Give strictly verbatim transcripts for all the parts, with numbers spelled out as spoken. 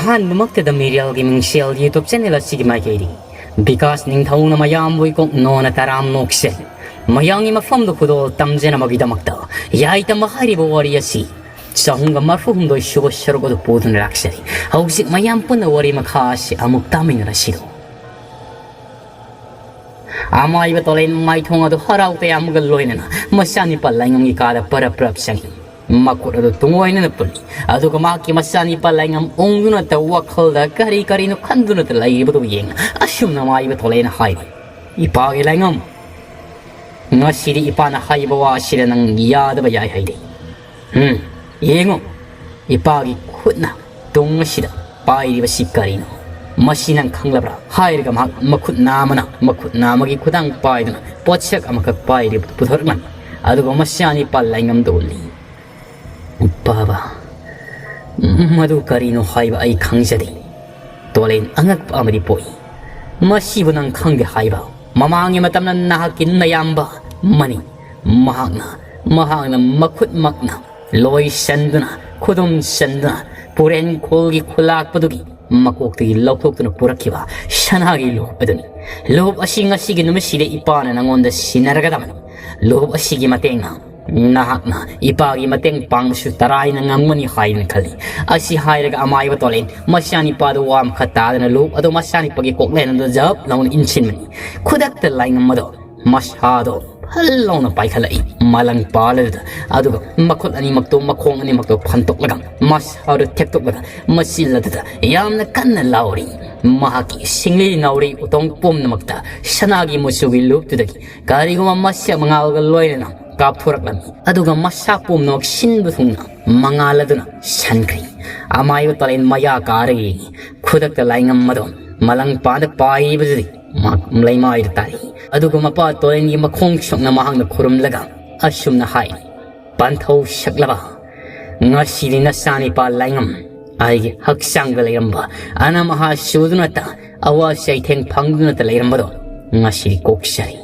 ꯑꯍꯥꯟꯕꯃꯛꯇꯗ ꯃꯤꯔꯦꯜꯒꯤ ꯃꯤꯡꯁꯦꯜ YouTube channel ꯑꯁꯤꯒꯤ ꯃꯥꯏꯀꯩꯗꯒꯤ ꯕꯤꯀꯥꯁ ꯅꯤꯡꯊꯧꯅ ꯃꯌꯥꯝꯕꯨ ꯏꯀꯣꯛ ꯅꯣꯅ ꯇꯔꯥꯝ ꯅꯣꯛꯆꯔꯤ꯫ ꯃꯌꯥꯝꯒꯤ ꯃꯐꯝꯗ ꯈꯨꯗꯣꯜ ꯇꯝꯖꯅꯕꯒꯤꯗꯃꯛꯇ ꯌꯥꯏꯇꯝꯕ ꯍꯥꯏꯔꯤꯕ ꯋꯥꯔꯤ ꯑꯁꯤ ꯆꯍꯨꯝꯒ ꯃꯔꯐꯨ ꯍꯨꯝꯗꯣꯏ ꯁꯨꯕ ꯁꯔꯨꯛ ꯑꯗꯨ ꯄꯨꯗꯨꯅ ꯂꯥꯛꯆꯔꯤ꯫ ꯍꯧꯖꯤꯛ ꯃꯌꯥꯝ ꯄꯨꯟꯅ ꯋꯥꯔꯤ ꯃꯈꯥ ꯑꯁꯤ ꯑꯃꯨꯛ ꯇꯥꯃꯤꯟꯅꯔꯁꯤꯔꯣ꯫ ꯑꯃꯥꯏꯕ ꯇꯣꯂꯦꯟ ꯃꯥꯏꯊꯣꯡ ꯑꯗꯨ ꯍꯔꯥꯎ ꯇꯌꯥꯝꯕꯒ ꯂꯣꯏꯅꯅ ꯃꯆꯥꯅꯤꯄꯥ ꯂꯥꯏꯉꯝꯒꯤ ꯀꯥꯗ ꯄꯔꯞ ꯄꯔꯞ ꯆꯪꯏ꯫ ꯃꯈꯨꯠ ꯑꯗꯨ ꯇꯨꯡꯑꯣꯏꯅꯅ ꯄꯨꯜꯂꯤ꯫ ꯑꯗꯨꯒ ꯃꯍꯥꯛꯀꯤ ꯃꯆꯥꯅꯤꯄꯥ ꯂꯥꯏꯉꯝ ꯎꯪꯗꯨꯅꯇ ꯋꯥꯈꯜꯗ ꯀꯔꯤ ꯀꯔꯤꯅꯣ ꯈꯟꯗꯨꯅꯇ ꯂꯩꯔꯤꯕꯗꯨ ꯌꯦꯡꯅ ꯑꯁꯨꯝꯅ ꯑꯃꯥꯏꯕ ꯇꯣꯂꯦꯟꯅ ꯍꯥꯏꯔꯤ, "ꯏꯄꯥꯒꯤ ꯂꯥꯏꯉꯝ, ꯉꯁꯤꯗꯤ ꯏꯄꯥꯅ ꯍꯥꯏꯕ ꯋꯥ ꯑꯁꯤꯗ ꯅꯪ ꯌꯥꯗꯕ ꯌꯥꯏ ꯍꯥꯏꯗꯦ꯫ ꯎꯝ, ꯌꯦꯡꯉꯨ, ꯏꯄꯥꯒꯤ ꯈꯨꯠꯅ ꯇꯨꯡ ꯑꯁꯤꯗ ꯄꯥꯏꯔꯤꯕꯁꯤ ꯀꯔꯤꯅꯣ? ꯃꯁꯤ ꯅꯪ ꯈꯪꯂꯕ꯭ꯔꯥ?" ꯍꯥꯏꯔꯒ ꯃꯍꯥꯛ ꯃꯈꯨꯠ ꯅꯥꯝꯃꯅ, ꯃꯈꯨꯠ ꯅꯥꯝꯃꯒꯤ ꯈꯨꯗꯥꯡ ꯄꯥꯏꯗꯨꯅ ꯄꯣꯠꯁꯛ ꯑꯃꯈꯛ ꯄꯥꯏꯔꯤꯕꯗꯨ ꯄꯨꯊꯣꯔꯛꯂꯝꯃꯤ꯫ ꯑꯗꯨꯒ ꯃꯆꯥꯅꯤꯄꯥ ꯂꯥꯏꯉꯝꯗ ꯎꯠꯂꯤ꯫ "ꯕꯥꯕꯥ, ꯃꯗꯨ ꯀꯔꯤꯅꯣ ꯍꯥꯏꯕ ꯑꯩ ꯈꯪꯖꯗꯦ꯫" ꯇꯣꯂꯦꯟ ꯑꯉꯛꯄ ꯑꯃꯗꯤ ꯄꯣꯛꯏ꯫ "ꯃꯁꯤꯕꯨ ꯅꯪ ꯈꯪꯗꯦ ꯍꯥꯏꯕ? ꯃꯃꯥꯡꯒꯤ ꯃꯇꯝꯗ ꯅꯍꯥꯛꯀꯤ ꯅꯌꯥꯝꯕ ꯑꯃꯅꯤ꯫ ꯃꯍꯥꯛꯅ, ꯃꯍꯥꯛꯅ ꯃꯈꯨꯠꯃꯛꯅ ꯂꯣꯏꯁꯟꯗꯨꯅ, ꯈꯨꯗꯨꯝ ꯆꯟꯗꯨꯅ, ꯄꯨꯔꯦꯟ ꯈꯨꯜꯒꯤ ꯈꯨꯂꯥꯛꯄꯗꯨꯒꯤ ꯃꯀꯣꯛꯇꯒꯤ ꯂꯧꯊꯣꯛꯇꯨꯅ ꯄꯨꯔꯛꯈꯤꯕ ꯁꯅꯥꯒꯤ ꯂꯨꯞ ꯑꯗꯨꯅꯤ꯫ ꯂꯨꯞ ꯑꯁꯤ ꯉꯁꯤꯒꯤ ꯅꯨꯃꯤꯠꯁꯤꯗ ꯏꯄꯥꯅ ꯅꯪꯉꯣꯟꯗ ꯁꯤꯟꯅꯔꯒꯗꯕꯅꯤ꯫ ꯂꯨꯞ ꯑꯁꯤꯒꯤ ꯃꯇꯦꯡꯅ ꯅꯍꯥꯛꯅ ꯏꯄꯥꯒꯤ ꯃꯇꯦꯡ ꯄꯥꯡꯕꯁꯨ ꯇꯔꯥꯏꯅ ꯉꯝꯒꯅꯤ ꯍꯥꯏꯅ ꯈꯜꯂꯤ꯫" ꯑꯁꯤ ꯍꯥꯏꯔꯒ ꯑꯃꯥꯏꯕ ꯇꯣꯂꯦꯟ ꯃꯆꯥꯅꯤꯄꯥꯗꯨ ꯋꯥ ꯃꯈꯥ ꯇꯥꯗꯅ ꯂꯨꯞ ꯑꯗꯨ ꯃꯆꯥꯅꯤꯄꯥꯒꯤ ꯀꯣꯛꯂꯦꯟ ꯑꯗꯨꯗ ꯖꯞ ꯂꯥꯎꯅ ꯏꯟꯁꯤꯟꯕꯅꯤ꯫ ꯈꯨꯗꯛꯇ ꯂꯥꯏꯉꯝ ꯑꯗꯣ ꯃꯁꯥꯗꯣ ꯐꯜ ꯂꯥꯎꯅ ꯄꯥꯏꯈꯠꯂꯛꯏ꯫ ꯃꯂꯪ ꯄꯥꯜꯂꯗꯨꯗ, ꯑꯗꯨꯒ ꯃꯈꯨꯠ ꯑꯅꯤꯃꯛꯇꯣ, ꯃꯈꯣꯡ ꯑꯅꯤꯃꯛꯇꯣ ꯐꯟꯇꯣꯛꯂꯒ, ꯃꯁꯥꯗꯣ ꯊꯦꯛꯇꯣꯛꯂꯒ, ꯃꯆꯤꯜ ꯑꯗꯨꯗ ꯌꯥꯝꯅ ꯀꯟꯅ ꯂꯥꯎꯔꯤ꯫ ꯃꯍꯥꯛꯀꯤ ꯁꯤꯡꯂꯤ ꯅꯥꯎꯔꯤ ꯎꯇꯣꯡ ꯄꯨꯝꯅꯃꯛꯇ ꯁꯅꯥꯒꯤ ꯃꯆꯨꯒꯤ ꯂꯨꯞꯇꯨꯗꯒꯤ ꯀꯔꯤꯒꯨꯝꯕ ꯃꯁꯛ ꯃꯉꯥꯜꯒ ꯂꯣꯏꯅꯅ ꯀꯥꯞꯊꯣꯔꯛꯂꯝꯃꯤ꯫ ꯑꯗꯨꯒ ꯃꯁꯥ ꯄꯨꯝꯅꯃꯛ ꯁꯤꯟꯕ ꯊꯨꯡꯅ ꯃꯉꯥꯜ ꯑꯗꯨꯅ ꯁꯟꯈ꯭ꯔꯤ꯫ ꯑꯃꯥꯏꯕ ꯇꯣꯂꯦꯟ ꯃꯌꯥ ꯀꯥꯔꯒ ꯌꯦꯡꯉꯤ꯫ ꯈꯨꯗꯛꯇ ꯂꯥꯏꯉꯝ ꯑꯗꯣ ꯃꯂꯪ ꯄꯥꯟꯗ ꯄꯥꯏꯔꯤꯕꯗꯨꯗꯤ ꯃꯍꯥꯛ ꯂꯩꯃꯥꯏꯗ ꯇꯥꯔꯤ꯫ ꯑꯗꯨꯒ ꯃꯄꯥ ꯇꯣꯂꯦꯟꯒꯤ ꯃꯈꯣꯡ ꯁꯣꯛꯅ ꯃꯍꯥꯛꯅ ꯈꯨꯔꯨꯝꯂꯒ ꯑꯁꯨꯝꯅ ꯍꯥꯏꯔꯤ, "ꯄꯟꯊꯧ ꯁꯛꯂꯕ, ꯉꯁꯤꯗꯤ ꯅꯆꯥꯅꯤꯄꯥ ꯂꯥꯏꯉꯝ ꯑꯩꯒꯤ ꯍꯛꯆꯥꯡꯗ ꯂꯩꯔꯝꯕ ꯑꯅꯝ ꯑꯍꯥ ꯆꯨꯗꯨꯅꯇ, ꯑꯋꯥ ꯆꯩꯊꯦꯡ ꯐꯪꯗꯨꯅꯇ ꯂꯩꯔꯝꯕꯗꯣ ꯉꯁꯤꯗꯤ ꯀꯣꯛꯆꯔꯤ꯫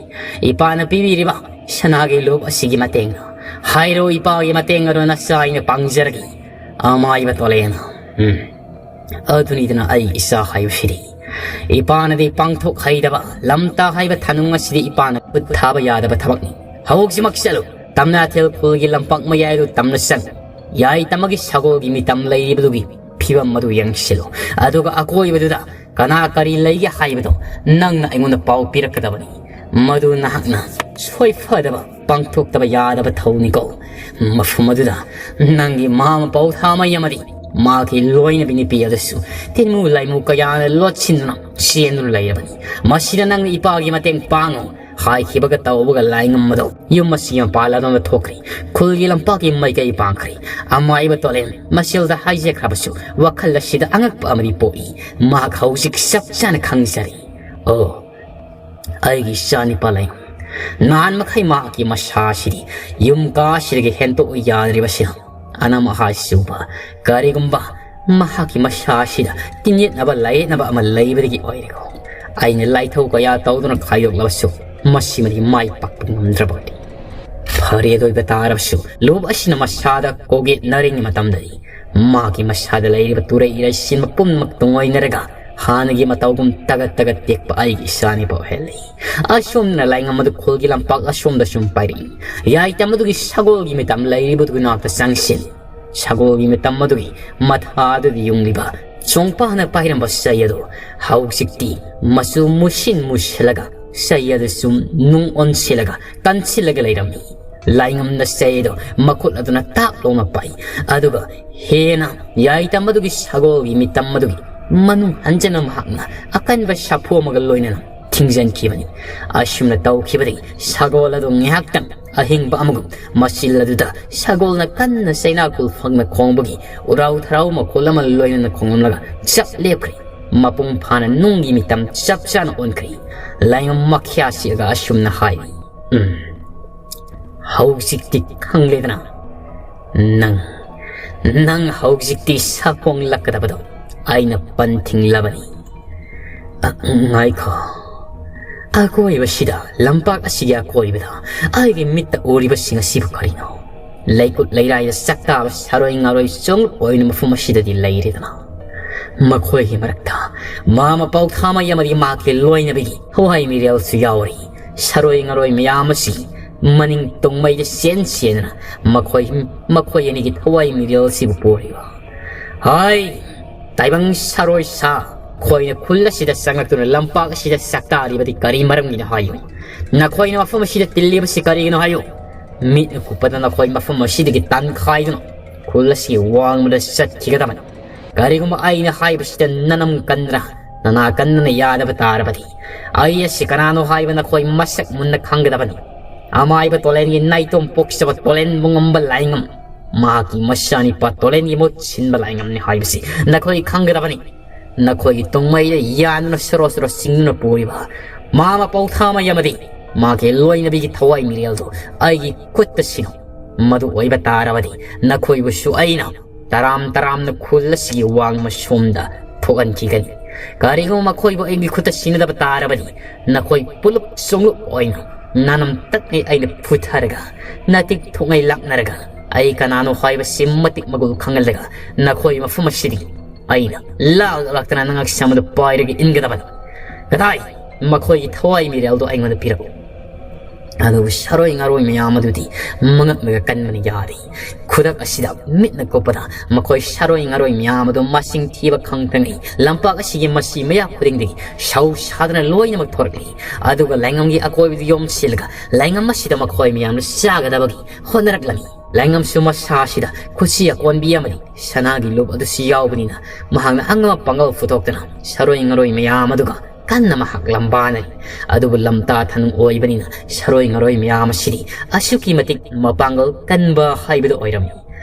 ꯏꯄꯥꯅ ꯄꯤꯕꯤꯔꯤꯕ ꯁꯅꯥꯒꯤ ꯂꯨꯞ ꯑꯁꯤꯒꯤ ꯃꯇꯦꯡꯅ꯫ ꯍꯥꯏꯔꯣ, ꯏꯄꯥꯒꯤ ꯃꯇꯦꯡ ꯑꯗꯣ ꯅꯆꯥ ꯑꯩꯅ ꯄꯥꯡꯖꯔꯒꯦ꯫" ꯑꯃꯥꯏꯕ ꯇꯣꯂꯦꯟ, ꯎꯝ, ꯑꯗꯨꯅꯤꯗꯅ ꯑꯩ ꯏꯆꯥ ꯍꯥꯏꯕꯁꯤꯗꯤ꯫ ꯏꯄꯥꯅꯗꯤ ꯄꯥꯡꯊꯣꯛ ꯍꯩꯗꯕ ꯂꯝꯇꯥ ꯍꯥꯏꯕ ꯊꯅꯨꯡ ꯑꯁꯤꯗꯤ ꯏꯄꯥꯅ ꯈꯨꯠ ꯊꯥꯕ ꯌꯥꯗꯕ ꯊꯕꯛꯅꯤ꯫ ꯍꯧꯖꯤꯛꯃꯛ ꯆꯠꯂꯨ, ꯇꯝꯅꯥꯊꯦꯜ ꯈꯨꯜꯒꯤ ꯂꯝꯄꯥꯛ ꯃꯌꯥꯏꯗꯨ ꯇꯝꯅ ꯆꯪ꯫ ꯌꯥꯏꯇꯃꯒꯤ ꯁꯒꯣꯜꯒꯤ ꯃꯤꯇꯝ ꯂꯩꯔꯤꯕꯗꯨꯒꯤ ꯐꯤꯕꯝ ꯑꯗꯨ ꯌꯦꯡꯁꯤꯜꯂꯨ꯫ ꯑꯗꯨꯒ ꯑꯀꯣꯏꯕꯗꯨꯗ ꯀꯅꯥ ꯀꯔꯤ ꯂꯩꯒꯦ ꯍꯥꯏꯕꯗꯣ ꯅꯪꯅ ꯑꯩꯉꯣꯟꯗ ꯄꯥꯎ ꯄꯤꯔꯛꯀꯗꯕꯅꯤ꯫ ꯃꯗꯨ ꯅꯍꯥꯛꯅ ꯁꯣꯏꯐꯗꯕ ꯄꯥꯡꯊꯣꯛꯇꯕ ꯌꯥꯗꯕ ꯊꯧꯅꯤꯀꯣ꯫ ꯃꯐꯝ ꯑꯗꯨꯗ ꯅꯪꯒꯤ ꯃꯃꯥ ꯃꯄꯥ ꯊꯥꯃꯩ ꯑꯃꯗꯤ ꯃꯥꯒꯤ ꯂꯣꯏꯅꯕꯤ ꯅꯨꯄꯤ ꯑꯗꯨꯁꯨ ꯇꯤꯟꯃꯨ ꯂꯥꯏꯃꯨ ꯀꯌꯥꯅ ꯂꯣꯠꯁꯤꯟꯗꯨꯅ ꯆꯦꯟꯗꯨꯅ ꯂꯩꯔꯕꯅꯤ꯫ ꯃꯁꯤꯗ ꯅꯪꯅ ꯏꯄꯥꯒꯤ ꯃꯇꯦꯡ ꯄꯥꯡꯉꯨ ꯍꯥꯏꯈꯤꯕꯒ ꯇꯧꯕꯒ ꯂꯥꯏꯉꯝꯕꯗꯣ ꯌꯨꯝ ꯑꯁꯤꯒꯤ ꯃꯄꯥꯟ ꯂꯝꯗ ꯊꯣꯛꯈ꯭ꯔꯦ꯫ ꯈꯨꯜꯒꯤ ꯂꯝꯄꯥꯛꯀꯤ ꯃꯥꯏꯀꯩ ꯄꯥꯡꯈ꯭ꯔꯦ꯫ ꯑꯃꯥꯏꯕ ꯇꯣꯂꯦꯟ ꯃꯁꯤꯜꯗ ꯍꯥꯏꯖꯈ꯭ꯔꯕꯁꯨ ꯋꯥꯈꯜ ꯑꯁꯤꯗ ꯑꯉꯛꯄ ꯑꯃꯗꯤ ꯄꯣꯛꯏ꯫ ꯃꯍꯥꯛ ꯍꯧꯖꯤꯛ ꯆꯞ ꯆꯥꯅ ꯈꯪꯖꯔꯦ꯫ ꯑꯣ, ꯑꯩꯒꯤ ꯏꯆꯥꯅꯤꯄꯥ ꯂꯩ꯫ ꯅꯍꯥꯟ ꯃꯈꯩ ꯃꯍꯥꯛꯀꯤ ꯃꯁꯥ ꯑꯁꯤꯗꯤ ꯌꯨꯝ ꯀꯥꯁꯤꯗꯒꯤ ꯍꯦꯟꯗꯣꯛ ꯌꯥꯗ꯭ꯔꯤꯕꯁꯤꯅ ꯑꯅꯝ ꯑꯍꯥꯏ ꯆꯨꯕ, ꯀꯔꯤꯒꯨꯝꯕ ꯃꯍꯥꯛꯀꯤ ꯃꯁꯥ ꯑꯁꯤꯗ ꯇꯤꯟꯌꯦꯠꯅꯕ ꯂꯥꯏꯌꯦꯠꯅꯕ ꯑꯃ ꯂꯩꯕꯗꯒꯤ ꯑꯣꯏꯔꯦꯀꯣ꯫ ꯑꯩꯅ ꯂꯥꯏꯊꯧ ꯀꯌꯥ ꯇꯧꯗꯨꯅ ꯈꯥꯏꯗꯣꯛꯂꯕꯁꯨ ꯃꯁꯤꯃꯗꯤ ꯃꯥꯏ ꯄꯥꯛꯄ ꯉꯝꯗ꯭ꯔꯕꯅꯤ꯫ ꯐꯔꯦ, ꯑꯗꯨ ꯑꯣꯏꯕ ꯇꯥꯔꯕꯁꯨ ꯂꯨꯞ ꯑꯁꯤꯅ ꯃꯁꯥꯗ ꯀꯣꯒꯦꯠ ꯅꯥꯔꯤꯉꯩ ꯃꯇꯝꯗꯗꯤ ꯃꯥꯒꯤ ꯃꯁꯥꯗ ꯂꯩꯔꯤꯕ ꯇꯨꯔꯩ ꯏꯔꯩꯁꯤꯟꯕ ꯄꯨꯝꯅꯃꯛ ꯇꯨꯡꯑꯣꯏꯅꯔꯒ ꯍꯥꯟꯅꯒꯤ ꯃꯇꯧꯒꯨꯝ ꯇꯒꯠ ꯇꯒꯠ ꯇꯦꯛꯄ ꯑꯩꯒꯤ ꯏꯆꯥꯅꯤꯄꯥ ꯑꯣꯏꯍꯜꯂꯤ꯫ ꯑꯁꯣꯝꯅ ꯂꯥꯏꯉꯝ ꯑꯗꯨ ꯈꯨꯜꯒꯤ ꯂꯝꯄꯥꯛ ꯑꯁꯣꯝꯗ ꯁꯨꯝ ꯄꯥꯏꯔꯛꯏ꯫ ꯌꯥꯏꯇꯝ ꯑꯗꯨꯒꯤ ꯁꯒꯣꯜꯒꯤ ꯃꯤꯇꯝ ꯂꯩꯔꯤꯕꯗꯨꯒꯤ ꯅꯥꯛꯇ ꯆꯪꯁꯤꯜꯂꯤ꯫ ꯁꯒꯣꯜꯒꯤ ꯃꯤꯇꯝ ꯑꯗꯨꯒꯤ ꯃꯊꯥꯗꯨꯗ ꯌꯨꯡꯂꯤꯕ ꯆꯣꯡꯄꯥꯅ ꯄꯥꯏꯔꯝꯕ ꯆꯩ ꯑꯗꯨ ꯍꯧꯖꯤꯛꯇꯤ ꯃꯆꯨ ꯃꯨꯁꯤꯟ ꯃꯨꯁꯤꯜꯂꯒ ꯆꯩ ꯑꯗꯨ ꯁꯨꯝ ꯅꯨꯡ ꯑꯣꯟꯁꯤꯜꯂꯒ ꯀꯟꯁꯤꯜꯂꯒ ꯂꯩꯔꯝꯃꯤ꯫ ꯂꯥꯏꯉꯝꯅ ꯆꯩ ꯑꯗꯨ ꯃꯈꯨꯠ ꯑꯗꯨꯅ ꯇꯥꯛ ꯂꯥꯎꯅ ꯄꯥꯏ, ꯑꯗꯨꯒ ꯍꯦꯟꯅ ꯌꯥꯏꯇꯝ ꯑꯗꯨꯒꯤ ꯁꯒꯣꯜꯒꯤ ꯃꯤꯇꯝ ꯑꯗꯨꯒꯤ ꯃꯅꯨꯡ ꯍꯟꯖꯅ ꯃꯍꯥꯛꯅ ꯑꯀꯟꯕ ꯁꯥꯐꯨ ꯑꯃꯒ ꯂꯣꯏꯅꯅ ꯊꯤꯡꯖꯤꯟꯈꯤꯕꯅꯤ꯫ ꯑꯁꯨꯝꯅ ꯇꯧꯈꯤꯕꯗꯒꯤ ꯁꯒꯣꯜ ꯑꯗꯨ ꯉꯥꯏꯍꯥꯛꯇꯪ ꯑꯍꯤꯡꯕ ꯑꯃꯒꯨꯝ ꯃꯆꯤꯜ ꯑꯗꯨꯗ ꯁꯒꯣꯜꯅ ꯀꯟꯅ ꯆꯩꯅꯥ ꯀꯨꯜꯐꯛꯅ ꯈꯣꯡꯕꯒꯤ ꯎꯔꯥꯎ ꯊꯔꯥꯎ ꯃꯈꯣꯜ ꯑꯃ ꯂꯣꯏꯅꯅ ꯈꯣꯡꯂꯝꯂꯒ ꯆꯞ ꯂꯦꯞꯈ꯭ꯔꯦ꯫ ꯃꯄꯨꯡ ꯐꯥꯅ ꯅꯨꯡꯒꯤ ꯃꯤꯇꯝ ꯆꯞ ꯆꯥꯅ ꯑꯣꯟꯈ꯭ꯔꯦ꯫ ꯂꯥꯏꯉꯝ ꯃꯈ꯭ꯌꯥ ꯁꯤꯛꯑꯒ ꯑꯁꯨꯝꯅ ꯍꯥꯏꯔꯤ, "ꯎꯝ, ꯍꯧꯖꯤꯛꯇꯤ ꯈꯪꯂꯦꯗꯅ꯫ ꯅꯪ, ꯅꯪ ꯍꯧꯖꯤꯛꯇꯤ ꯁꯥꯐꯣꯡꯂꯛꯀꯗꯕꯗꯣ ꯑꯩꯅ ꯄꯟ ꯊꯤꯡꯂꯕꯅꯤ꯫ ꯑ, ꯉꯥꯏꯈꯣ꯫ ꯑꯀꯣꯏꯕꯁꯤꯗ, ꯂꯝꯄꯥꯛ ꯑꯁꯤꯒꯤ ꯑꯀꯣꯏꯕꯗ ꯑꯩꯒꯤ ꯃꯤꯠꯇ ꯎꯔꯤꯕꯁꯤꯡ ꯑꯁꯤꯕꯨ ꯀꯔꯤꯅꯣ? ꯂꯩꯀꯨꯠ ꯂꯩꯔꯥꯏꯗ ꯆꯥꯛꯇꯥꯕ ꯁꯥꯔꯣꯏ ꯉꯥꯔꯣꯏ ꯆꯣꯡꯂꯨꯞ ꯑꯣꯏꯅ ꯃꯐꯝ ꯑꯁꯤꯗꯗꯤ ꯂꯩꯔꯦꯗꯅ꯫ ꯃꯈꯣꯏꯒꯤ ꯃꯔꯛꯇ ꯃꯃꯥ ꯃꯄꯥꯎ ꯊꯥꯃꯩ ꯑꯃꯗꯤ ꯃꯍꯥꯛꯀꯤ ꯂꯣꯏꯅꯕꯤꯒꯤ ꯊꯋꯥꯏ ꯃꯤꯔꯦꯜꯁꯨ ꯌꯥꯎꯔꯤ꯫ ꯁꯥꯔꯣꯏ ꯉꯥꯔꯣꯏ ꯃꯌꯥꯝ ꯑꯁꯤ ꯃꯅꯤꯡ ꯇꯨꯡꯃꯩꯗ ꯆꯦꯟ ꯆꯦꯟꯗꯨꯅ ꯃꯈꯣꯏ, ꯃꯈꯣꯏ ꯑꯅꯤꯒꯤ ꯊꯋꯥꯏ ꯃꯤꯔꯦꯜꯁꯤꯕꯨ ꯄꯣꯔꯤꯕ꯫ ꯍꯥꯏ, ꯇꯥꯏꯕꯪ ꯁꯥꯔꯣꯏ ꯁꯥ, ꯈꯣꯏꯅ ꯈꯨꯜ ꯑꯁꯤꯗ ꯆꯪꯂꯛꯇꯨꯅ ꯂꯝꯄꯥꯛ ꯑꯁꯤꯗ ꯆꯥꯛꯇꯥꯔꯤꯕꯗꯤ ꯀꯔꯤ ꯃꯔꯝꯒꯤꯅꯣ ꯍꯥꯏꯌꯨ? ꯅꯈꯣꯏꯅ ꯃꯐꯝ ꯑꯁꯤꯗ ꯇꯤꯜꯂꯤꯕꯁꯤ ꯀꯔꯤꯒꯤꯅꯣ ꯍꯥꯏꯌꯨ? ꯃꯤꯠꯅ ꯀꯨꯞꯄꯗ ꯅꯈꯣꯏ ꯃꯐꯝ ꯑꯁꯤꯗꯒꯤ ꯇꯥꯟꯈꯥꯏꯗꯨꯅ ꯈꯨꯜ ꯑꯁꯤꯒꯤ ꯋꯥꯡꯃꯗ ꯆꯠꯈꯤꯒꯗꯕꯅꯤ꯫ ꯀꯔꯤꯒꯨꯝꯕ ꯑꯩꯅ ꯍꯥꯏꯕꯁꯤꯗ ꯅꯅꯝ ꯀꯟꯗ꯭ꯔꯥ ꯅꯅꯥ ꯀꯟꯗꯅ ꯌꯥꯗꯕ ꯇꯥꯔꯕꯗꯤ, ꯑꯩ ꯑꯁꯤ ꯀꯅꯥꯅꯣ ꯍꯥꯏꯕ ꯅꯈꯣꯏ ꯃꯁꯛ ꯃꯨꯟꯅ ꯈꯪꯒꯗꯕꯅꯤ꯫ ꯑꯃꯥꯏꯕ ꯇꯣꯂꯦꯟꯒꯤ ꯅꯥꯏꯇꯣꯝ ꯄꯣꯛꯆꯕ ꯇꯣꯂꯦꯟꯕꯨ ꯉꯝꯕ ꯂꯥꯏꯉꯝ, ꯃꯍꯥꯛꯀꯤ ꯃꯆꯥꯅꯤꯄꯥ ꯇꯣꯂꯦꯟꯒꯤ ꯃꯍꯨꯠ ꯁꯤꯟꯕ ꯂꯥꯏꯉꯝꯅꯤ ꯍꯥꯏꯕꯁꯤ ꯅꯈꯣꯏ ꯈꯪꯒꯗꯕꯅꯤ꯫ ꯅꯈꯣꯏꯒꯤ ꯇꯨꯡꯃꯩꯗ ꯌꯥꯟꯗꯨꯅ ꯁꯣꯔꯣ ꯁꯣꯔꯣ ꯆꯤꯡꯗꯨꯅ ꯄꯨꯔꯤꯕ ꯃꯃꯥ ꯃꯄꯥꯎ ꯊꯥꯃꯩ ꯑꯃꯗꯤ ꯃꯍꯥꯛꯀꯤ ꯂꯣꯏꯅꯕꯤꯒꯤ ꯊꯋꯥꯏ ꯃꯤꯔꯦꯜꯗꯨ ꯑꯩꯒꯤ ꯈꯨꯠꯇ ꯁꯤꯅꯧ꯫ ꯃꯗꯨ ꯑꯣꯏꯕ ꯇꯥꯔꯕꯗꯤ ꯅꯈꯣꯏꯕꯨꯁꯨ ꯑꯩꯅ ꯇꯔꯥꯝ ꯇꯔꯥꯝꯅ ꯈꯨꯜ ꯑꯁꯤꯒꯤ ꯋꯥꯡꯃ ꯁꯣꯝꯗ ꯊꯣꯛꯍꯟꯈꯤꯒꯅꯤ꯫ ꯀꯔꯤꯒꯨꯝꯕ ꯃꯈꯣꯏꯕꯨ ꯑꯩꯒꯤ ꯈꯨꯠꯇ ꯁꯤꯟꯅꯗꯕ ꯇꯥꯔꯕꯗꯤ ꯅꯈꯣꯏ ꯄꯨꯂꯞ ꯁꯣꯡꯂꯨꯞ ꯑꯣꯏꯅ ꯅꯥꯅꯝ ꯇꯛꯉꯩ ꯑꯩꯅ ꯐꯨꯊꯔꯒ ꯅꯥꯇꯤꯛ ꯊꯣꯛꯉꯩ ꯂꯥꯛꯅꯔꯒ ꯑꯩ ꯀꯅꯥꯅꯣ ꯍꯥꯏꯕꯁꯤ ꯃꯇꯤꯛ ꯃꯒꯨꯜ ꯈꯪꯍꯜꯂꯒ ꯅꯈꯣꯏ ꯃꯐꯝ ꯑꯁꯤꯗꯒꯤ ꯑꯩꯅ ꯂꯥꯛ ꯂꯥꯛꯇꯅ ꯅꯉꯛ ꯁꯝ ꯑꯗꯨ ꯄꯥꯏꯔꯒ ꯏꯟꯒꯗꯕꯅꯤ꯫ ꯀꯗꯥꯏ? ꯃꯈꯣꯏꯒꯤ ꯊꯋꯥꯏ ꯃꯤꯔꯦꯜꯗꯣ ꯑꯩꯉꯣꯟꯗ ꯄꯤꯔꯛꯎ꯫ ꯑꯗꯨꯕꯨ ꯁꯥꯔꯣꯏ ꯉꯥꯔꯣꯏ ꯃꯌꯥꯝ ꯑꯗꯨꯗꯤ ꯃꯉꯛꯅꯒ ꯀꯟꯕꯅ ꯌꯥꯗꯦ꯫ ꯈꯨꯗꯛ ꯑꯁꯤꯗ ꯃꯤꯠꯅ ꯀꯨꯞꯄꯗ ꯃꯈꯣꯏ ꯁꯥꯔꯣꯏ ꯉꯥꯔꯣꯏ ꯃꯌꯥꯝ ꯑꯗꯨ ꯃꯁꯤꯡ ꯊꯤꯕ ꯈꯪꯗ꯭ꯔꯤꯉꯩ ꯂꯝꯄꯥꯛ ꯑꯁꯤꯒꯤ ꯃꯁꯤ ꯃꯌꯥ ꯈꯨꯗꯤꯡꯗꯒꯤ ꯁꯧ ꯁꯥꯗꯨꯅ ꯂꯣꯏꯅꯃꯛ ꯊꯣꯔꯛꯂꯤ꯫ ꯑꯗꯨꯒ ꯂꯥꯏꯉꯝꯒꯤ ꯑꯀꯣꯏꯕꯗꯨ ꯌꯣꯝꯁꯤꯜꯂꯒ ꯂꯥꯏꯉꯝ ꯑꯁꯤꯗ ꯃꯈꯣꯏ ꯃꯌꯥꯝꯅ ꯆꯥꯒꯗꯕꯒꯤ ꯍꯣꯠꯅꯔꯛꯂꯝꯃꯤ꯫ ꯂꯥꯏꯉꯝꯁꯨ ꯃꯁꯥꯁꯤꯗ ꯈꯨꯠꯁꯤ ꯑꯀꯣꯟꯕꯤ ꯑꯃꯗꯤ ꯁꯅꯥꯒꯤ ꯂꯨꯞ ꯑꯗꯨꯁꯨ ꯌꯥꯎꯕꯅꯤꯅ ꯃꯍꯥꯛꯅ ꯑꯉꯝ ꯑꯄꯥꯡꯒꯜ ꯄꯨꯊꯣꯛꯇꯨꯅ ꯁꯥꯔꯣꯏ ꯉꯥꯔꯣꯏ ꯃꯌꯥꯝ ꯑꯗꯨꯒ ꯀꯟꯅ ꯃꯍꯥꯛ ꯂꯝꯕꯥꯅꯔꯤ꯫ ꯑꯗꯨꯕꯨ ꯂꯝꯇꯥ ꯊꯅꯨ ꯑꯣꯏꯕꯅꯤꯅ ꯁꯥꯔꯣꯏ ꯉꯥꯔꯣꯏ ꯃꯌꯥꯝ ꯑꯁꯤꯗꯤ ꯑꯁꯨꯛꯀꯤ ꯃꯇꯤꯛ ꯃꯄꯥꯡꯒꯜ ꯀꯟꯕ ꯍꯥꯏꯕꯗꯨ ꯑꯣꯏꯔꯝꯃꯤ꯫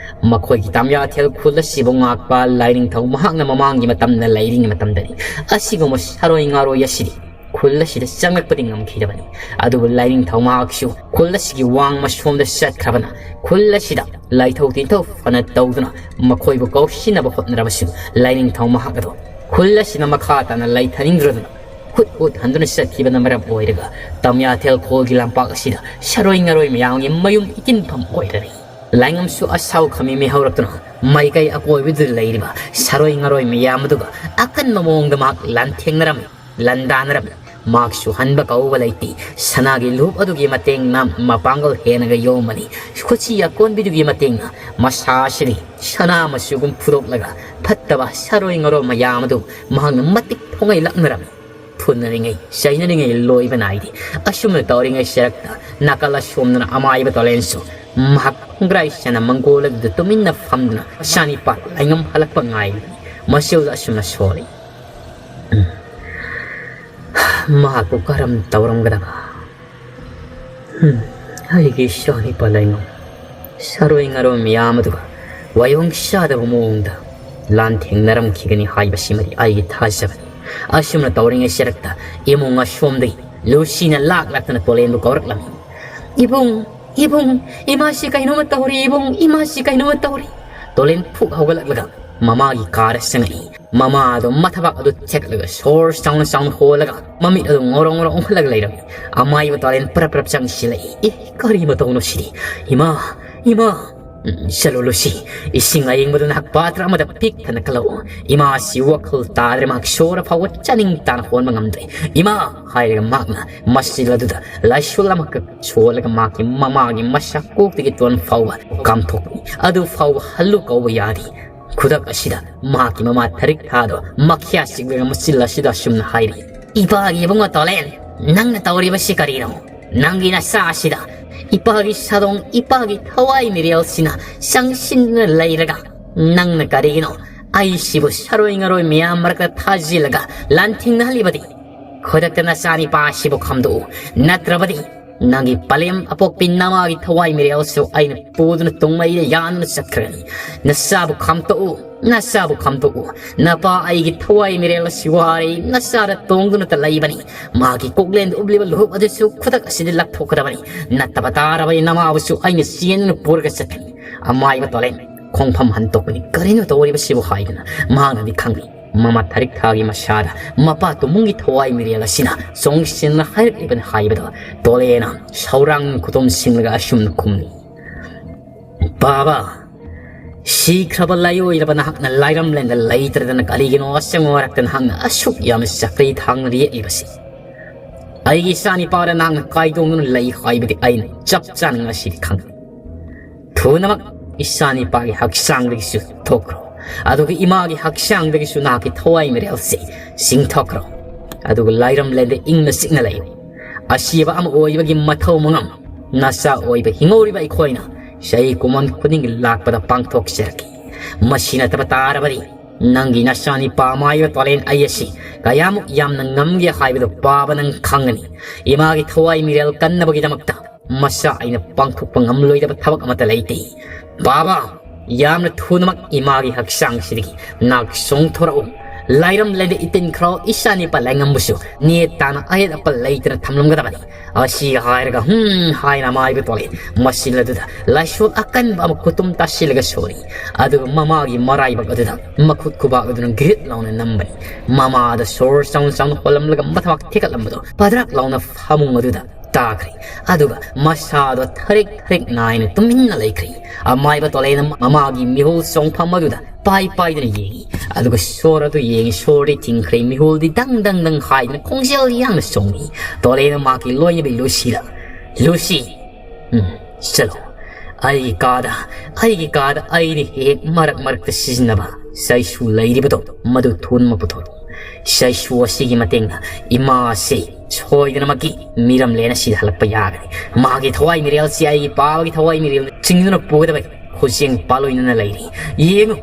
ꯃꯈꯣꯏꯒꯤ ꯇꯥꯃꯤꯌꯥꯊꯦꯜ ꯈꯨꯜ ꯑꯁꯤꯕꯨ ꯉꯥꯛꯄ ꯂꯥꯏꯅꯤꯡꯊꯧ ꯃꯍꯥꯛꯅ ꯃꯃꯥꯡꯒꯤ ꯃꯇꯝꯗ ꯂꯩꯔꯤꯉꯩ ꯃꯇꯝꯗꯗꯤ ꯑꯁꯤꯒꯨꯝꯕ ꯁꯥꯔꯣꯏ ꯉꯥꯔꯣꯏ ꯑꯁꯤꯗꯤ ꯈꯨꯜ ꯑꯁꯤꯗ ꯆꯪꯂꯛꯄꯗꯤ ꯉꯝꯈꯤꯗꯕꯅꯤ꯫ ꯑꯗꯨꯕꯨ ꯂꯥꯏꯅꯤꯡꯊꯧ ꯃꯍꯥꯛꯁꯨ ꯈꯨꯜ ꯑꯁꯤꯒꯤ ꯋꯥꯡꯃ ꯁꯣꯝꯗ ꯆꯠꯈ꯭ꯔꯕꯅ ꯈꯨꯜ ꯑꯁꯤꯗ ꯂꯥꯏꯊꯧ ꯇꯤꯟꯊꯧ ꯐꯅ ꯇꯧꯗꯨꯅ ꯃꯈꯣꯏꯕꯨ ꯀꯧꯁꯤꯟꯅꯕ ꯍꯣꯠꯅꯔꯕꯁꯨ ꯂꯥꯏꯅꯤꯡꯊꯧ ꯃꯍꯥꯛ ꯑꯗꯣ ꯈꯨꯜ ꯑꯁꯤꯅ ꯃꯈꯥ ꯇꯥꯅ ꯂꯩꯊꯅꯤꯡꯗ꯭ꯔꯗꯨꯅ ꯈꯨꯠ ꯍꯨꯠ ꯍꯟꯗꯨꯅ ꯆꯠꯈꯤꯕꯅ ꯃꯔꯝ ꯑꯣꯏꯔꯒ ꯇꯥꯃꯤꯌꯥꯊꯦꯜ ꯈꯣꯜꯒꯤ ꯂꯝꯄꯥꯛ ꯑꯁꯤꯗ ꯁꯥꯔꯣꯏ ꯉꯥꯔꯣꯏ ꯃꯌꯥꯝꯒꯤ ꯃꯌꯨꯝ ꯏꯇꯤꯟꯐꯝ ꯑꯣꯏꯔꯔꯦ꯫ ꯂꯥꯏꯉꯝꯁꯨ ꯑꯁꯥꯎ ꯈꯥꯃꯤ ꯃꯤ ꯍꯧꯔꯛꯇꯨꯅ ꯃꯥꯏꯀꯩ ꯑꯀꯣꯏꯕꯗꯨꯗ ꯂꯩꯔꯤꯕ ꯁꯥꯔꯣꯏ ꯉꯥꯔꯣꯏ ꯃꯌꯥꯝ ꯑꯗꯨꯒ ꯑꯀꯟꯕ ꯃꯑꯣꯡꯗ ꯃꯍꯥꯛ ꯂꯥꯟꯊꯦꯡꯅꯔꯝꯃꯤ, ꯂꯥꯟꯗꯥꯅꯔꯝꯃꯤ꯫ ꯃꯍꯥꯛꯁꯨ ꯍꯟꯕ ꯀꯧꯕ ꯂꯩꯇꯦ꯫ ꯁꯅꯥꯒꯤ ꯂꯨꯞ ꯑꯗꯨꯒꯤ ꯃꯇꯦꯡꯅ ꯃꯄꯥꯡꯒꯜ ꯍꯦꯟꯅꯒ ꯌꯣꯝꯃꯅꯤ꯫ ꯈꯨꯠꯁꯤ ꯑꯀꯣꯟꯕꯤꯗꯨꯒꯤ ꯃꯇꯦꯡꯅ ꯃꯁꯥ ꯑꯁꯤꯗꯤ ꯁꯅꯥ ꯃꯆꯨꯒꯨꯝ ꯐꯨꯗꯣꯛꯂꯒ ꯐꯠꯇꯕ ꯁꯥꯔꯣꯏ ꯉꯥꯔꯣꯏ ꯃꯌꯥꯝ ꯑꯗꯨ ꯃꯍꯥꯛꯅ ꯃꯇꯤꯛ ꯊꯣꯡꯉꯩ ꯂꯥꯛꯅꯔꯝꯃꯤ꯫ ꯐꯨꯅꯔꯤꯉꯩ, ꯆꯩꯅꯔꯤꯉꯩ ꯂꯣꯏꯕ ꯅꯥꯏꯗꯦ꯫ ꯑꯁꯨꯝꯅ ꯇꯧꯔꯤꯉꯩ ꯁꯔꯛꯇ ꯅꯥꯀꯜ ꯑꯁꯣꯝꯗꯅ ꯑꯃꯥꯏꯕ ꯇꯣꯂꯦꯟꯁꯨ ꯃꯍꯥꯛ ꯈꯣꯡꯒ꯭ꯔꯥꯏ ꯆꯅ ꯃꯪꯒꯣꯜ ꯑꯗꯨꯗ ꯇꯨꯃꯤꯟꯅ ꯐꯝꯗꯨꯅ ꯆꯥꯅꯤꯄꯥ ꯂꯥꯏꯉꯝ ꯍꯜꯂꯛꯄ ꯉꯥꯏꯔꯤ꯫ ꯃꯆꯤꯜꯗ ꯑꯁꯨꯝꯅ ꯁꯣꯜꯂꯤ꯫ ꯎꯝ꯫ ꯃꯍꯥꯛꯄꯨ ꯀꯔꯝ ꯇꯧꯔꯝꯒꯗꯕ? ꯎꯝ, ꯑꯩꯒꯤ ꯏꯆꯥꯅꯤꯄꯥ ꯂꯥꯏꯉꯝ ꯁꯥꯔꯣꯏ ꯉꯥꯔꯣꯏ ꯃꯌꯥꯝ ꯑꯗꯨꯒ ꯋꯥꯌꯣꯡ ꯆꯥꯗꯕ ꯃꯑꯣꯡꯗ ꯂꯥꯟꯊꯦꯡꯅꯔꯝꯈꯤꯒꯅꯤ ꯍꯥꯏꯕꯁꯤꯃꯗꯤ ꯑꯩꯒꯤ ꯊꯥꯖꯕꯅꯤ꯫ ꯑꯁꯨꯝꯅ ꯇꯧꯔꯤꯉꯩ ꯁꯔꯛꯇ ꯏꯃꯨꯡ ꯑꯁꯣꯝꯗꯒꯤ ꯂꯨꯁꯤꯅ ꯂꯥꯛ ꯂꯥꯛꯇꯅ ꯇꯣꯂꯦꯟꯕꯨ ꯀꯧꯔꯛꯂꯝꯃꯤ꯫ "ꯏꯕꯨꯡ, ꯏꯕꯨꯡ, ꯏꯃꯥꯁꯤ ꯀꯩꯅꯣꯝꯃ ꯇꯧꯔꯤ, ꯏꯕꯨꯡ, ꯏꯃꯥꯁꯤ ꯀꯩꯅꯣꯝꯃ ꯇꯧꯔꯤ!" ꯇꯣꯂꯦꯟ ꯐꯨꯛ ꯍꯧꯒꯠꯂꯛꯂꯒ ꯃꯃꯥꯒꯤ ꯀꯥꯗ ꯆꯪꯉꯛꯏ꯫ ꯃꯃꯥ ꯑꯗꯨ ꯃꯊꯕꯥꯛ ꯑꯗꯨ ꯊꯦꯛꯂꯒ ꯁꯣꯔ ꯆꯥꯎꯅ ꯆꯥꯎꯅ ꯍꯣꯜꯂꯒ ꯃꯃꯤꯠ ꯑꯗꯨ ꯉꯧꯔꯣ ꯉꯧꯔꯣ ꯑꯣꯟꯈꯠꯂꯒ ꯂꯩꯔꯝꯃꯤ꯫ ꯑꯃꯥꯏꯕ ꯇꯣꯂꯦꯟ ꯄ꯭ꯔꯞ ꯄ꯭ꯔꯞ ꯆꯪꯁꯤꯜꯂꯛꯏ꯫ "ꯑꯦ, ꯀꯔꯤ ꯃꯇꯧꯅꯣ ꯁꯤꯗꯤ? ꯏꯃꯥ, ꯏꯃꯥ!" "ꯎꯝ, ꯆꯠꯂꯣ ꯂꯨꯁꯤ, ꯏꯁꯤꯡ ꯑꯌꯤꯡꯕꯗꯨ ꯅꯍꯥꯛ ꯄꯥꯇ꯭ꯔ ꯑꯃꯗ ꯄꯤꯛ ꯊꯟꯅ ꯀꯜꯂꯛꯎ꯫ ꯏꯃꯥꯁꯤ ꯋꯥꯈꯜ ꯇꯥꯗ꯭ꯔꯦ, ꯃꯍꯥꯛ ꯁꯣꯔ ꯐꯥꯎꯕ ꯆꯥꯅꯤꯡ ꯇꯥꯅ ꯍꯣꯟꯕ ꯉꯝꯗ꯭ꯔꯦ꯫ ꯏꯃꯥ!" ꯍꯥꯏꯔꯒ ꯃꯍꯥꯛꯅ ꯃꯆꯤꯜ ꯑꯗꯨꯗ ꯂꯥꯏꯁꯣꯜ ꯑꯃꯈꯛ ꯁꯣꯜꯂꯒ ꯃꯍꯥꯛꯀꯤ ꯃꯃꯥꯒꯤ ꯃꯁꯥ ꯀꯣꯛꯇꯒꯤ ꯇꯣꯟ ꯐꯥꯎꯕ ꯀꯥꯝꯊꯣꯛꯄꯅꯤ꯫ ꯑꯗꯨ ꯐꯥꯎꯕ ꯍꯜꯂꯨ ꯀꯧꯕ ꯌꯥꯗꯦ꯫ ꯈꯨꯗꯛ ꯑꯁꯤꯗ ꯃꯍꯥꯛꯀꯤ ꯃꯃꯥ ꯊꯔꯤꯛ ꯊꯥꯗꯣ ꯃꯈ꯭ꯌꯥ ꯆꯤꯛꯂꯒ ꯃꯆꯤꯜ ꯑꯁꯤꯗ ꯑꯁꯨꯝꯅ ꯍꯥꯏꯔꯤ, "ꯏꯄꯥꯒꯤ ꯏꯕꯨꯡꯉꯣ ꯇꯣꯂꯦꯟ, ꯅꯪꯅ ꯇꯧꯔꯤꯕꯁꯤ ꯀꯔꯤꯅꯣ? ꯅꯪꯒꯤ ꯅꯆꯥ ꯑꯁꯤꯗ ꯏꯄꯥꯒꯤ ꯁꯥꯗꯣꯡ, ꯏꯄꯥꯒꯤ ꯊꯋꯥꯏ ꯃꯤꯔꯦꯜꯁꯤꯅ ꯆꯪꯁꯤꯟꯗꯨꯅ ꯂꯩꯔꯒ ꯅꯪꯅ ꯀꯔꯤꯒꯤꯅꯣ ꯑꯩꯁꯤꯕꯨ ꯁꯥꯔꯣꯏ ꯉꯥꯔꯣꯏ ꯃꯌꯥꯝ ꯃꯔꯛꯇ ꯊꯥꯖꯤꯜꯂꯒ ꯂꯥꯟꯊꯦꯡꯅꯍꯜꯂꯤꯕꯗꯤ? ꯈꯨꯗꯛꯇ ꯅꯆꯥꯅꯤꯄꯥ ꯑꯁꯤꯕꯨ ꯈꯥꯝꯗꯣꯛꯎ, ꯅꯠꯇ꯭ꯔꯕꯗꯤ ꯅꯪꯒꯤ ꯄꯂꯦꯝ ꯑꯄꯣꯛꯄꯤ ꯅꯃꯥꯒꯤ ꯊꯋꯥꯏ ꯃꯤꯔꯦꯜꯁꯨ ꯑꯩꯅ ꯄꯨꯗꯨꯅ ꯇꯨꯡꯃꯩꯗ ꯌꯥꯟꯗꯨꯅ ꯆꯠꯈ꯭ꯔꯒꯅꯤ꯫ ꯅꯆꯥꯕꯨ ꯈꯥꯝꯇꯣꯛꯎ, ꯅꯆꯥꯕꯨ ꯈꯥꯝꯇꯣꯛꯎ꯫ ꯅꯄꯥ ꯑꯩꯒꯤ ꯊꯋꯥꯏ ꯃꯤꯔꯦꯜ ꯑꯁꯤ ꯋꯥꯔꯦ, ꯅꯆꯥꯗ ꯇꯣꯡꯗꯨꯅꯇ ꯂꯩꯕꯅꯤ꯫ ꯃꯥꯒꯤ ꯀꯣꯛꯂꯦꯟꯗ ꯎꯞꯂꯤꯕ ꯂꯨꯍꯨꯞ ꯑꯗꯨꯁꯨ ꯈꯨꯗꯛ ꯑꯁꯤꯗ ꯂꯥꯛꯊꯣꯛꯀꯗꯕꯅꯤ꯫ ꯅꯠꯇꯕ ꯇꯥꯔꯕꯗꯤ ꯅꯃꯥꯕꯨꯁꯨ ꯑꯩꯅ ꯆꯦꯟꯗꯨꯅ ꯄꯨꯔꯒ ꯆꯠꯀꯅꯤ꯫" ꯑꯃꯥꯏꯕ ꯇꯣꯂꯦꯟ ꯈꯣꯡꯐꯝ ꯍꯟꯇꯣꯛꯄꯅꯤ꯫ ꯀꯔꯤꯅꯣ ꯇꯧꯔꯤꯕꯁꯤꯕꯨ ꯍꯥꯏꯗꯨꯅ ꯃꯍꯥꯛꯅꯗꯤ ꯈꯪꯂꯤ꯫ ꯃꯃꯥ ꯊꯔꯤꯛ ꯊꯥꯒꯤ ꯃꯁꯥꯗ ꯃꯄꯥ ꯇꯨꯃꯨꯡꯒꯤ ꯊꯋꯥꯏ ꯃꯤꯔꯦꯜ ꯑꯁꯤꯅ ꯆꯣꯡꯁꯤꯟꯅ ꯍꯥꯏꯔꯛꯂꯤꯕꯅꯤ ꯍꯥꯏꯕꯗꯣ ꯇꯣꯂꯦꯅ ꯁꯧꯔꯥꯡ ꯈꯨꯗꯣꯝ ꯁꯤꯡꯂꯒ ꯑꯁꯨꯝꯅ ꯈꯨꯝꯂꯤ, "ꯕꯥꯕꯥ, ꯁꯤꯈ꯭ꯔꯕ ꯂꯥꯏꯑꯣꯏꯔꯕ ꯅꯍꯥꯛꯅ ꯂꯥꯏꯔꯝꯂꯦꯟꯗ ꯂꯩꯇ꯭ꯔꯗꯅ ꯀꯔꯤꯒꯤꯅꯣ ꯑꯁꯪ ꯃꯔꯛꯇ ꯅꯍꯥꯛꯅ ꯑꯁꯨꯛ ꯌꯥꯝꯅ ꯆꯀ꯭ꯔꯤ ꯊꯥꯡꯅ ꯌꯦꯛꯂꯤꯕꯁꯤ? ꯑꯩꯒꯤ ꯏꯆꯥꯅꯤꯄꯥꯗ ꯅꯍꯥꯛꯅ ꯀꯥꯏꯗꯣꯡꯗꯨꯅ ꯂꯩ ꯍꯥꯏꯕꯗꯤ ꯑꯩꯅ ꯆꯞ ꯆꯥꯅ ꯉꯁꯤꯗꯤ ꯈꯪꯉꯤ꯫ ꯊꯨꯅꯃꯛ ꯏꯆꯥꯅꯤꯄꯥꯒꯤ ꯍꯛꯆꯥꯡꯗꯒꯤꯁꯨ ꯊꯣꯛꯈ꯭ꯔꯣ, ꯑꯗꯨꯒ ꯏꯃꯥꯒꯤ ꯍꯛꯆꯥꯡꯗꯒꯤꯁꯨ ꯅꯍꯥꯛꯀꯤ ꯊꯋꯥꯏ ꯃꯤꯔꯦꯜꯁꯦ ꯆꯤꯡꯊꯣꯛꯈ꯭ꯔꯣ, ꯑꯗꯨꯒ ꯂꯥꯏꯔꯝꯂꯦꯟꯗ ꯏꯪꯅ ꯆꯤꯛꯅ ꯂꯩꯌꯨ꯫ ꯑꯁꯤꯕ ꯑꯃ ꯑꯣꯏꯕꯒꯤ ꯃꯊꯧ ꯃꯉꯝ ꯅꯆꯥ ꯑꯣꯏꯕ ꯍꯤꯡꯍꯧꯔꯤꯕ ꯑꯩꯈꯣꯏꯅ ꯆꯍꯤ ꯀꯨꯝꯑꯣꯟ ꯈꯨꯗꯤꯡꯒꯤ ꯂꯥꯛꯄꯗ ꯄꯥꯡꯊꯣꯛꯆꯔꯛꯈꯤ꯫ ꯃꯁꯤ ꯅꯠꯇꯕ ꯇꯥꯔꯕꯗꯤ ꯅꯪꯒꯤ ꯅꯆꯥꯅꯤꯄꯥ ꯃꯥꯏꯕ ꯇꯣꯂꯦꯟ ꯑꯩ ꯑꯁꯤ ꯀꯌꯥꯃꯨꯛ ꯌꯥꯝꯅ ꯉꯝꯒꯦ ꯍꯥꯏꯕꯗꯨ ꯄꯥꯕ ꯅꯪ ꯈꯪꯒꯅꯤ꯫ ꯏꯃꯥꯒꯤ ꯊꯋꯥꯏ ꯃꯤꯔꯦꯜ ꯀꯟꯅꯕꯒꯤꯗꯃꯛꯇ ꯃꯆꯥ ꯑꯩꯅ ꯄꯥꯡꯊꯣꯛꯄ ꯉꯝꯂꯣꯏꯗꯕ ꯊꯕꯛ ꯑꯃꯠꯇ ꯂꯩꯇꯦ꯫ ꯕꯥꯕꯥ, ꯌꯥꯝꯅ ꯊꯨꯅꯃꯛ ꯏꯃꯥꯒꯤ ꯍꯛꯆꯥꯡꯁꯤꯗꯒꯤ ꯅꯥꯛ ꯆꯣꯡꯊꯣꯔꯛꯎ꯫ ꯂꯥꯏꯔꯝꯂꯦꯟꯗ ꯏꯇꯤꯟꯈ꯭ꯔꯣ, ꯏꯆꯥꯅꯤꯄꯥ ꯂꯥꯏꯉꯝꯕꯨꯁꯨ ꯅꯦ ꯇꯥꯅ ꯑꯍꯦꯠ ꯑꯄꯟ ꯂꯩꯇꯅ ꯊꯝꯂꯝꯒꯗꯕꯅꯤ꯫ ꯑꯁꯤ ꯍꯥꯏꯔꯒ ꯍꯨꯝ ꯍꯥꯏꯅ ꯃꯥꯏꯕ ꯇꯣꯂꯦꯟ ꯃꯆꯤꯜ ꯑꯗꯨꯗ ꯂꯥꯏꯁꯣꯜ ꯑꯀꯟꯕ ꯑꯃ ꯈꯨꯇꯨꯝ ꯇꯥꯁꯤꯜꯂꯒ ꯁꯣꯔꯤ꯫ ꯑꯗꯨꯒ ꯃꯃꯥꯒꯤ ꯃꯔꯥꯏꯕꯛ ꯑꯗꯨꯗ ꯃꯈꯨꯠ ꯈꯨꯕꯥꯛ ꯑꯗꯨꯅ ꯒ꯭ꯔꯤꯠ ꯂꯥꯎꯅ ꯅꯝꯕꯅꯤ꯫ ꯃꯃꯥꯗ ꯁꯣꯔ ꯆꯥꯎꯅ ꯆꯥꯎꯅ ꯍꯣꯜꯂꯝꯂꯒ ꯃꯊꯕꯥꯛ ꯊꯦꯛꯀꯠꯂꯝꯕꯗꯣ ꯄꯗ꯭ꯔꯛ ꯂꯥꯎꯅ ꯐꯃꯨꯡ ꯑꯗꯨꯗ ꯇꯥꯈ꯭ꯔꯦ꯫ ꯑꯗꯨꯒ ꯃꯁꯥꯗꯣ ꯊꯔꯦꯛ ꯊꯔꯦꯛ ꯅꯥꯏꯅ ꯇꯨꯃꯤꯟꯅ ꯂꯩꯈ꯭ꯔꯦ꯫ ꯑꯃꯥꯏꯕ ꯇꯣꯂꯦꯟꯅ ꯃꯃꯥꯒꯤ ꯃꯤꯍꯨꯜ ꯆꯣꯡꯐꯝ ꯑꯗꯨꯗ ꯄꯥꯏ ꯄꯥꯏꯗꯨꯅ ꯌꯦꯡꯉꯤ꯫ ꯑꯗꯨꯒ ꯁꯣꯔ ꯑꯗꯨ ꯌꯦꯡꯉꯤ, ꯁꯣꯔꯗꯤ ꯊꯤꯡꯈ꯭ꯔꯦ, ꯃꯤꯍꯨꯜꯗꯤ ꯗꯪ ꯗꯪ ꯗꯪ ꯍꯥꯏꯗꯨꯅ ꯈꯣꯡꯖꯦꯜ ꯌꯥꯡꯅ ꯆꯣꯡꯉꯤ꯫ ꯇꯣꯂꯦꯟꯅ ꯃꯍꯥꯛꯀꯤ ꯂꯣꯏꯅꯕꯤ ꯂꯨꯁꯤꯗ, "ꯂꯨꯁꯤ, ꯎꯝ, ꯆꯠꯂꯣ꯫ ꯑꯩꯒꯤ ꯀꯥꯗ, ꯑꯩꯒꯤ ꯀꯥꯗ ꯑꯩꯅ ꯍꯦꯛ ꯍꯦꯛ ꯃꯔꯛ ꯃꯔꯛꯇ ꯁꯤꯖꯤꯟꯅꯕ ꯆꯩꯁꯨ ꯂꯩꯔꯤꯕꯗꯣ ꯃꯗꯨ ꯊꯨꯅꯃꯛ ꯄꯨꯊꯣꯔꯛꯎ꯫ ꯆꯩꯁꯨ ꯑꯁꯤꯒꯤ ꯃꯇꯦꯡꯅ ꯏꯃꯥ ꯑꯁꯤ ꯁꯣꯏꯗꯅꯃꯛꯀꯤ ꯃꯤꯔꯝꯂꯦꯟ ꯑꯁꯤꯗ ꯍꯜꯂꯛꯄ ꯌꯥꯒꯅꯤ꯫ ꯃꯥꯒꯤ ꯊꯋꯥꯏ ꯃꯤꯔꯦꯜꯁꯤ ꯑꯩꯒꯤ ꯄꯥꯕꯒꯤ ꯊꯋꯥꯏ ꯃꯤꯔꯦꯜꯅ ꯆꯤꯡꯗꯨꯅ ꯄꯨꯒꯗꯕꯒꯤ ꯈꯨꯠꯁꯦꯡ ꯄꯥꯂꯣꯏꯅꯅ ꯂꯩꯔꯤ꯫ ꯌꯦꯡꯉꯨ,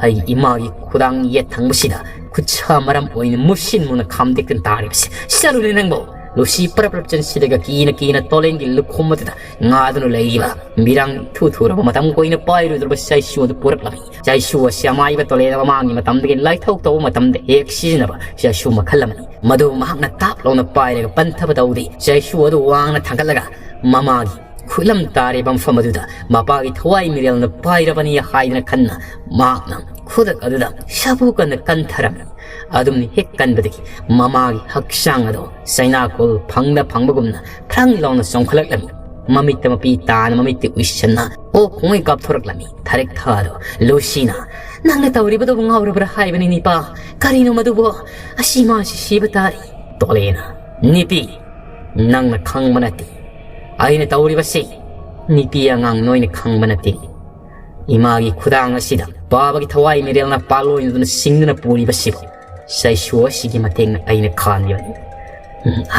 ꯑꯩꯒꯤ ꯏꯃꯥꯒꯤ ꯈꯨꯗꯥꯡ ꯌꯦꯠ ꯊꯪꯕꯁꯤꯗ ꯈꯨꯠꯁꯥ ꯃꯔꯝ ꯑꯣꯏꯅ ꯃꯨꯁꯤꯟ ꯃꯨꯅ ꯈꯥꯝꯗꯦꯛꯇꯨꯅ ꯇꯥꯔꯤꯕꯁꯦ꯫ ꯆꯠꯂꯨꯅꯦ ꯅꯪꯕꯣ!" ꯂꯨꯁꯤ ꯄꯔꯞ ꯄꯔꯞ ꯆꯦꯟꯁꯤꯜꯂꯒ ꯀꯤꯅ ꯀꯤꯅ ꯇꯣꯂꯦꯟꯒꯤ ꯂꯨꯈꯨꯝ ꯑꯗꯨꯗ ꯉꯥꯗꯨꯅ ꯂꯩꯔꯤꯕ ꯃꯤꯔꯥꯡ ꯏꯊꯨ ꯊꯨꯔꯕ ꯃꯇꯝ ꯀꯨꯏꯅ ꯄꯥꯏꯔꯨꯗ꯭ꯔꯕ ꯆꯩꯁꯨ ꯑꯗꯨ ꯄꯨꯔꯛꯂꯝꯃꯤ꯫ ꯆꯩꯁꯨ ꯑꯁꯤ ꯑꯃꯥꯏꯕ ꯇꯣꯂꯦꯟꯅ ꯃꯃꯥꯡꯒꯤ ꯃꯇꯝꯗꯒꯤ ꯂꯥꯏꯊꯧ ꯇꯧꯕ ꯃꯇꯝꯗ ꯍꯦꯛ ꯁꯤꯖꯤꯟꯅꯕ ꯆꯩꯁꯨ ꯃꯈꯜ ꯑꯃꯅꯤ꯫ ꯃꯗꯨ ꯃꯍꯥꯛꯅ ꯇꯥꯞ ꯂꯥꯎꯅ ꯄꯥꯏꯔꯒ ꯄꯟꯊꯕ ꯇꯧꯗꯦ꯫ ꯆꯩꯁꯨ ꯑꯗꯨ ꯋꯥꯡꯅ ꯊꯥꯡꯒꯠꯂꯒ ꯃꯃꯥꯒꯤ ꯈꯨꯠꯂꯝ ꯇꯥꯔꯤꯕ ꯃꯐꯝ ꯑꯗꯨꯗ ꯃꯄꯥꯒꯤ ꯊꯋꯥꯏ ꯃꯤꯔꯦꯜꯅ ꯄꯥꯏꯔꯕꯅꯤ ꯍꯥꯏꯗꯅ ꯈꯟꯅ ꯃꯍꯥꯛꯅ ꯈꯨꯗꯛ ꯑꯗꯨꯗ ꯁꯥꯐꯨ ꯀꯟꯅ ꯀꯟꯊꯔꯝꯃꯤ꯫ ꯑꯗꯨꯝꯅ ꯍꯦꯛ ꯀꯟꯕꯗꯒꯤ ꯃꯃꯥꯒꯤ ꯍꯛꯆꯥꯡ ꯑꯗꯨ ꯆꯩꯅꯥꯀꯣꯜ ꯐꯪꯅ ꯐꯪꯕꯒꯨꯝꯅ ꯐ꯭ꯔꯪ ꯂꯥꯎꯅ ꯆꯣꯡꯈꯠꯂꯛꯂꯝꯃꯤ꯫ ꯃꯃꯤꯠꯇ ꯃꯄꯤ ꯇꯥꯅ, ꯃꯃꯤꯠꯇ ꯎꯏꯁꯟꯅ ꯑꯣꯛ ꯈꯣꯡꯉꯩ ꯀꯥꯞꯊꯣꯔꯛꯂꯝꯃꯤ ꯊꯔꯤꯛ ꯊꯥꯗꯣ꯫ ꯂꯨꯁꯤꯅ, "ꯅꯪꯅ ꯇꯧꯔꯤꯕꯗꯨꯕꯨ ꯉꯥꯎꯔꯕ꯭ꯔꯥ ꯍꯥꯏꯕꯅꯤ ꯅꯤꯄꯥ? ꯀꯔꯤꯅꯣ ꯃꯗꯨꯕꯨ? ꯑꯁꯤ ꯃꯥꯁꯤ ꯁꯤꯕ ꯇꯥꯔꯦ꯫" ꯇꯣꯂꯦꯅ, "ꯅꯤꯄꯤ, ꯅꯪꯅ ꯈꯪꯕ ꯅꯠꯇꯦ꯫ ꯑꯩꯅ ꯇꯧꯔꯤꯕꯁꯤ ꯅꯤꯄꯤ ꯑꯉꯥꯡ ꯅꯣꯏꯅ ꯈꯪꯕ ꯅꯠꯇꯦ꯫ ꯏꯃꯥꯒꯤ ꯈꯨꯗꯥꯡ ꯑꯁꯤꯗ ꯄꯥꯕꯒꯤ ꯊꯋꯥꯏ ꯃꯤꯔꯦꯜꯅ ꯄꯥꯜꯂꯣꯏꯅꯗꯨꯅ ꯁꯤꯡꯗꯨꯅ ꯄꯨꯔꯤꯕꯁꯤꯕꯨ ꯆꯩꯁꯨ ꯑꯁꯤꯒꯤ ꯃꯇꯦꯡꯅ ꯑꯩꯅ ꯈꯥꯟꯂꯤꯕꯅꯤ꯫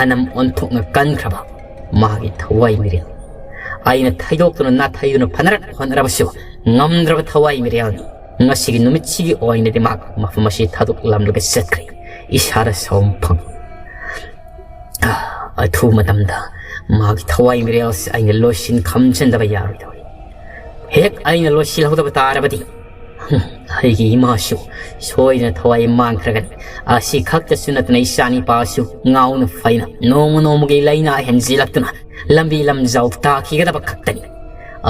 ꯑꯅꯝ ꯑꯣꯟꯊꯣꯛꯅ ꯀꯟꯈ꯭ꯔꯕ ꯃꯥꯒꯤ ꯊꯋꯥꯏ ꯃꯤꯔꯦꯜ꯫ ꯑꯩꯅ ꯊꯩꯗꯣꯛꯇꯨꯅ ꯅꯥꯊꯩꯗꯨꯅ ꯐꯅꯔꯛ ꯍꯣꯠꯅꯔꯕꯁꯨ ꯉꯝꯗ꯭ꯔꯕ ꯊꯋꯥꯏ ꯃꯤꯔꯦꯜꯅꯤ꯫ ꯉꯁꯤꯒꯤ ꯅꯨꯃꯤꯠꯁꯤꯒꯤ ꯑꯣꯏꯅꯗꯤ ꯃꯍꯥꯛ ꯃꯐꯝ ꯑꯁꯤ ꯊꯥꯗꯣꯛꯂꯝꯂꯒ ꯆꯠꯈ꯭ꯔꯦ꯫ ꯏꯁꯥꯗ ꯁꯥꯎꯕ ꯐꯪꯏ꯫ ꯑꯊꯨꯕ ꯃꯇꯝꯗ ꯃꯥꯒꯤ ꯊꯋꯥꯏ ꯃꯤꯔꯦꯜꯁꯤ ꯑꯩꯅ ꯂꯣꯏꯁꯤꯟ ꯈꯝꯖꯤꯟꯗꯕ ꯌꯥꯔꯣꯏꯗꯧꯔꯤ꯫ ꯍꯦꯛ ꯑꯩꯅ ꯂꯣꯏꯁꯤꯜꯍꯧꯗꯕ ꯇꯥꯔꯕꯗꯤ, ꯍꯨꯝ, ꯑꯩꯒꯤ ꯏꯃꯥꯁꯨ ꯁꯣꯏꯗꯅ ꯊꯋꯥꯏ ꯃꯥꯡꯈ꯭ꯔꯒꯅꯤ꯫ ꯑꯁꯤ ꯈꯛꯇꯁꯨ ꯅꯠꯇꯅ ꯏꯆꯥꯅꯤꯄꯥꯁꯨ ꯉꯥꯎꯅ ꯐꯩꯅ ꯅꯣꯡꯃ ꯅꯣꯡꯃꯒꯤ ꯂꯥꯏꯅꯥ ꯍꯦꯟꯖꯤꯜꯂꯛꯇꯨꯅ ꯂꯝꯕꯤ ꯂꯝꯖꯥꯎ ꯇꯥꯈꯤꯒꯗꯕ ꯈꯛꯇꯅꯤ꯫"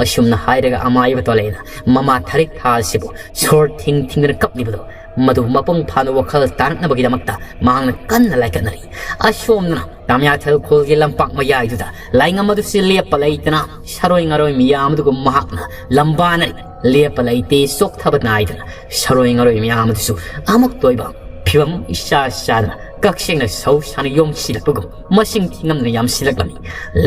ꯑꯁꯨꯝꯅ ꯍꯥꯏꯔꯒ ꯑꯃꯥꯏꯕ ꯇꯣꯂꯦꯅ ꯃꯃꯥ ꯊꯔꯤꯛ ꯊꯥ ꯑꯁꯤꯕꯨ ꯁꯣꯔ ꯊꯤꯡ ꯊꯤꯡꯗꯨꯅ ꯀꯞꯂꯤꯕꯗꯨ ꯃꯗꯨ ꯃꯄꯨꯡ ꯐꯥꯅ ꯋꯥꯈꯜ ꯇꯥꯔꯛꯅꯕꯒꯤꯗꯃꯛꯇ ꯃꯍꯥꯛꯅ ꯀꯟꯅ ꯂꯥꯏꯀꯠꯅꯔꯤ꯫ ꯑꯁꯣꯝꯗꯅ ꯇꯥꯃꯤꯌꯥꯊꯦꯜ ꯈꯨꯜꯒꯤ ꯂꯝꯄꯥꯛ ꯃꯌꯥꯏꯗꯨꯗ ꯂꯥꯏꯉꯝ ꯑꯗꯨꯁꯨ ꯂꯦꯞꯄ ꯂꯩꯇꯅ ꯁꯥꯔꯣꯏ ꯉꯥꯔꯣꯏ ꯃꯤꯌꯥꯝ ꯑꯗꯨꯒ ꯃꯍꯥꯛꯅ ꯂꯝꯕꯥꯅꯔꯤ꯫ ꯂꯦꯞꯄ ꯂꯩꯇꯦ, ꯆꯣꯛꯊꯕ ꯅꯥꯏꯗꯅ ꯁꯥꯔꯣꯏ ꯉꯥꯔꯣꯏ ꯃꯤꯌꯥꯝ ꯑꯗꯨꯁꯨ ꯑꯃꯨꯛꯇ ꯑꯣꯏꯕ ꯐꯤꯕꯝ ꯏꯆꯥ ꯆꯥꯗꯅ ꯀꯛꯆꯦꯡꯅ ꯁꯧ ꯁꯥꯅ ꯌꯣꯝꯁꯤꯜꯂꯛꯄꯒꯨꯝ ꯃꯁꯤꯡ ꯊꯤꯉꯝꯗꯅ ꯌꯥꯝꯁꯤꯜꯂꯛꯂꯝꯃꯤ꯫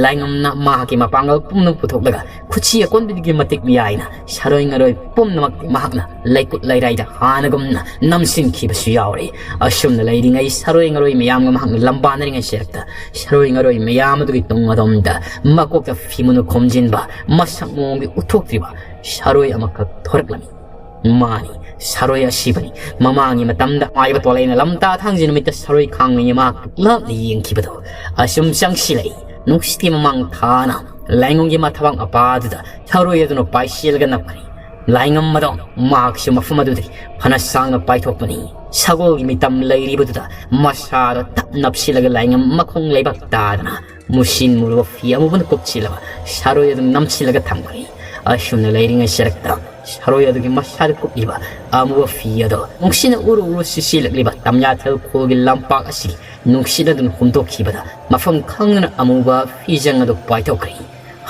ꯂꯥꯏꯉꯝꯅ ꯃꯍꯥꯛꯀꯤ ꯃꯄꯥꯡꯒꯜ ꯄꯨꯝꯅꯃꯛ ꯄꯨꯊꯣꯛꯂꯒ ꯈꯨꯠꯁꯤ ꯑꯀꯣꯟꯕꯤꯗꯒꯤ ꯃꯇꯤꯛ ꯃꯤꯌꯥꯏꯅ ꯁꯥꯔꯣꯏ ꯉꯥꯔꯣꯏ ꯄꯨꯝꯅꯃꯛꯇꯤ ꯃꯍꯥꯛꯅ ꯂꯩꯀꯨꯠ ꯂꯩꯔꯥꯏꯗ ꯍꯥꯟꯅꯒꯨꯝꯅ ꯅꯝꯁꯤꯟꯈꯤꯕꯁꯨ ꯌꯥꯎꯔꯦ꯫ ꯑꯁꯨꯝꯅ ꯂꯩꯔꯤꯉꯩ ꯁꯥꯔꯣꯏ ꯉꯥꯔꯣꯏ ꯃꯌꯥꯝꯒ ꯃꯍꯥꯛꯅ ꯂꯝꯕꯥꯅꯔꯤꯉꯩ ꯁꯦꯔꯛꯇ ꯁꯥꯔꯣꯏ ꯉꯥꯔꯣꯏ ꯃꯌꯥꯝ ꯑꯗꯨꯒꯤ ꯇꯨꯡ ꯑꯗꯣꯝꯗ ꯃꯀꯣꯛꯇ ꯐꯤꯃꯨꯅ ꯈꯣꯝꯖꯤꯟꯕ ꯃꯁꯛ ꯃꯑꯣꯡꯗꯤ ꯎꯠꯊꯣꯛꯇ꯭ꯔꯤꯕ ꯁꯥꯔꯣꯏ ꯑꯃꯈꯛ ꯊꯣꯔꯛꯂꯝꯃꯤ꯫ ꯃꯥꯅꯤ, ꯁꯥꯔꯣꯏ ꯑꯁꯤꯕꯅꯤ꯫ ꯃꯃꯥꯡꯒꯤ ꯃꯇꯝꯗ ꯃꯥꯏꯕ ꯇꯣꯂꯩꯅ ꯂꯝꯇꯥ ꯊꯥꯡꯖ ꯅꯨꯃꯤꯠꯇ ꯁꯥꯔꯣꯏ ꯈꯥꯡꯅ ꯃꯍꯥꯛ ꯂꯥꯞꯅ ꯌꯦꯡꯈꯤꯕꯗꯣ ꯑꯁꯨꯝ ꯆꯪꯁꯤꯜꯂꯛꯏ꯫ ꯅꯨꯡꯁꯤꯠꯀꯤ ꯃꯃꯥꯡ ꯊꯥꯅ ꯂꯥꯏꯉꯝꯒꯤ ꯃꯊꯕꯥꯛ ꯃꯄꯥꯗꯨꯗ ꯁꯥꯔꯣꯏ ꯑꯗꯨꯅ ꯄꯥꯏꯁꯤꯜꯂꯒ ꯅꯞꯈ꯭ꯔꯦ꯫ ꯂꯥꯏꯉꯝ ꯑꯗꯣ ꯃꯍꯥꯛꯁꯨ ꯃꯐꯝ ꯑꯗꯨꯗꯒꯤ ꯐꯅ ꯁꯥꯡꯅ ꯄꯥꯏꯊꯣꯛꯄꯅꯤ꯫ ꯁꯒꯣꯜꯒꯤ ꯃꯤꯇꯝ ꯂꯩꯔꯤꯕꯗꯨꯗ ꯃꯁꯥꯗ ꯇꯞ ꯅꯞꯁꯤꯜꯂꯒ ꯂꯥꯏꯉꯝ ꯃꯈꯣꯡ ꯂꯩꯕꯥꯛ ꯇꯥꯗꯅ ꯃꯨꯁꯤꯟ ꯃꯨꯔꯕ ꯐꯤ ꯑꯃꯨꯕꯅ ꯀꯨꯞꯁꯤꯜꯂꯕ ꯁꯥꯔꯣꯏ ꯑꯗꯨ ꯅꯝꯁꯤꯜꯂꯒ ꯊꯝꯈ꯭ꯔꯦ꯫ ꯑꯁꯨꯝꯅ ꯂꯩꯔꯤꯉꯩ ꯁꯔꯛꯇ ꯁꯥꯔꯣꯏ ꯑꯗꯨꯒꯤ ꯃꯁꯥꯗ ꯀꯨꯞꯂꯤꯕ ꯑꯃꯨꯕ ꯐꯤ ꯑꯗꯣ ꯅꯨꯡꯁꯤꯠꯅ ꯎꯔꯨ ꯎꯔꯨ ꯁꯤꯠꯆꯤꯜꯂꯛꯂꯤꯕ ꯇꯝꯌꯥꯊꯦꯜ ꯈꯨꯜꯒꯤ ꯂꯝꯄꯥꯛ ꯑꯁꯤꯒꯤ ꯅꯨꯡꯁꯤꯠ ꯑꯗꯨꯅ ꯍꯨꯝꯗꯣꯛꯈꯤꯕꯗ ꯃꯐꯝ ꯈꯪꯗꯅ ꯑꯃꯨꯕ ꯐꯤꯖꯪ ꯑꯗꯨ ꯄꯥꯏꯊꯣꯛꯈ꯭ꯔꯦ꯫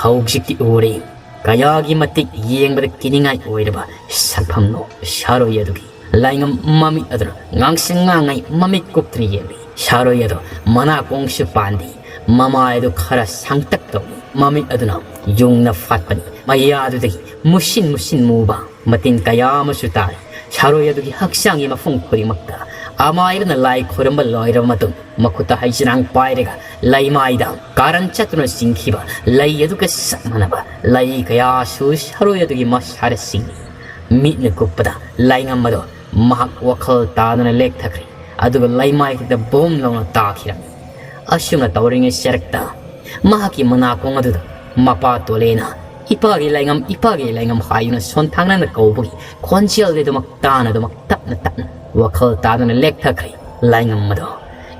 ꯍꯧꯖꯤꯛꯇꯤ ꯎꯔꯦ, ꯀꯌꯥꯒꯤ ꯃꯇꯤꯛ ꯌꯦꯡꯕꯗ ꯀꯤꯅꯤꯡꯉꯥꯏ ꯑꯣꯏꯔꯕ ꯁꯛꯐꯝꯅꯣ ꯁꯥꯔꯣꯏ ꯑꯗꯨꯒꯤ꯫ ꯂꯥꯏꯉꯝ ꯃꯃꯤꯠ ꯑꯗꯨꯅ ꯉꯥꯡꯁꯪ ꯉꯥꯡꯉꯩ ꯃꯃꯤꯠ ꯀꯨꯞꯇꯨꯅ ꯌꯦꯡꯂꯤ꯫ ꯁꯥꯔꯣꯏ ꯑꯗꯣ ꯃꯅꯥꯀꯣꯡꯁꯨ ꯄꯥꯟꯗꯦ, ꯃꯃꯥꯏ ꯑꯗꯨ ꯈꯔ ꯁꯥꯡꯇꯛ ꯇꯧꯏ꯫ ꯃꯃꯤꯠ ꯑꯗꯨꯅ ꯌꯨꯡꯅ ꯐꯥꯠꯄꯅꯤ꯫ ꯃꯌꯥꯗꯨꯗꯒꯤ ꯃꯨꯁꯤꯟ ꯃꯨꯁꯤꯟ ꯃꯨꯕ ꯃꯇꯤꯟ ꯀꯌꯥ ꯑꯃꯁꯨ ꯇꯥꯔꯤ꯫ ꯁꯥꯔꯣꯏ ꯑꯗꯨꯒꯤ ꯍꯛꯆꯥꯡꯒꯤ ꯃꯐꯝ ꯈꯨꯗꯤꯡꯃꯛꯇ ꯑꯃꯥꯏꯕꯅ ꯂꯥꯏ ꯈꯣꯏꯔꯝꯕ ꯂꯣꯏꯔꯕ ꯃꯇꯨꯡ, ꯃꯈꯨꯠꯇ ꯍꯩꯖꯤꯔꯥꯡ ꯄꯥꯏꯔꯒ ꯂꯩꯃꯥꯏꯗ ꯀꯥꯔꯟ ꯆꯠꯇꯨꯅ ꯆꯤꯡꯈꯤꯕ ꯂꯩ ꯑꯗꯨꯒ ꯆꯞ ꯃꯥꯟꯅꯕ ꯂꯩ ꯀꯌꯥꯁꯨ ꯁꯥꯔꯣꯏ ꯑꯗꯨꯒꯤ ꯃꯁꯥꯗ ꯆꯤꯡꯏ꯫ ꯃꯤꯠꯅ ꯀꯨꯞꯄꯗ ꯂꯥꯏꯉꯝ ꯑꯗꯣ ꯃꯍꯥꯛ ꯋꯥꯈꯜ ꯇꯥꯗꯨꯅ ꯂꯦꯛꯊꯈ꯭ꯔꯦ, ꯑꯗꯨꯒ ꯂꯩꯃꯥꯏꯊꯛꯇ ꯕꯣꯝ ꯂꯥꯎꯅ ꯇꯥꯈꯤꯔꯝꯃꯤ꯫ ꯑꯁꯨꯝꯅ ꯇꯧꯔꯤꯉꯩ ꯆꯔꯛꯇ ꯃꯍꯥꯛꯀꯤ ꯃꯅꯥꯀꯣꯡ ꯑꯗꯨꯗ ꯃꯄꯥ ꯇꯣꯂꯦꯅ "ꯏꯄꯥꯒꯤ ꯂꯥꯏꯉꯝ, ꯏꯄꯥꯒꯤ ꯂꯥꯏꯉꯝ" ꯍꯥꯏꯗꯨꯅ ꯁꯣꯟꯊꯥꯡꯅꯅ ꯀꯧꯕꯒꯤ ꯈꯣꯟꯖꯦꯜꯗꯨꯃꯛ ꯇꯥꯅꯗꯨꯃꯛ ꯇꯞꯅ ꯇꯞꯅ ꯋꯥꯈꯜ ꯇꯥꯗꯨꯅ ꯂꯦꯛꯊꯈ꯭ꯔꯦ ꯂꯥꯏꯉꯝ ꯑꯗꯣ꯫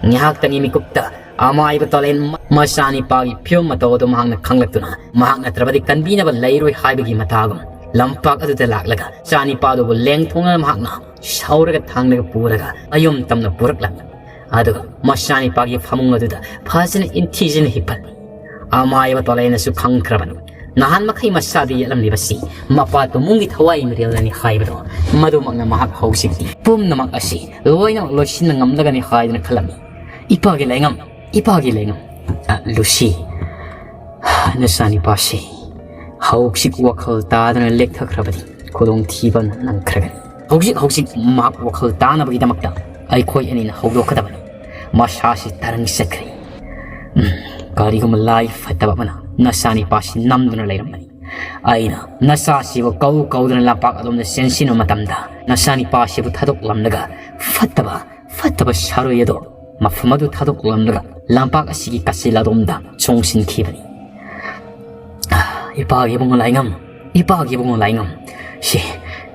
ꯉꯥꯏꯍꯥꯛꯇꯪꯒꯤ ꯃꯤꯀꯨꯞꯇ ꯑꯃꯥꯏꯕ ꯇꯣꯂꯦꯟ ꯃꯆꯥꯅꯤꯄꯥꯒꯤ ꯐꯤꯕꯝ ꯃꯇꯧ ꯑꯗꯨ ꯃꯍꯥꯛꯅ ꯈꯪꯂꯛꯇꯨꯅ, ꯃꯍꯥꯛ ꯅꯠꯇ꯭ꯔꯕꯗꯤ ꯀꯟꯕꯤꯅꯕ ꯂꯩꯔꯣꯏ ꯍꯥꯏꯕꯒꯤ ꯃꯇꯥꯒꯨꯝ, ꯂꯝꯄꯥꯛ ꯑꯗꯨꯗ ꯂꯥꯛꯂꯒ ꯃꯆꯥꯅꯤꯄꯥꯗꯨꯕꯨ ꯂꯦꯡꯊꯣꯛꯅ ꯃꯍꯥꯛꯅ ꯁꯥꯎꯔꯒ ꯊꯥꯡꯂꯒ ꯄꯨꯔꯒ ꯃꯌꯨꯝ ꯇꯝꯅ ꯄꯨꯔꯛꯂꯝꯃꯤ꯫ ꯑꯗꯨꯒ ꯃꯆꯥꯅꯤꯄꯥꯒꯤ ꯐꯃꯨꯡ ꯑꯗꯨꯗ ꯐꯖꯅ ꯏꯟꯊꯤꯖꯅ ꯍꯤꯞꯍꯜꯂꯤ꯫ ꯑꯃꯥꯏꯕ ꯇꯣꯂꯦꯅꯁꯨ ꯈꯪꯈ꯭ꯔꯕꯅꯤ, ꯅꯍꯥꯟ ꯃꯈꯩ ꯃꯁꯥꯗ ꯌꯦꯠꯂꯝꯂꯤꯕꯁꯤ ꯃꯄꯥ ꯇꯨꯃꯨꯡꯒꯤ ꯊꯋꯥꯏ ꯃꯤꯔꯦꯜꯅꯅꯤ ꯍꯥꯏꯕꯗꯣ꯫ ꯃꯗꯨꯃꯛꯅ ꯃꯍꯥꯛ ꯍꯧꯖꯤꯛꯇꯤ ꯄꯨꯝꯅꯃꯛ ꯑꯁꯤ ꯂꯣꯏꯅꯃꯛ ꯂꯣꯏꯁꯤꯟꯕ ꯉꯝꯂꯒꯅꯤ ꯍꯥꯏꯗꯨꯅ ꯈꯜꯂꯝꯃꯤ꯫ "ꯏꯄꯥꯒꯤ ꯂꯩꯉꯝ, ꯏꯄꯥꯒꯤ ꯂꯩꯉꯝ꯫ ꯑ, ꯂꯨꯁꯤ, ꯅꯆꯥꯅꯤꯄꯥꯁꯤ ꯍꯧꯖꯤꯛ ꯋꯥꯈꯜ ꯇꯥꯗꯅ ꯂꯦꯛꯊꯈ꯭ꯔꯕꯗꯤ ꯈꯨꯗꯣꯡꯊꯤꯕ ꯅꯪꯈ꯭ꯔꯒꯅꯤ꯫ ꯍꯧꯖꯤꯛ ꯍꯧꯖꯤꯛ ꯃꯍꯥꯛ ꯋꯥꯈꯜ ꯇꯥꯅꯕꯒꯤꯗꯃꯛꯇ ꯑꯩꯈꯣꯏ ꯑꯅꯤꯅ ꯍꯧꯗꯣꯛꯀꯗꯕꯅꯤ꯫ ꯃꯁꯥꯁꯤ ꯇꯔꯪ ꯆꯠꯈ꯭ꯔꯦ꯫ ꯎꯝ, ꯀꯔꯤꯒꯨꯝꯕ ꯂꯥꯏ ꯐꯠꯇꯕ ꯑꯃꯅ ꯅꯆꯥꯅꯤꯄꯥꯁꯤ ꯅꯝꯗꯨꯅ ꯂꯩꯔꯝꯕꯅꯤ꯫ ꯑꯩꯅ ꯅꯆꯥꯁꯤꯕꯨ ꯀꯧ ꯀꯧꯗꯨꯅ ꯂꯝꯄꯥꯛ ꯑꯗꯣꯝꯗ ꯆꯦꯟꯁꯤꯟꯕ ꯃꯇꯝꯗ ꯅꯆꯥꯅꯤꯄꯥꯁꯤꯕꯨ ꯊꯥꯗꯣꯛꯂꯝꯂꯒ ꯐꯠꯇꯕ, ꯐꯠꯇꯕ ꯁꯥꯔꯣꯏ ꯑꯗꯣ ꯃꯐꯝ ꯑꯗꯨ ꯊꯥꯗꯣꯛꯂꯝꯂꯒ ꯂꯝꯄꯥꯛ ꯑꯁꯤꯒꯤ ꯀꯥꯆꯤꯜ ꯑꯗꯣꯝꯗ ꯆꯣꯡꯁꯤꯟꯈꯤꯕꯅꯤ꯫ ꯏꯄꯥꯒꯤ ꯏꯕꯨꯡꯉꯣ ꯂꯥꯏꯉꯝ, ꯏꯄꯥꯒꯤ ꯏꯕꯨꯡꯉꯣ ꯂꯥꯏꯉꯝ, ꯁꯤ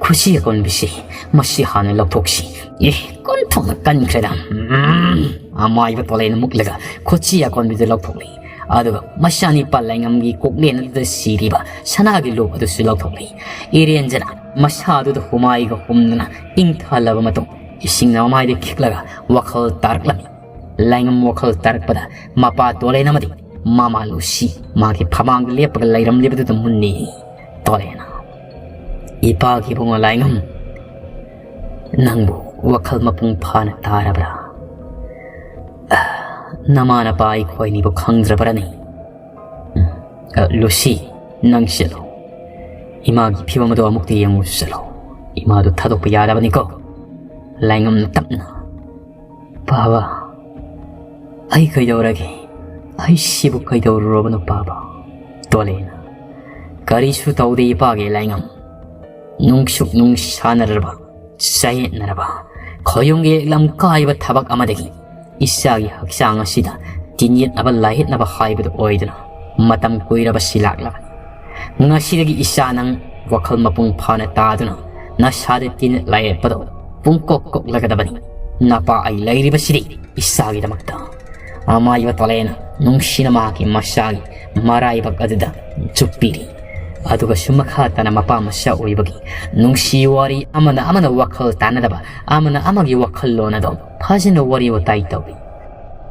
ꯈꯨꯠꯁꯤ ꯑꯀꯣꯟꯕꯤꯁꯤ, ꯃꯁꯤ ꯍꯥꯟꯅ ꯂꯧꯊꯣꯛꯁꯤ꯫ ꯑꯦ, ꯀꯣꯟꯊꯣꯛꯅ ꯀꯟꯈ꯭ꯔꯦꯗ꯫ ꯎꯝ, ꯑꯃꯥꯏꯕ ꯇꯣꯂꯦꯅ ꯃꯨꯛꯂꯒ ꯈꯨꯠꯁꯤ ꯑꯀꯣꯟꯕꯤꯗꯨ ꯂꯧꯊꯣꯛꯂꯤ꯫ ꯑꯗꯨꯒ ꯃꯆꯥꯅꯤꯄꯥ ꯂꯥꯏꯉꯝꯒꯤ ꯀꯣꯛꯂꯦꯟ ꯑꯗꯨꯗ ꯁꯤꯔꯤꯕ ꯁꯅꯥꯒꯤ ꯂꯣꯛ ꯑꯗꯨꯁꯨ ꯂꯧꯊꯣꯛꯂꯤ꯫ ꯏꯔꯦꯟꯖꯅ ꯃꯁꯥꯗꯨꯗ ꯍꯨꯃꯥꯏꯒ ꯍꯨꯝꯗꯨꯅ ꯏꯪꯊꯍꯜꯂꯕ ꯃꯇꯨꯡ, ꯏꯁꯤꯡꯅ ꯃꯃꯥꯏꯗ ꯈꯤꯛꯂꯒ ꯋꯥꯈꯜ ꯇꯥꯔꯛꯂꯝꯃꯤ꯫ ꯂꯥꯏꯉꯝ ꯋꯥꯈꯜ ꯇꯥꯔꯛꯄꯗ ꯃꯄꯥ ꯇꯣꯂꯦꯟ ꯑꯃꯗꯤ ꯃꯃꯥ ꯂꯨꯁꯤ ꯃꯥꯒꯤ ꯐꯃꯥꯡꯗ ꯂꯦꯞꯄꯒ ꯂꯩꯔꯝꯂꯤꯕꯗꯨꯗ ꯃꯨꯟꯅꯤ꯫ ꯇꯣꯂꯦꯅ, "ꯏꯄꯥꯒꯤ ꯏꯕꯨꯡꯉꯣ ꯂꯥꯏꯉꯝ, ꯅꯪꯕꯨ ꯋꯥꯈꯜ ꯃꯄꯨꯡ ꯐꯥꯅ ꯇꯥꯔꯕ꯭ꯔꯥ? ꯑ, ꯅꯃꯥ ꯅꯄꯥ ꯑꯩꯈꯣꯏꯅꯤꯕꯨ ꯈꯪꯗ꯭ꯔꯕ꯭ꯔꯅꯤ? ꯎꯝ, ꯑ, ꯂꯨꯁꯤ, ꯅꯪ ꯆꯠꯂꯣ꯫ ꯏꯃꯥꯒꯤ ꯐꯤꯕꯝ ꯑꯗꯨ ꯑꯃꯨꯛꯇ ꯌꯦꯡꯉꯨ ꯆꯠꯂꯣ꯫ ꯏꯃꯥꯗꯨ ꯊꯥꯗꯣꯛꯄ ꯌꯥꯗꯕꯅꯤꯀꯣ꯫" ꯂꯥꯏꯉꯝꯅ ꯇꯞꯅ, "ꯄꯥꯕ, ꯑꯩ ꯀꯩꯗꯧꯔꯒꯦ? ꯑꯩ ꯁꯤꯕꯨ ꯀꯩꯗꯧꯔꯨꯔꯕꯅꯣ ꯄꯥꯕ?" ꯇꯣꯂꯦꯅ, "ꯀꯔꯤꯁꯨ ꯇꯧꯗꯦ ꯏꯄꯥꯒꯤ ꯂꯥꯏꯉꯝ꯫ ꯅꯨꯡꯁꯨꯛ ꯅꯨꯡꯁꯥꯅꯔꯕ, ꯆꯌꯦꯠꯅꯔꯕ, ꯈꯣꯌꯨꯝꯒꯤ ꯂꯝꯀꯥꯏꯕ ꯊꯕꯛ ꯑꯃꯗꯒꯤ ꯏꯆꯥꯒꯤ ꯍꯛꯆꯥꯡ ꯑꯁꯤꯗ ꯇꯤꯟꯌꯦꯠꯅꯕ ꯂꯥꯏꯌꯦꯠꯅꯕ ꯍꯥꯏꯕꯗꯨ ꯑꯣꯏꯗꯨꯅ ꯃꯇꯝ ꯀꯨꯏꯔꯕꯁꯤ ꯂꯥꯛꯂꯕꯅꯤ꯫ ꯉꯁꯤꯗꯒꯤ ꯏꯆꯥ ꯅꯪ ꯋꯥꯈꯜ ꯃꯄꯨꯡ ꯐꯥꯅ ꯇꯥꯗꯨꯅ ꯅꯁꯥꯗ ꯇꯤꯟ ꯂꯥꯏꯌꯦꯠꯄꯗꯣ ꯄꯨꯡꯀꯣꯛ ꯀꯣꯛꯂꯒꯗꯕꯅꯤ꯫ ꯅꯄꯥ ꯑꯩ ꯂꯩꯔꯤꯕꯁꯤꯗꯤ ꯏꯆꯥꯒꯤꯗꯃꯛꯇ꯫" ꯑꯃꯥꯏꯕ ꯇꯣꯂꯦꯅ ꯅꯨꯡꯁꯤꯅ ꯃꯍꯥꯛꯀꯤ ꯃꯆꯥꯒꯤ ꯃꯔꯥꯏꯕꯛ ꯑꯗꯨꯗ ꯆꯨꯞꯄꯤꯔꯤ꯫ ꯑꯗꯨꯒꯁꯨ ꯃꯈꯥ ꯇꯥꯅ ꯃꯄꯥ ꯃꯆꯥ ꯑꯣꯏꯕꯒꯤ ꯅꯨꯡꯁꯤ ꯋꯥꯔꯤ ꯑꯃꯅ ꯑꯃꯅ ꯋꯥꯈꯜ ꯇꯥꯅꯗꯕ, ꯑꯃꯅ ꯑꯃꯒꯤ ꯋꯥꯈꯜꯂꯣꯟ ꯑꯗꯨ ꯐꯖꯅ ꯋꯥꯔꯤ ꯋꯥꯇꯥꯏ ꯇꯧꯏ꯫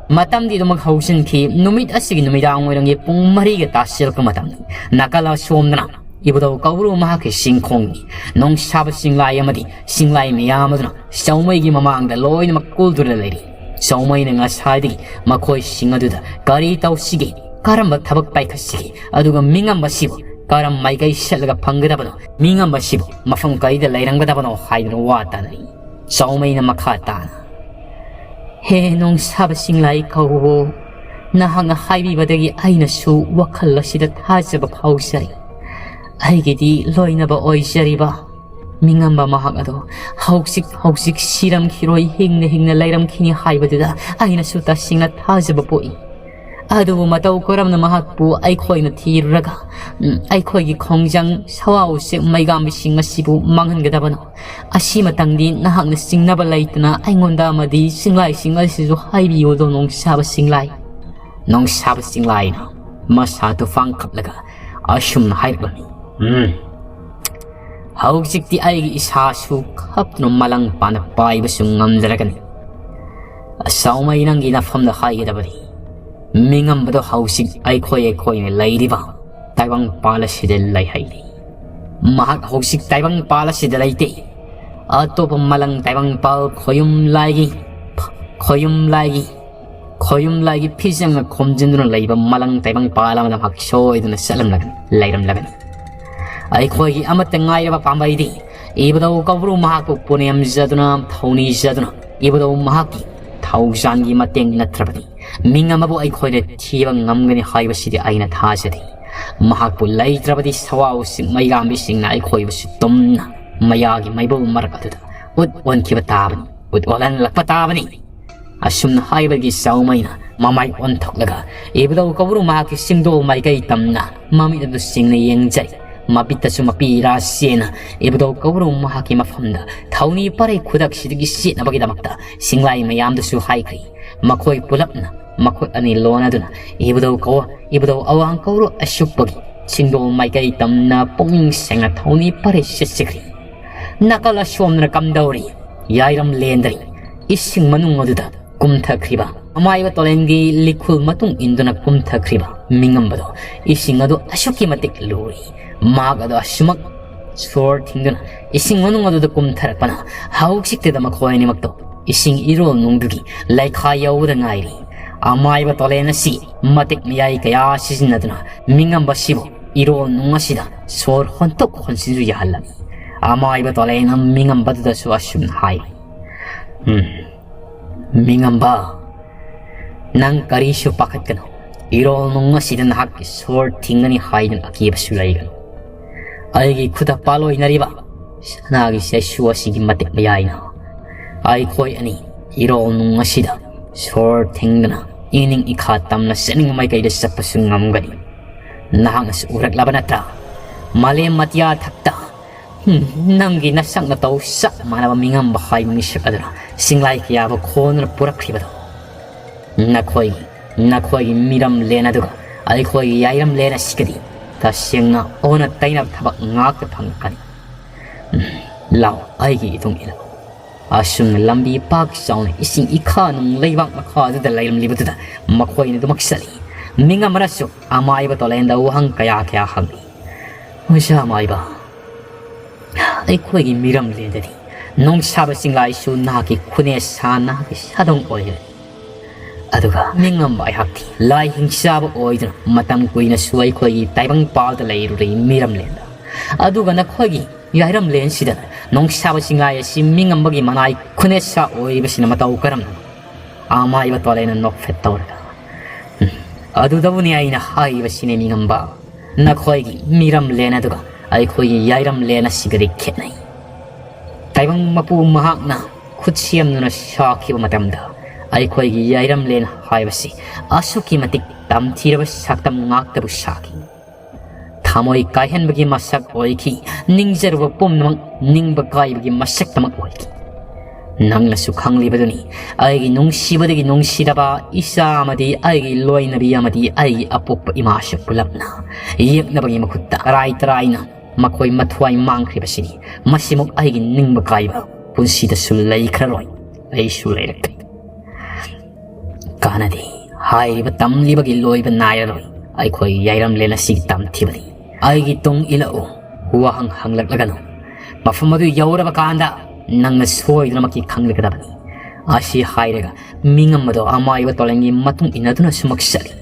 ꯃꯇꯝꯗꯤ ꯑꯗꯨꯃꯛ ꯍꯧꯖꯤꯟꯈꯤ꯫ ꯅꯨꯃꯤꯠ ꯑꯁꯤꯒꯤ ꯅꯨꯃꯤꯗꯥꯡ ꯋꯥꯏꯔꯝꯒꯤ ꯄꯨꯡ ꯃꯔꯤꯒ ꯇꯥꯁꯤꯜꯂꯛꯄ ꯃꯇꯝꯅꯤ꯫ ꯅꯥꯀꯜ ꯑꯁꯣꯝꯗꯅ ꯏꯕꯨꯙꯧ ꯀꯧꯕ꯭ꯔꯨ ꯃꯍꯥꯛꯀꯤ ꯆꯤꯡꯈꯣꯡꯅꯤ꯫ ꯅꯣꯡꯁꯥꯕ ꯆꯤꯡꯂꯥꯏ ꯑꯃꯗꯤ ꯆꯤꯡꯂꯥꯏ ꯃꯌꯥꯝ ꯑꯗꯨꯅ ꯆꯧꯃꯩꯒꯤ ꯃꯃꯥꯡꯗ ꯂꯣꯏꯅꯃꯛ ꯀꯨꯜꯗꯨꯅ ꯂꯩꯔꯤ꯫ ꯆꯧꯃꯩꯅ ꯉꯁꯥꯏꯗꯒꯤ ꯃꯈꯣꯏꯁꯤꯡ ꯑꯗꯨꯗ ꯀꯔꯤ ꯇꯧꯁꯤꯒꯦ, ꯀꯔꯝꯕ ꯊꯕꯛ ꯄꯥꯏꯈꯠꯁꯤꯒꯦ, ꯑꯗꯨꯒ ꯃꯤꯉꯝꯕꯁꯤꯕꯨ ꯀꯔꯝ ꯃꯥꯏꯀꯩ ꯁꯠꯂꯒ ꯐꯪꯒꯗꯕꯅꯣ, ꯃꯤꯉꯝꯕꯁꯤꯕꯨ ꯃꯐꯝ ꯀꯔꯤꯗ ꯂꯩꯔꯝꯒꯗꯕꯅꯣ ꯍꯥꯏꯗꯨꯅ ꯋꯥ ꯇꯥꯅꯔꯤ꯫ ꯆꯧꯃꯩꯅ ꯃꯈꯥ ꯇꯥꯅ, "ꯍꯦ ꯅꯣꯡꯁꯥꯕ ꯆꯤꯡꯂꯥꯏ ꯀꯧꯕ꯭ꯔꯨ, ꯅꯍꯥꯛꯅ ꯍꯥꯏꯕꯤꯕꯗꯒꯤ ꯑꯩꯅꯁꯨ ꯋꯥꯈꯜ ꯑꯁꯤꯗ ꯊꯥꯖꯕ ꯐꯥꯎꯖꯔꯦ꯫ ꯑꯩꯒꯤꯗꯤ ꯂꯣꯏꯅꯕ ꯑꯣꯏꯖꯔꯤꯕ ꯃꯤꯉꯝꯕ ꯃꯍꯥꯛ ꯑꯗꯣ ꯍꯧꯖꯤꯛ ꯍꯧꯖꯤꯛ ꯁꯤꯔꯝꯈꯤꯔꯣꯏ, ꯍꯤꯡꯅ ꯍꯤꯡꯅ ꯂꯩꯔꯝꯈꯤꯅꯤ ꯍꯥꯏꯕꯗꯨꯗ ꯑꯩꯅꯁꯨ ꯇꯁꯦꯡꯅ ꯊꯥꯖꯕ ꯄꯣꯛꯏ꯫ ꯑꯗꯨꯕꯨ ꯃꯇꯧ ꯀꯔꯝꯅ ꯃꯍꯥꯛꯄꯨ ꯑꯩꯈꯣꯏꯅ ꯊꯤꯔꯨꯔꯒ, ꯎꯝ, ꯑꯩꯈꯣꯏꯒꯤ ꯈꯣꯡꯖꯪ ꯁꯋꯥ ꯎꯆꯦꯛ ꯃꯩꯒꯥꯝꯕꯤꯁꯤꯡ ꯑꯁꯤꯕꯨ ꯃꯥꯡꯍꯟꯒꯗꯕꯅꯣ? ꯑꯁꯤꯃꯇꯪꯗꯤ ꯅꯍꯥꯛꯅ ꯆꯤꯡꯅꯕ ꯂꯩꯇꯅ ꯑꯩꯉꯣꯟꯗ ꯑꯃꯗꯤ ꯆꯤꯡꯂꯥꯏꯁꯤꯡ ꯑꯁꯤꯁꯨ ꯍꯥꯏꯕꯤꯌꯨꯗꯣ ꯅꯣꯡꯁꯥꯕ ꯆꯤꯡꯂꯥꯏ꯫" ꯅꯣꯡꯁꯥꯕ ꯆꯤꯡꯂꯥꯏꯅ ꯃꯁꯥꯗꯨ ꯐꯥꯡꯈꯠꯂꯒ ꯑꯁꯨꯝꯅ ꯍꯥꯏꯔꯛꯂꯝꯃꯤ, "ꯎꯝ, ꯍꯧꯖꯤꯛꯇꯤ ꯑꯩꯒꯤ ꯏꯁꯥꯁꯨ ꯈꯞꯇꯨꯅ ꯃꯂꯪ ꯄꯥꯅ ꯄꯥꯏꯕꯁꯨ ꯉꯝꯖꯔꯒꯅꯤ꯫ ꯆꯥꯎꯃꯩ, ꯅꯪꯒꯤ ꯅꯐꯝꯗ ꯍꯥꯏꯒꯗꯕꯅꯤ꯫ ꯃꯤꯉꯝꯕꯗꯣ ꯍꯧꯖꯤꯛ ꯑꯩꯈꯣꯏ ꯑꯩꯈꯣꯏꯅ ꯂꯩꯔꯤꯕ ꯇꯥꯏꯕꯪꯄꯥꯜ ꯑꯁꯤꯗ ꯂꯩꯍꯩꯔꯦ꯫ ꯃꯍꯥꯛ ꯍꯧꯖꯤꯛ ꯇꯥꯏꯕꯪꯄꯥꯜ ꯑꯁꯤꯗ ꯂꯩꯇꯦ꯫ ꯑꯇꯣꯞꯄ ꯃꯥꯂꯪ ꯇꯥꯏꯕꯪꯄꯥꯜ ꯈꯣꯌꯨꯝ ꯂꯥꯏꯒꯤ, ꯈꯣꯌꯨꯝ ꯂꯥꯏꯒꯤ, ꯈꯣꯌꯨꯝ ꯂꯥꯏꯒꯤ ꯐꯤꯖꯪꯅ ꯈꯣꯝꯖꯤꯟꯗꯨꯅ ꯂꯩꯕ ꯃꯥꯂꯪ ꯇꯥꯏꯕꯪꯄꯥꯜ ꯑꯃꯗ ꯃꯍꯥꯛ ꯁꯣꯏꯗꯅ ꯆꯠꯂꯝꯂꯒꯅꯤ, ꯂꯩꯔꯝꯂꯒꯅꯤ꯫ ꯑꯩꯈꯣꯏꯒꯤ ꯑꯃꯠꯇ ꯉꯥꯏꯔꯕ ꯄꯥꯝꯕꯩꯗꯤ ꯏꯕꯨꯙꯧ ꯀꯧꯕ꯭ꯔꯨ ꯃꯍꯥꯛꯄꯨ ꯄꯨꯅꯦꯝꯖꯗꯨꯅ, ꯊꯧꯅꯤꯖꯗꯨꯅ, ꯏꯕꯨꯙꯧ ꯃꯍꯥꯛꯀꯤ ꯊꯧꯖꯥꯟꯒꯤ ꯃꯇꯦꯡ ꯅꯠꯇ꯭ꯔꯕꯗꯤ ꯃꯤꯉꯝ ꯑꯃꯕꯨ ꯑꯩꯈꯣꯏꯅ ꯊꯤꯕ ꯉꯝꯒꯅꯤ ꯍꯥꯏꯕꯁꯤꯗꯤ ꯑꯩꯅ ꯊꯥꯖꯗꯦ꯫ ꯃꯍꯥꯛꯄꯨ ꯂꯩꯇ꯭ꯔꯕꯗꯤ ꯁꯋꯥꯎ ꯎꯆꯤꯟ ꯃꯩꯔꯥꯝꯕꯤꯁꯤꯡꯅ ꯑꯩꯈꯣꯏꯕꯨꯁꯨ ꯇꯨꯝꯅ ꯃꯌꯥꯒꯤ ꯃꯩꯕꯨꯜ ꯃꯔꯛ ꯑꯗꯨꯗ ꯎꯠ ꯑꯣꯟꯈꯤꯕ ꯇꯥꯕꯅꯤ, ꯎꯠ ꯑꯣꯜꯍꯜꯂꯛꯄ ꯇꯥꯕꯅꯤ꯫ ꯑꯁꯨꯝꯅ ꯍꯥꯏꯕꯒꯤ ꯆꯥꯎꯃꯩꯅ ꯃꯃꯥꯏ ꯑꯣꯟꯊꯣꯛꯂꯒ ꯏꯕꯨꯙꯧ ꯀꯧꯕ꯭ꯔꯨ ꯃꯍꯥꯛꯀꯤ ꯁꯤꯡꯗꯣꯜ ꯃꯥꯏꯀꯩ ꯇꯝꯅ ꯃꯃꯤꯠ ꯑꯗꯨ ꯁꯤꯡꯅ ꯌꯦꯡꯖꯩ꯫ ꯃꯃꯤꯠꯇꯁꯨ ꯃꯄꯤ ꯏꯔꯥ ꯆꯦꯅ ꯏꯕꯨꯙꯧ ꯀꯧꯕ꯭ꯔꯨ ꯃꯍꯥꯛꯀꯤ ꯃꯐꯝꯗ ꯊꯧꯅꯤ ꯄꯔꯩ ꯈꯨꯗꯛꯁꯤꯗꯒꯤ ꯆꯦꯠꯅꯕꯒꯤꯗꯃꯛꯇ ꯁꯤꯡꯂꯥꯏ ꯃꯌꯥꯝꯗꯁꯨ ꯍꯥꯏꯈ꯭ꯔꯤ꯫ ꯃꯈꯣꯏ ꯄꯨꯂꯞꯅ ꯃꯈꯨꯠ ꯑꯅꯤ ꯂꯣꯟꯅꯗꯨꯅ ꯏꯕꯨꯙꯧ ꯀꯧ-, ꯏꯕꯨꯙꯧ ꯑꯋꯥꯡ ꯀꯧꯕ꯭ꯔꯨ ꯑꯁꯨꯛꯄꯒꯤ ꯁꯤꯡꯗꯣꯜ ꯃꯥꯏꯀꯩ ꯇꯝꯅ ꯄꯨꯛꯅꯤꯡ ꯁꯦꯡꯅ ꯊꯧꯅꯤ ꯄꯔꯩ ꯆꯠꯆꯈ꯭ꯔꯤ꯫ ꯅꯥꯀꯜ ꯑꯁꯣꯝꯗꯅ ꯀꯝꯗꯧꯔꯤ? ꯌꯥꯏꯔꯝ ꯂꯦꯟꯗ꯭ꯔꯤ꯫ ꯏꯁꯤꯡ ꯃꯅꯨꯡ ꯑꯗꯨꯗ ꯀꯨꯝꯊꯈ꯭ꯔꯤꯕ ꯑꯃꯥꯏꯕ ꯇꯣꯂꯦꯟꯒꯤ ꯂꯤꯈꯨꯜ ꯃꯇꯨꯡ ꯏꯟꯗꯨꯅ ꯀꯨꯝꯊꯈ꯭ꯔꯤꯕ ꯃꯤꯉꯝꯕꯗꯣ ꯏꯁꯤꯡ ꯑꯗꯨ ꯑꯁꯨꯛꯀꯤ ꯃꯇꯤꯛ ꯂꯨꯔꯤ꯫ ꯃꯍꯥꯛ ꯑꯗꯨ ꯑꯁꯨꯃꯛ ꯁꯣꯔ ꯊꯤꯡꯗꯨꯅ ꯏꯁꯤꯡ ꯃꯅꯨꯡ ꯑꯗꯨꯗ ꯀꯨꯝꯊꯔꯛꯄꯅ ꯍꯧꯖꯤꯛꯇꯗ ꯃꯈꯣꯏ ꯑꯅꯤꯃꯛꯇꯣ ꯏꯁꯤꯡ ꯏꯔꯣꯜ ꯅꯨꯡꯗꯨꯒꯤ ꯂꯩꯈꯥ ꯌꯧꯕꯗ ꯉꯥꯏꯔꯤ꯫ ꯑꯃꯥꯏꯕ ꯇꯣꯂꯦꯟ ꯑꯁꯤ ꯃꯇꯤꯛ ꯃꯌꯥꯏ ꯀꯌꯥ ꯁꯤꯖꯤꯟꯅꯗꯨꯅ ꯃꯤꯉꯝꯕꯁꯤꯕꯨ ꯏꯔꯣꯜ ꯅꯨꯡ ꯑꯁꯤꯗ ꯁꯣꯔ ꯍꯣꯟꯇꯣꯛ ꯍꯣꯟꯖꯤꯟꯁꯨ ꯌꯥꯍꯜꯂꯝꯃꯤ꯫ ꯑꯃꯥꯏꯕ ꯇꯣꯂꯦꯟꯅ ꯃꯤꯉꯝꯕꯗꯨꯗꯁꯨ ꯑꯁꯨꯝꯅ ꯍꯥꯏ, "ꯎꯝ, ꯃꯤꯉꯝꯕ, ꯅꯪ ꯀꯔꯤꯁꯨ ꯄꯥꯈꯠꯀꯅꯨ꯫ ꯏꯔꯣꯜ ꯅꯨꯡ ꯑꯁꯤꯗ ꯅꯍꯥꯛꯀꯤ ꯁꯣꯔ ꯊꯤꯡꯒꯅꯤ ꯍꯥꯏꯗꯨꯅ ꯑꯀꯤꯕꯁꯨ ꯂꯩꯒꯅꯨ꯫ ꯑꯩꯒꯤ ꯈꯨꯠꯇ ꯄꯥꯜꯂꯣꯏꯅꯔꯤꯕ ꯁꯅꯥꯒꯤ ꯆꯩꯁꯨ ꯑꯁꯤꯒꯤ ꯃꯇꯤꯛ ꯃꯌꯥꯏꯅ ꯑꯩꯈꯣꯏ ꯑꯅꯤ ꯏꯔꯣꯜ ꯅꯨꯡ ꯑꯁꯤꯗ ꯁꯣꯔ ꯊꯤꯡꯗꯅ ꯏꯅꯤꯡ ꯏꯈꯥ ꯇꯝꯅ ꯆꯠꯅꯤꯡꯕ ꯃꯥꯏꯀꯩꯗ ꯆꯠꯄꯁꯨ ꯉꯝꯒꯅꯤ꯫ ꯅꯍꯥꯛꯅꯁꯨ ꯎꯔꯛꯂꯕ ꯅꯠꯇ꯭ꯔꯥ? ꯃꯥꯂꯦꯝ ꯑꯇꯤꯌꯥ ꯊꯛꯇ ꯎꯝ, ꯅꯪꯒꯤ ꯅꯁꯛ ꯅꯇꯧ ꯆꯞ ꯃꯥꯟꯅꯕ ꯃꯤꯉꯝꯕ ꯍꯥꯏꯕ ꯃꯤꯁꯛ ꯑꯗꯨꯅ ꯁꯤꯡꯂꯥꯏ ꯀꯌꯥꯕꯨ ꯈꯣꯟꯗꯨꯅ ꯄꯨꯔꯛꯈ꯭ꯔꯤꯕꯗꯣ꯫ ꯅꯈꯣꯏꯒꯤ, ꯅꯈꯣꯏꯒꯤ ꯃꯤꯔꯝ ꯂꯦꯟ ꯑꯗꯨꯒ ꯑꯩꯈꯣꯏꯒꯤ ꯌꯥꯏꯔꯝ ꯂꯦꯟ ꯑꯁꯤꯒꯗꯤ ꯇꯁꯦꯡꯅ ꯑꯣꯟꯅ ꯇꯩꯅꯕ ꯊꯕꯛ ꯉꯥꯛꯇ ꯐꯪꯂꯛꯀꯅꯤ꯫ ꯎꯝ, ꯂꯥꯎ, ꯑꯩꯒꯤ ꯏꯇꯨꯡ ꯏꯜꯂꯨ꯫" ꯑꯁꯨꯝꯅ ꯂꯝꯕꯤ ꯄꯥꯛ ꯆꯥꯎꯅ ꯏꯁꯤꯡ ꯏꯈꯥ ꯅꯨꯡ ꯂꯩꯕꯥꯛ ꯃꯈꯥꯗꯨꯗ ꯂꯩꯔꯝꯂꯤꯕꯗꯨꯗ ꯃꯈꯣꯏꯅ ꯑꯗꯨꯃꯛ ꯆꯠꯂꯤ꯫ ꯃꯤꯡ ꯑꯃꯅꯁꯨ ꯑꯃꯥꯏꯕ ꯇꯣꯂꯦꯟꯗ ꯋꯥꯍꯪ ꯀꯌꯥ ꯀꯌꯥ ꯍꯪꯂꯤ꯫ "ꯑꯣꯖꯥ ꯑꯃꯥꯏꯕ, ꯑꯩꯈꯣꯏꯒꯤ ꯃꯤꯔꯝꯂꯦꯟꯗꯗꯤ ꯅꯣꯡꯁꯥꯕ ꯆꯤꯡꯂꯥꯏꯁꯨ ꯅꯍꯥꯛꯀꯤ ꯈꯨꯅꯦꯁꯥ, ꯅꯍꯥꯛꯀꯤ ꯁꯥꯗꯣꯡ ꯑꯣꯏꯔꯦ꯫ ꯑꯗꯨꯒ ꯃꯤꯉꯝꯕ ꯑꯩꯍꯥꯛꯇꯤ ꯂꯥꯏ ꯍꯤꯡꯆꯥꯕ ꯑꯣꯏꯗꯨꯅ ꯃꯇꯝ ꯀꯨꯏꯅꯁꯨ ꯑꯩꯈꯣꯏꯒꯤ ꯇꯥꯏꯕꯪꯄꯥꯜꯗ ꯂꯩꯔꯨꯔꯦ ꯃꯤꯔꯝꯂꯦꯟꯗ꯫ ꯑꯗꯨꯒ ꯅꯈꯣꯏꯒꯤ ꯌꯥꯏꯔꯝꯂꯦꯟꯁꯤꯗ ꯅꯣꯡꯁꯥꯕ ꯆꯤꯡꯂꯥꯏ ꯑꯁꯤ ꯃꯤꯉꯝꯕꯒꯤ ꯃꯅꯥꯏ ꯈꯨꯅꯦꯁꯥ ꯑꯣꯏꯔꯤꯕꯁꯤꯅ ꯃꯇꯧ ꯀꯔꯝꯅ?" ꯑꯃꯥꯏꯕ ꯇꯣꯂꯦꯟꯅ ꯅꯣꯛꯐꯦꯠ ꯇꯧꯔꯒ, "ꯎꯝ, ꯑꯗꯨꯗꯕꯨꯅꯤ ꯑꯩꯅ ꯍꯥꯏꯔꯤꯕꯁꯤꯅꯦ ꯃꯤꯉꯝꯕ꯫ ꯅꯈꯣꯏꯒꯤ ꯃꯤꯔꯝꯂꯦꯟ ꯑꯗꯨꯒ ꯑꯩꯈꯣꯏꯒꯤ ꯌꯥꯏꯔꯝꯂꯦꯟ ꯑꯁꯤꯒꯗꯤ ꯈꯦꯠꯅꯩ꯫ ꯇꯥꯏꯕꯪ ꯃꯄꯨ ꯃꯍꯥꯛꯅ ꯈꯨꯠ ꯁꯦꯝꯗꯨꯅ ꯁꯥꯈꯤꯕ ꯃꯇꯝꯗ ꯑꯩꯈꯣꯏꯒꯤ ꯌꯥꯏꯔꯝꯂꯦꯟ ꯍꯥꯏꯕꯁꯤ ꯑꯁꯨꯛꯀꯤ ꯃꯇꯤꯛ ꯇꯝꯊꯤꯔꯕ ꯁꯛꯇꯝ ꯉꯥꯛꯇꯕꯨ ꯁꯥꯈꯤ꯫ ꯊꯃꯣꯏ ꯀꯥꯏꯍꯟꯕꯒꯤ ꯃꯁꯛ ꯑꯣꯏꯈꯤ, ꯅꯤꯡꯖꯔꯨꯕ ꯄꯨꯝꯅꯃꯛ ꯅꯤꯡꯕ ꯀꯥꯏꯕꯒꯤ ꯃꯁꯛꯇꯃꯛ ꯑꯣꯏꯈꯤ꯫ ꯅꯪꯅꯁꯨ ꯈꯪꯂꯤꯕꯗꯨꯅꯤ, ꯑꯩꯒꯤ ꯅꯨꯡꯁꯤꯕꯗꯒꯤ ꯅꯨꯡꯁꯤꯔꯕ ꯏꯆꯥ ꯑꯃꯗꯤ ꯑꯩꯒꯤ ꯂꯣꯏꯅꯕꯤ ꯑꯃꯗꯤ ꯑꯩꯒꯤ ꯑꯄꯣꯛꯄ ꯏꯃꯥꯁꯨ ꯄꯨꯂꯞꯅ ꯌꯦꯛꯅꯕꯒꯤ ꯃꯍꯨꯠꯇ ꯇꯔꯥꯏ ꯇꯔꯥꯏꯅ ꯃꯈꯣꯏ ꯃꯊ꯭ꯋꯥꯏ ꯃꯥꯡꯈ꯭ꯔꯤꯕꯁꯤꯅꯤ꯫ ꯃꯁꯤꯃꯨꯛ ꯑꯩꯒꯤ ꯅꯤꯡꯕ ꯀꯥꯏꯕ ꯄꯨꯟꯁꯤꯗꯁꯨ ꯂꯩꯈ꯭ꯔꯔꯣꯏ, ꯑꯩꯁꯨ ꯂꯩꯔꯛꯇꯦ꯫ ꯀꯥꯟꯅꯗꯦ, ꯍꯥꯏꯔꯤꯕ ꯇꯝꯂꯤꯕꯒꯤ ꯂꯣꯏꯕ ꯅꯥꯏꯔꯔꯣꯏ꯫ ꯑꯩꯈꯣꯏ ꯌꯥꯏꯔꯝꯂꯦꯟ ꯑꯁꯤꯒꯤ ꯇꯝꯊꯤꯕꯅꯤ꯫ ꯑꯩꯒꯤ ꯇꯨꯡ ꯏꯜꯂꯛꯎ, ꯋꯥꯍꯪ ꯍꯪꯂꯛꯂꯒꯅꯨ꯫ ꯃꯐꯝ ꯑꯗꯨ ꯌꯧꯔꯕ ꯀꯥꯟꯗ ꯅꯪꯅ ꯁꯣꯏꯗꯅꯃꯛꯀꯤ ꯈꯪꯂꯒꯗꯕꯅꯤ꯫" ꯑꯁꯤ ꯍꯥꯏꯔꯒ ꯃꯤꯉꯝꯕꯗꯣ ꯑꯃꯥꯏꯕ ꯇꯣꯂꯦꯟꯒꯤ ꯃꯇꯨꯡ ꯏꯟꯅꯗꯨꯅ ꯁꯨꯃꯛ ꯆꯠꯂꯤ꯫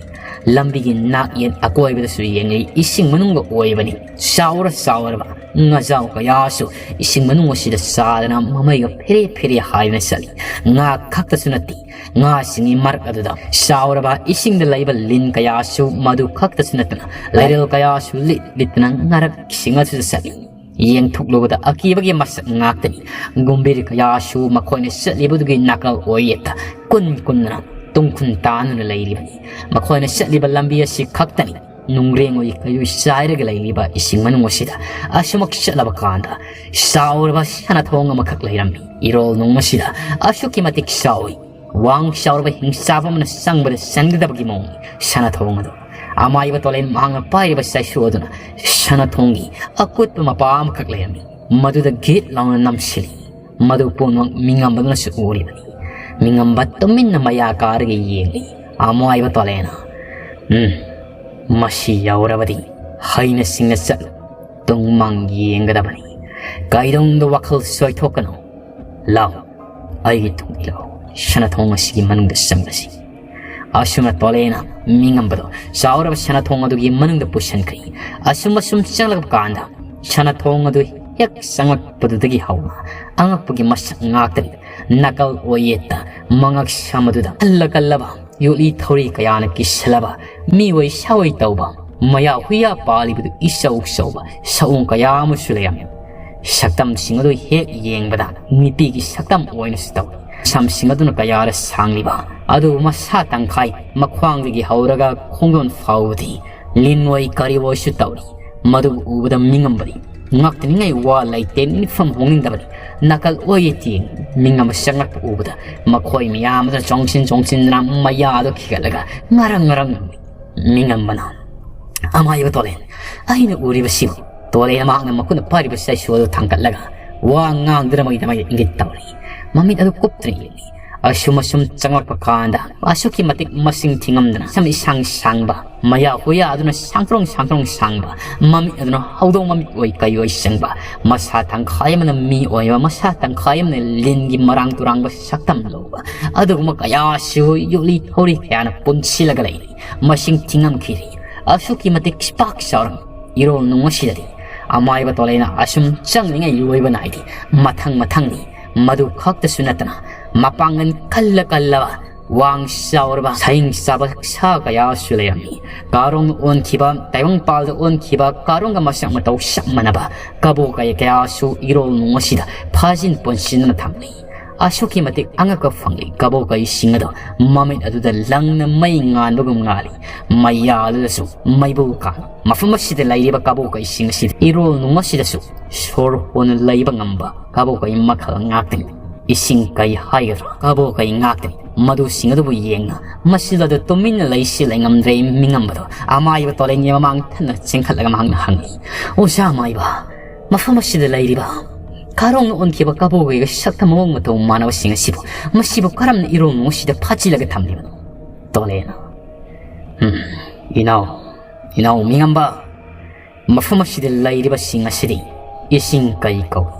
ꯂꯝꯕꯤꯒꯤ ꯅꯥꯛ ꯌꯦꯠ ꯑꯀꯣꯏꯕꯗꯁꯨ ꯌꯦꯡꯂꯤ, ꯏꯁꯤꯡ ꯃꯅꯨꯡꯗ ꯑꯣꯏꯕꯅꯤ꯫ ꯆꯥꯎꯔ ꯆꯥꯎꯔꯕ ꯉꯥꯖꯥꯎ ꯀꯌꯥꯁꯨ ꯏꯁꯤꯡ ꯃꯅꯨꯡ ꯑꯁꯤꯗ ꯆꯥꯗꯅ ꯃꯃꯩꯒ ꯐꯦꯔꯦ ꯐꯦꯔꯦ ꯍꯥꯏꯗꯨꯅ ꯆꯠꯂꯤ꯫ ꯉꯥ ꯈꯛꯇꯁꯨ ꯅꯠꯇꯦ, ꯉꯥꯁꯤꯡꯒꯤ ꯃꯔꯛ ꯑꯗꯨꯗ ꯆꯥꯎꯔꯕ ꯏꯁꯤꯡꯗ ꯂꯩꯕ ꯂꯤꯟ ꯀꯌꯥꯁꯨ, ꯃꯗꯨ ꯈꯛꯇꯁꯨ ꯅꯠꯇꯅ ꯂꯩꯔꯦꯜ ꯀꯌꯥꯁꯨ ꯂꯤꯠ ꯂꯤꯠꯇꯨꯅ ꯉꯥꯔꯛꯁꯤꯡ ꯑꯗꯨꯗ ꯆꯠꯂꯤ꯫ ꯌꯦꯡꯊꯣꯛꯂꯨꯕꯗ ꯑꯀꯤꯕꯒꯤ ꯃꯁꯛ ꯉꯥꯛꯇꯅꯤ꯫ ꯒꯨꯝꯕꯤꯔ ꯀꯌꯥꯁꯨ ꯃꯈꯣꯏꯅ ꯆꯠꯂꯤꯕꯗꯨꯒꯤ ꯅꯥꯀꯜ ꯑꯣꯏꯌꯦꯠꯇ ꯀꯨꯟ ꯀꯨꯟꯗꯨꯅ ꯇꯨꯡꯈꯨꯟ ꯇꯥꯟꯗꯨꯅ ꯂꯩꯔꯤꯕꯅꯤ꯫ ꯃꯈꯣꯏꯅ ꯆꯠꯂꯤꯕ ꯂꯝꯕꯤ ꯑꯁꯤ ꯈꯛꯇꯅꯤ ꯅꯨꯡꯒ꯭ꯔꯦꯡ ꯑꯣꯏ ꯀꯩꯑꯣꯏ ꯆꯥꯏꯔꯒ ꯂꯩꯔꯤꯕ ꯏꯁꯤꯡ ꯃꯅꯨꯡ ꯑꯁꯤꯗ꯫ ꯑꯁꯨꯃꯛ ꯆꯠꯂꯕ ꯀꯥꯟꯗ ꯆꯥꯎꯔꯕ ꯁꯅꯥꯊꯣꯡ ꯑꯃꯈꯛ ꯂꯩꯔꯝꯃꯤ꯫ ꯏꯔꯣꯜ ꯅꯨꯡ ꯑꯁꯤꯗ ꯑꯁꯨꯛꯀꯤ ꯃꯇꯤꯛ ꯆꯥꯎꯏ꯫ ꯋꯥꯡ ꯆꯥꯎꯔꯕ ꯍꯤꯡꯆꯥꯕ ꯑꯃꯅ ꯆꯪꯕꯗ ꯆꯟꯒꯗꯕꯒꯤ ꯃꯑꯣꯡꯅꯤ ꯁꯅꯥꯊꯣꯡ ꯑꯗꯨ꯫ ꯑꯃꯥꯏꯕ ꯇꯣꯂꯦꯟ ꯃꯍꯥꯛꯅ ꯄꯥꯏꯔꯤꯕ ꯆꯩꯁꯨ ꯑꯗꯨꯅ ꯁꯅꯥꯊꯣꯡꯒꯤ ꯑꯀꯨꯠꯄ ꯃꯄꯥ ꯑꯃꯈꯛ ꯂꯩꯔꯝꯃꯤ꯫ ꯃꯗꯨꯗ ꯒꯤꯠ ꯂꯥꯎꯅ ꯅꯝꯁꯤꯜꯂꯤ꯫ ꯃꯗꯨ ꯄꯨꯝꯅꯃꯛ ꯃꯤꯉꯝꯕꯗꯨꯅꯁꯨ ꯎꯔꯤꯕꯅꯤ꯫ ꯃꯤꯉꯝꯕ ꯇꯨꯃꯤꯟꯅ ꯃꯌꯥ ꯀꯥꯔꯒ ꯌꯦꯡꯂꯤ꯫ ꯑꯃꯥꯏꯕ ꯇꯣꯂꯦꯅ, "ꯎꯝ, ꯃꯁꯤ ꯌꯧꯔꯕꯗꯤ ꯍꯩꯅ ꯁꯤꯡꯅ ꯆꯠꯂꯨ꯫ ꯇꯨꯡ ꯃꯥꯡ ꯌꯦꯡꯒꯗꯕꯅꯤ꯫ ꯀꯩꯗꯧꯅꯨꯡꯗ ꯋꯥꯈꯜ ꯁꯣꯏꯊꯣꯛꯀꯅꯨ꯫ ꯂꯥꯎ, ꯑꯩꯒꯤ ꯇꯨꯡ ꯏꯜꯂꯨ꯫ ꯁꯅꯥꯊꯣꯡ ꯑꯁꯤꯒꯤ ꯃꯅꯨꯡꯗ ꯆꯪꯂꯁꯤ꯫" ꯑꯁꯨꯝꯅ ꯇꯣꯂꯦꯅ ꯃꯤꯉꯝꯕꯗꯣ ꯆꯥꯎꯔꯕ ꯁꯅꯥꯊꯣꯡ ꯑꯗꯨꯒꯤ ꯃꯅꯨꯡꯗ ꯄꯨꯁꯤꯟꯈ꯭ꯔꯤ꯫ ꯑꯁꯨꯝ ꯑꯁꯨꯝ ꯆꯪꯂꯛꯄ ꯀꯥꯟꯗ ꯁꯅꯥꯊꯣꯡ ꯑꯗꯨ ꯍꯦꯛ ꯆꯪꯂꯛꯄꯗꯨꯗꯒꯤ ꯍꯧꯅ ꯑꯉꯛꯄꯒꯤ ꯃꯁꯛ ꯉꯥꯛꯇꯅꯤ꯫ ꯅꯥꯀꯜ ꯑꯣꯏꯌꯦꯠꯇ ꯃꯉꯛ ꯁꯝ ꯑꯗꯨꯗ ꯀꯜꯂ ꯀꯜꯂꯕ ꯌꯣꯠꯂꯤ ꯊꯧꯔꯤ ꯀꯌꯥꯅ ꯀꯤꯁꯜꯂꯕ ꯃꯤꯑꯣꯏ ꯁꯥꯑꯣꯏ ꯇꯧꯕ ꯃꯌꯥ ꯍꯨꯏꯌꯥ ꯄꯥꯜꯂꯤꯕꯗꯨ ꯏꯆꯧ ꯆꯧꯕ ꯁꯑꯣꯡ ꯀꯌꯥ ꯑꯃꯁꯨ ꯂꯩꯔꯝꯃꯤ꯫ ꯁꯛꯇꯝꯁꯤꯡ ꯑꯗꯨ ꯍꯦꯛ ꯌꯦꯡꯕꯗ ꯅꯨꯄꯤꯒꯤ ꯁꯛꯇꯝ ꯑꯣꯏꯅꯁꯨ ꯇꯧꯏ꯫ ꯁꯝꯁꯤꯡ ꯑꯗꯨꯅ ꯀꯌꯥꯔ ꯁꯥꯡꯂꯤꯕ ꯑꯗꯨꯕꯨ ꯃꯁꯥ ꯇꯪꯈꯥꯏ ꯃꯈ꯭ꯋꯥꯡꯗꯒꯤ ꯍꯧꯔꯒ ꯈꯣꯡꯗꯣꯟ ꯐꯥꯎꯕꯗꯤ ꯂꯤꯟ ꯑꯣꯏ ꯀꯔꯤ ꯑꯣꯏꯁꯨ ꯇꯧꯔꯤ꯫ ꯃꯗꯨꯕꯨ ꯎꯕꯗ ꯃꯤꯉꯝꯕꯗꯤ ꯉꯛꯇꯅꯤꯡꯉꯥꯏ ꯋꯥ ꯂꯩꯇꯦ, ꯅꯤꯡꯐꯝ ꯍꯣꯡꯅꯤꯡꯗꯕꯅꯤ꯫ ꯅꯥꯀꯜ ꯑꯣꯏ ꯌꯦꯠꯇꯤ ꯃꯤꯉꯝꯕ ꯆꯪꯂꯛꯄ ꯎꯕꯗ ꯃꯈꯣꯏ ꯃꯌꯥꯝ ꯑꯗꯨꯅ ꯆꯣꯡꯁꯤꯟ ꯆꯣꯡꯁꯤꯟꯗꯨꯅ ꯃꯌꯥꯗꯨ ꯈꯤꯒꯠꯂꯒ ꯉꯔꯪ ꯉꯔꯪ ꯅꯣꯛꯏ꯫ ꯃꯤꯉꯝꯕꯅ, "ꯑꯃꯥꯏꯕ ꯇꯣꯂꯦꯟ, ꯑꯩꯅ ꯎꯔꯤꯕꯁꯤꯕꯨ?" ꯇꯣꯂꯦꯟ ꯃꯍꯥꯛꯅ ꯃꯈꯨꯠꯅ ꯄꯥꯏꯔꯤꯕ ꯆꯩꯁꯨ ꯑꯗꯨ ꯊꯥꯡꯒꯠꯂꯒ ꯋꯥ ꯉꯥꯡꯗꯨꯅ ꯃꯩꯗ ꯃꯩꯗ ꯏꯪꯒꯤꯠ ꯇꯧꯔꯤ꯫ ꯃꯃꯤꯠ ꯑꯗꯨ ꯀꯨꯞꯇꯨꯅ ꯌꯦꯡꯂꯤ꯫ ꯑꯁꯨꯝ ꯑꯁꯨꯝ ꯆꯪꯂꯛꯄ ꯀꯥꯟꯗ ꯑꯁꯨꯛꯀꯤ ꯃꯇꯤꯛ ꯃꯁꯤꯡ ꯊꯤꯉꯝꯗꯅ ꯁꯝ ꯏꯁꯥꯡ ꯁꯥꯡꯕ, ꯃꯌꯥ ꯍꯨꯌꯥ ꯑꯗꯨꯅ ꯁꯥꯡꯇ꯭ꯔꯣꯡ ꯁꯥꯡꯇ꯭ꯔꯣꯡ ꯁꯥꯡꯕ, ꯃꯃꯤꯠ ꯑꯗꯨꯅ ꯍꯧꯗꯣꯡ ꯃꯃꯤꯠ ꯑꯣꯏ ꯀꯩ ꯑꯣꯏ ꯆꯪꯕ, ꯃꯁꯥ ꯇꯪꯈꯥꯏ ꯑꯃꯅ ꯃꯤ ꯑꯣꯏꯕ, ꯃꯁꯥ ꯇꯪꯈꯥꯏ ꯑꯃꯅ ꯂꯤꯟꯒꯤ ꯃꯔꯥꯡ ꯇꯨꯔꯥꯡꯕ ꯁꯛꯇꯝ ꯂꯧꯕ, ꯑꯗꯨꯒꯨꯝꯕ ꯀꯌꯥꯁꯨ ꯌꯣꯠꯂꯤ ꯊꯧꯔꯤ ꯀꯌꯥꯅ ꯄꯨꯟꯁꯤꯜꯂꯒ ꯂꯩꯔꯤ꯫ ꯃꯁꯤꯡ ꯊꯤꯉꯝꯈꯤꯗ꯭ꯔꯤ꯫ ꯑꯁꯨꯛꯀꯤ ꯃꯇꯤꯛ ꯄꯥꯛ ꯆꯥꯎꯔꯝꯃꯤ꯫ ꯏꯔꯣꯜ ꯅꯨꯡ ꯑꯁꯤꯗꯗꯤ ꯑꯃꯥꯏꯕ ꯇꯣꯂꯩꯅ ꯑꯁꯨꯝ ꯆꯪꯂꯤꯉꯩ ꯂꯣꯏꯕ ꯅꯥꯏꯗꯦ꯫ ꯃꯊꯪ ꯃꯊꯪꯅꯤ꯫ ꯃꯗꯨ ꯈꯛꯇꯁꯨ ꯅꯠꯇꯅ ꯃꯄꯥꯡꯒꯜ ꯀꯜꯂ ꯀꯜꯂꯕ ꯋꯥꯡ ꯆꯥꯎꯔꯕ ꯁꯥꯍꯤꯡ ꯆꯥꯕ ꯁꯥ ꯀꯌꯥꯁꯨ ꯂꯩꯔꯝꯃꯤ꯫ ꯀꯥꯔꯣꯡꯅ ꯑꯣꯟꯈꯤꯕ, ꯇꯥꯏꯕꯪꯄꯥꯜꯗ ꯑꯣꯟꯈꯤꯕ ꯀꯥꯔꯣꯡꯒ ꯃꯁꯛ ꯃꯇꯧ ꯆꯞ ꯃꯥꯟꯅꯕ ꯀꯕꯣ ꯀꯩ ꯀꯌꯥꯁꯨ ꯏꯔꯣꯜ ꯅꯨꯡ ꯑꯁꯤꯗ ꯐꯥꯖꯤꯟ ꯄꯨꯟꯁꯤꯟꯗꯨꯅ ꯊꯝꯂꯤ꯫ ꯑꯁꯨꯛꯀꯤ ꯃꯇꯤꯛ ꯑꯉꯛꯄ ꯐꯪꯂꯤ꯫ ꯀꯕꯣ ꯀꯩꯁꯤꯡ ꯑꯗꯣ ꯃꯃꯤꯠ ꯑꯗꯨꯗ ꯂꯪꯅ ꯃꯩ ꯉꯥꯟꯕꯒꯨꯝ ꯉꯥꯜꯂꯤ꯫ ꯃꯌꯥ ꯑꯗꯨꯗꯁꯨ ꯃꯩꯕꯨ ꯀꯥꯡ꯫ ꯃꯐꯝ ꯑꯁꯤꯗ ꯂꯩꯔꯤꯕ ꯀꯕꯣ ꯀꯩꯁꯤꯡ ꯑꯁꯤꯗ ꯏꯔꯣꯜ ꯅꯨꯡ ꯑꯁꯤꯗꯁꯨ ꯁꯣꯔ ꯍꯣꯟꯅ ꯂꯩꯕ ꯉꯝꯕ ꯀꯕꯣ ꯀꯩ ꯃꯈꯜ ꯉꯥꯛꯇꯅꯤ꯫ ꯏꯁꯤꯡ ꯀꯩ ꯍꯥꯏꯒꯗ꯭ꯔꯥ, ꯀꯕꯣ ꯀꯩ ꯉꯥꯛꯇꯅꯤ꯫ ꯃꯗꯨꯁꯤꯡ ꯑꯗꯨꯕꯨ ꯌꯦꯡꯅ ꯃꯁꯤꯗ ꯇꯨꯃꯤꯟꯅ ꯂꯩꯁꯤ ꯂꯩꯉꯝꯗ꯭ꯔꯦ꯫ ꯃꯤꯉꯝꯕꯗꯣ ꯑꯃꯥꯏꯕ ꯇꯣꯂꯦꯟꯒꯤ ꯃꯃꯥꯡ ꯊꯟꯅ ꯆꯦꯟꯈꯠꯂꯒ ꯃꯍꯥꯛꯅ ꯍꯪꯉꯤ, "ꯑꯣꯖꯥ ꯑꯃꯥꯏꯕ, ꯃꯐꯝ ꯑꯁꯤꯗ ꯂꯩꯔꯤꯕ ꯈꯥꯔꯣꯡꯅ ꯑꯣꯟꯈꯤꯕ ꯀꯕꯣꯀꯩꯒ ꯁꯛꯇꯝ ꯃꯑꯣꯡ ꯃꯇꯧ ꯃꯥꯟꯅꯕꯁꯤꯡ ꯑꯁꯤꯕꯨ, ꯃꯁꯤꯕꯨ ꯀꯔꯝꯅ ꯏꯔꯣꯜ ꯅꯨꯡ ꯑꯁꯤꯗ ꯐꯥꯖꯤꯜꯂꯒ ꯊꯝꯂꯤꯕꯅꯣ? ꯇꯣꯂꯦꯅ, ꯎꯝ, ꯏꯅꯥꯎ, ꯏꯅꯥꯎ ꯃꯤꯉꯝꯕ, ꯃꯐꯝ ꯑꯁꯤꯗ ꯂꯩꯔꯤꯕꯁꯤꯡ ꯑꯁꯤꯗꯤ ꯏꯁꯤꯡ ꯀꯩ ꯀꯧꯏ꯫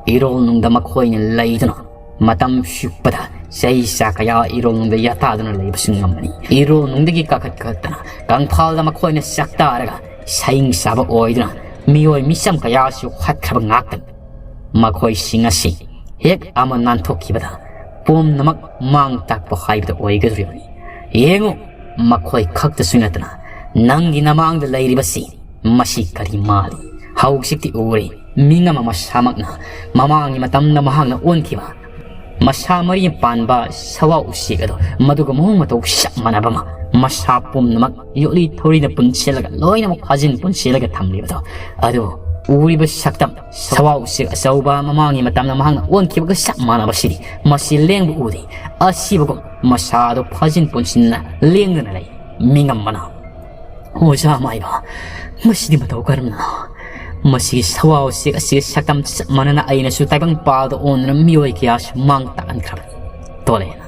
ꯏꯔꯣꯜ ꯅꯨꯡꯗ ꯃꯈꯣꯏꯅ ꯂꯩꯗꯨꯅ ꯃꯇꯝ ꯆꯨꯞꯄꯗ ꯆꯍꯤ ꯆꯥ ꯀꯌꯥ ꯏꯔꯣꯜ ꯅꯨꯡꯗ ꯌꯥꯇꯥꯗꯨꯅ ꯂꯩꯕꯁꯨ ꯉꯝꯕꯅꯤ꯫ ꯏꯔꯣꯜ ꯅꯨꯡꯗꯒꯤ ꯀꯥꯈꯠ ꯀꯥꯈꯠꯇꯅ ꯀꯪꯐꯥꯜꯗ ꯃꯈꯣꯏꯅ ꯆꯥꯛꯇꯥꯔꯒ ꯁꯍꯤꯡ ꯆꯥꯕ ꯑꯣꯏꯗꯨꯅ ꯃꯤꯑꯣꯏ ꯃꯤꯆꯝ ꯀꯌꯥꯁꯨ ꯍꯥꯠꯈ꯭ꯔꯕ ꯉꯥꯛꯇꯅꯤ꯫ ꯃꯈꯣꯏꯁꯤꯡ ꯑꯁꯤ ꯍꯦꯛ ꯑꯃ ꯅꯥꯟꯊꯣꯛꯈꯤꯕꯗ ꯄꯨꯝꯅꯃꯛ ꯃꯥꯡ ꯇꯥꯛꯄ ꯍꯥꯏꯕꯗꯨ ꯑꯣꯏꯒꯗꯧꯔꯤꯕꯅꯤ꯫ ꯌꯦꯡꯉꯨ, ꯃꯈꯣꯏ ꯈꯛꯇꯁꯨ ꯅꯠꯇꯅ ꯅꯪꯒꯤ ꯅꯃꯥꯡꯗ ꯂꯩꯔꯤꯕꯁꯤ ꯃꯁꯤ ꯀꯔꯤ ꯃꯥꯜꯂꯤ? ꯍꯧꯖꯤꯛꯇꯤ ꯎꯔꯦ, ꯃꯤꯉꯝ ꯑꯃ ꯃꯁꯥꯃꯛꯅ ꯃꯃꯥꯡꯒꯤ ꯃꯇꯝꯗ ꯃꯍꯥꯛꯅ ꯑꯣꯟꯈꯤꯕ ꯃꯁꯥ ꯃꯔꯤ ꯄꯥꯟꯕ ꯁꯋꯥ ꯎꯆꯦꯛ ꯑꯗꯣ, ꯃꯗꯨꯒ ꯃꯑꯣꯡ ꯃꯇꯧ ꯆꯞ ꯃꯥꯟꯅꯕ ꯑꯃ, ꯃꯁꯥ ꯄꯨꯝꯅꯃꯛ ꯌꯣꯠꯂꯤ ꯊꯧꯔꯤꯅ ꯄꯨꯟꯁꯤꯜꯂꯒ, ꯂꯣꯏꯅꯃꯛ ꯐꯥꯖꯤꯟ ꯄꯨꯟꯁꯤꯜꯂꯒ ꯊꯝꯂꯤꯕꯗꯣ, ꯑꯗꯨ ꯎꯔꯤꯕ ꯁꯛꯇꯝ ꯁꯋꯥ ꯎꯆꯦꯛ ꯑꯆꯧꯕ ꯃꯃꯥꯡꯒꯤ ꯃꯇꯝꯗ ꯃꯍꯥꯛꯅ ꯑꯣꯟꯈꯤꯕꯒ ꯆꯞ ꯃꯥꯟꯅꯕꯁꯤꯗꯤ ꯃꯁꯤ ꯂꯦꯡꯕ ꯎꯗꯦ꯫ ꯑꯁꯤꯕꯒꯨꯝ ꯃꯁꯥꯗꯣ ꯐꯥꯖꯤꯟ ꯄꯨꯟꯁꯤꯟꯅ ꯂꯦꯡꯗꯨꯅ ꯂꯩ꯫ ꯃꯤꯉꯝꯕꯅ, "ꯑꯣꯖꯥ ꯑꯃꯥꯏꯕ, ꯃꯁꯤꯗꯤ ꯃꯇꯧ ꯀꯔꯝꯅ? ꯃꯁꯤꯒꯤ ꯁꯋꯥ ꯎꯆꯦꯛ ꯑꯁꯤꯒꯤ ꯁꯛꯇꯝ ꯆꯞ ꯃꯥꯟꯅꯅ ꯑꯩꯅꯁꯨ ꯇꯥꯏꯕꯪ ꯄꯥꯜꯗ ꯑꯣꯟꯗꯨꯅ ꯃꯤꯑꯣꯏ ꯀꯌꯥꯁꯨ ꯃꯥꯡ ꯇꯥꯛꯍꯟꯈ꯭ꯔꯕꯅꯤ꯫" ꯇꯣꯂꯦꯅ,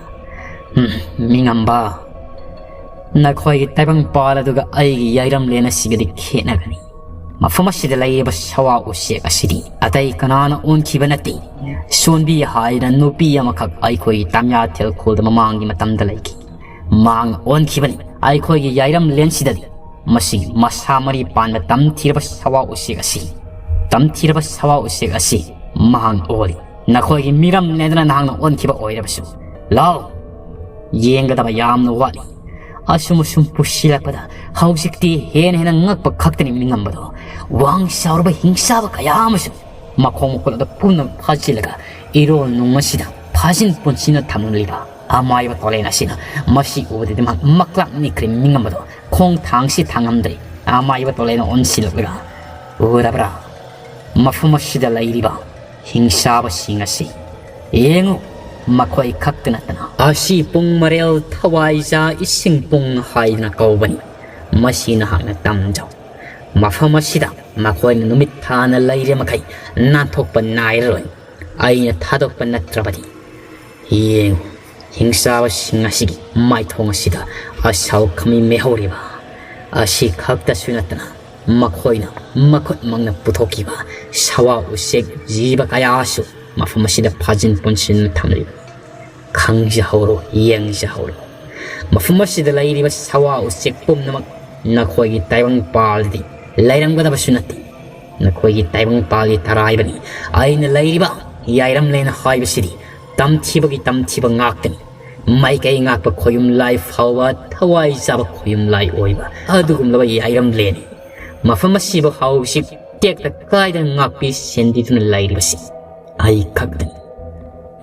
"ꯎꯝ, ꯃꯤꯉꯝꯕ, ꯅꯈꯣꯏꯒꯤ ꯇꯥꯏꯕꯪ ꯄꯥꯜ ꯑꯗꯨꯒ ꯑꯩꯒꯤ ꯌꯥꯏꯔꯝꯂꯦꯟ ꯑꯁꯤꯒꯗꯤ ꯈꯦꯠꯅꯒꯅꯤ꯫ ꯃꯐꯝ ꯑꯁꯤꯗ ꯂꯩꯔꯤꯕ ꯁꯋꯥ ꯎꯆꯦꯛ ꯑꯁꯤꯗꯤ ꯑꯇꯩ ꯀꯅꯥꯅ ꯑꯣꯟꯈꯤꯕ ꯅꯠꯇꯦ꯫ ꯁꯣꯟꯕꯤ ꯍꯥꯏꯅ ꯅꯨꯄꯤ ꯑꯃꯈꯛ ꯑꯩꯈꯣꯏꯒꯤ ꯇꯥꯃꯤꯌꯥ ꯊꯦꯜꯈꯣꯜꯗ ꯃꯃꯥꯡꯒꯤ ꯃꯇꯝꯗ ꯂꯩꯈꯤ꯫ ꯃꯍꯥꯛꯅ ꯑꯣꯟꯈꯤꯕꯅꯤ꯫ ꯑꯩꯈꯣꯏꯒꯤ ꯌꯥꯏꯔꯝꯂꯦꯟꯁꯤꯗꯗꯤ ꯃꯁꯤ ꯃꯁꯥ ꯃꯔꯤ ꯄꯥꯟꯕ ꯇꯝꯊꯤꯔꯕ ꯁꯋꯥ ꯎꯆꯦꯛ ꯑꯁꯤ, ꯇꯝꯊꯤꯔꯕ ꯁꯋꯥ ꯎꯆꯦꯛ ꯑꯁꯤ ꯃꯍꯥꯛꯅ ꯑꯣꯜꯂꯤ꯫ ꯅꯈꯣꯏꯒꯤ ꯃꯤꯔꯝ ꯂꯦꯟꯗꯨꯅ ꯅꯍꯥꯛꯅ ꯑꯣꯟꯈꯤꯕ ꯑꯣꯏꯔꯕꯁꯨ, ꯂꯥꯎ, ꯌꯦꯡꯒꯗꯕ ꯌꯥꯝꯅ ꯋꯥꯠꯂꯤ꯫" ꯑꯁꯨꯝ ꯑꯁꯨꯝ ꯄꯨꯁꯤꯜꯂꯛꯄꯗ ꯍꯧꯖꯤꯛꯇꯤ ꯍꯦꯟꯅ ꯍꯦꯟꯅ ꯉꯛꯄ ꯈꯛꯇꯅꯤ ꯃꯤꯉꯝꯕꯗꯣ꯫ ꯋꯥꯡ ꯆꯥꯎꯔꯕ ꯍꯤꯡꯆꯥꯕ ꯀꯌꯥ ꯑꯃꯁꯨ ꯃꯈꯣꯡ ꯃꯈꯨꯠ ꯑꯗꯨ ꯄꯨꯝꯅꯃꯛ ꯐꯥꯖꯤꯜꯂꯒ ꯏꯔꯣꯜ ꯅꯨꯡ ꯑꯁꯤꯗ ꯐꯥꯖꯤꯟ ꯄꯨꯟꯁꯤꯟꯅ ꯊꯝꯂꯤꯕ ꯑꯃꯥꯏꯕ ꯇꯣꯂꯦꯟ ꯑꯁꯤꯅ ꯃꯁꯤ ꯎꯕꯗꯗꯤ ꯃꯍꯥꯛ ꯃꯀ꯭ꯂꯥꯛ ꯅꯤꯛꯈ꯭ꯔꯦ ꯃꯤꯉꯝꯕꯗꯣ꯫ ꯈꯣꯡ ꯊꯥꯡꯁꯤ ꯊꯥꯡꯉꯝꯗ꯭ꯔꯦ꯫ ꯑꯃꯥꯏꯕ ꯇꯣꯂꯦꯟꯅ ꯑꯣꯟꯁꯤꯜꯂꯛꯂꯒ, "ꯎꯔꯕ꯭ꯔꯥ? ꯃꯐꯝ ꯑꯁꯤꯗ ꯂꯩꯔꯤꯕ ꯍꯤꯡꯆꯥꯕꯁꯤꯡ ꯑꯁꯤ ꯌꯦꯡꯉꯨ, ꯃꯈꯣꯏ ꯈꯛꯇ ꯅꯠꯇꯅ ꯑꯁꯤ ꯄꯨꯡ ꯃꯔꯦꯜ ꯊꯋꯥꯏꯖꯥ ꯏꯁꯤꯡ ꯄꯨꯡ ꯍꯥꯏꯗꯅ ꯀꯧꯕꯅꯤ꯫ ꯃꯁꯤ ꯅꯍꯥꯛꯅ ꯇꯝꯖꯧ꯫ ꯃꯐꯝ ꯑꯁꯤꯗ ꯃꯈꯣꯏꯅ ꯅꯨꯃꯤꯠ ꯊꯥꯅ ꯂꯩꯔꯤ ꯃꯈꯩ ꯅꯥꯟꯊꯣꯛꯄ ꯅꯥꯏꯔꯔꯣꯏ꯫ ꯑꯩꯅ ꯊꯥꯗꯣꯛꯄ ꯅꯠꯇ꯭ꯔꯕꯗꯤ꯫ ꯌꯦꯡꯉꯨ, ꯍꯤꯡꯆꯥꯕꯁꯤꯡ ꯑꯁꯤꯒꯤ ꯃꯥꯏꯊꯣꯡ ꯑꯁꯤꯗ ꯑꯁꯥꯎ ꯈꯃꯤ ꯃꯩꯍꯧꯔꯤꯕ ꯑꯁꯤ ꯈꯛꯇꯁꯨ ꯅꯠꯇꯅ, ꯃꯈꯣꯏꯅ ꯃꯈꯨꯠꯃꯛꯅ ꯄꯨꯊꯣꯛꯈꯤꯕ ꯁꯋꯥ ꯎꯆꯦꯛ ꯖꯤꯕ ꯀꯌꯥꯁꯨ ꯃꯐꯝ ꯑꯁꯤꯗ ꯐꯥꯖꯤꯟ ꯄꯨꯟꯁꯤꯟꯅ ꯊꯝꯂꯤꯕꯅꯤ꯫ ꯈꯪꯖꯍꯧꯔꯣ, ꯌꯦꯡꯖꯍꯧꯔꯣ꯫ ꯃꯐꯝ ꯑꯁꯤꯗ ꯂꯩꯔꯤꯕ ꯁꯋꯥ ꯎꯆꯦꯛ ꯄꯨꯝꯅꯃꯛ ꯅꯈꯣꯏꯒꯤ ꯇꯥꯏꯕꯪ ꯄꯥꯜꯗꯤ ꯂꯩꯔꯝꯒꯗꯕꯁꯨ ꯅꯠꯇꯦ꯫ ꯅꯈꯣꯏꯒꯤ ꯇꯥꯏꯕꯪ ꯄꯥꯜꯒꯤ ꯇꯔꯥꯏꯕꯅꯤ꯫ ꯑꯩꯅ ꯂꯩꯔꯤꯕ ꯌꯥꯏꯔꯝꯂꯦꯟ ꯍꯥꯏꯕꯁꯤꯗꯤ ꯇꯝꯊꯤꯕꯒꯤ ꯇꯝꯊꯤꯕ ꯉꯥꯛꯇꯅꯤ꯫ ꯃꯥꯏꯀꯩ ꯉꯥꯛꯄ ꯈꯣꯌꯨꯝ ꯂꯥꯏ ꯐꯥꯎꯕ ꯊꯋꯥꯏ ꯆꯥꯕ ꯈꯣꯌꯨꯝ ꯂꯥꯏ ꯑꯣꯏꯕ ꯑꯗꯨꯒꯨꯝꯂꯕ ꯌꯥꯏꯔꯝꯂꯦꯟꯅꯤ꯫ ꯃꯐꯝ ꯑꯁꯤꯕꯨ ꯍꯧꯖꯤꯛ ꯇꯦꯛꯇ ꯀꯥꯏꯗꯅ ꯉꯥꯛꯄꯤ ꯁꯦꯟꯕꯤꯗꯨꯅ ꯂꯩꯔꯤꯕꯁꯤ ꯑꯩ ꯈꯛꯇꯅꯤ꯫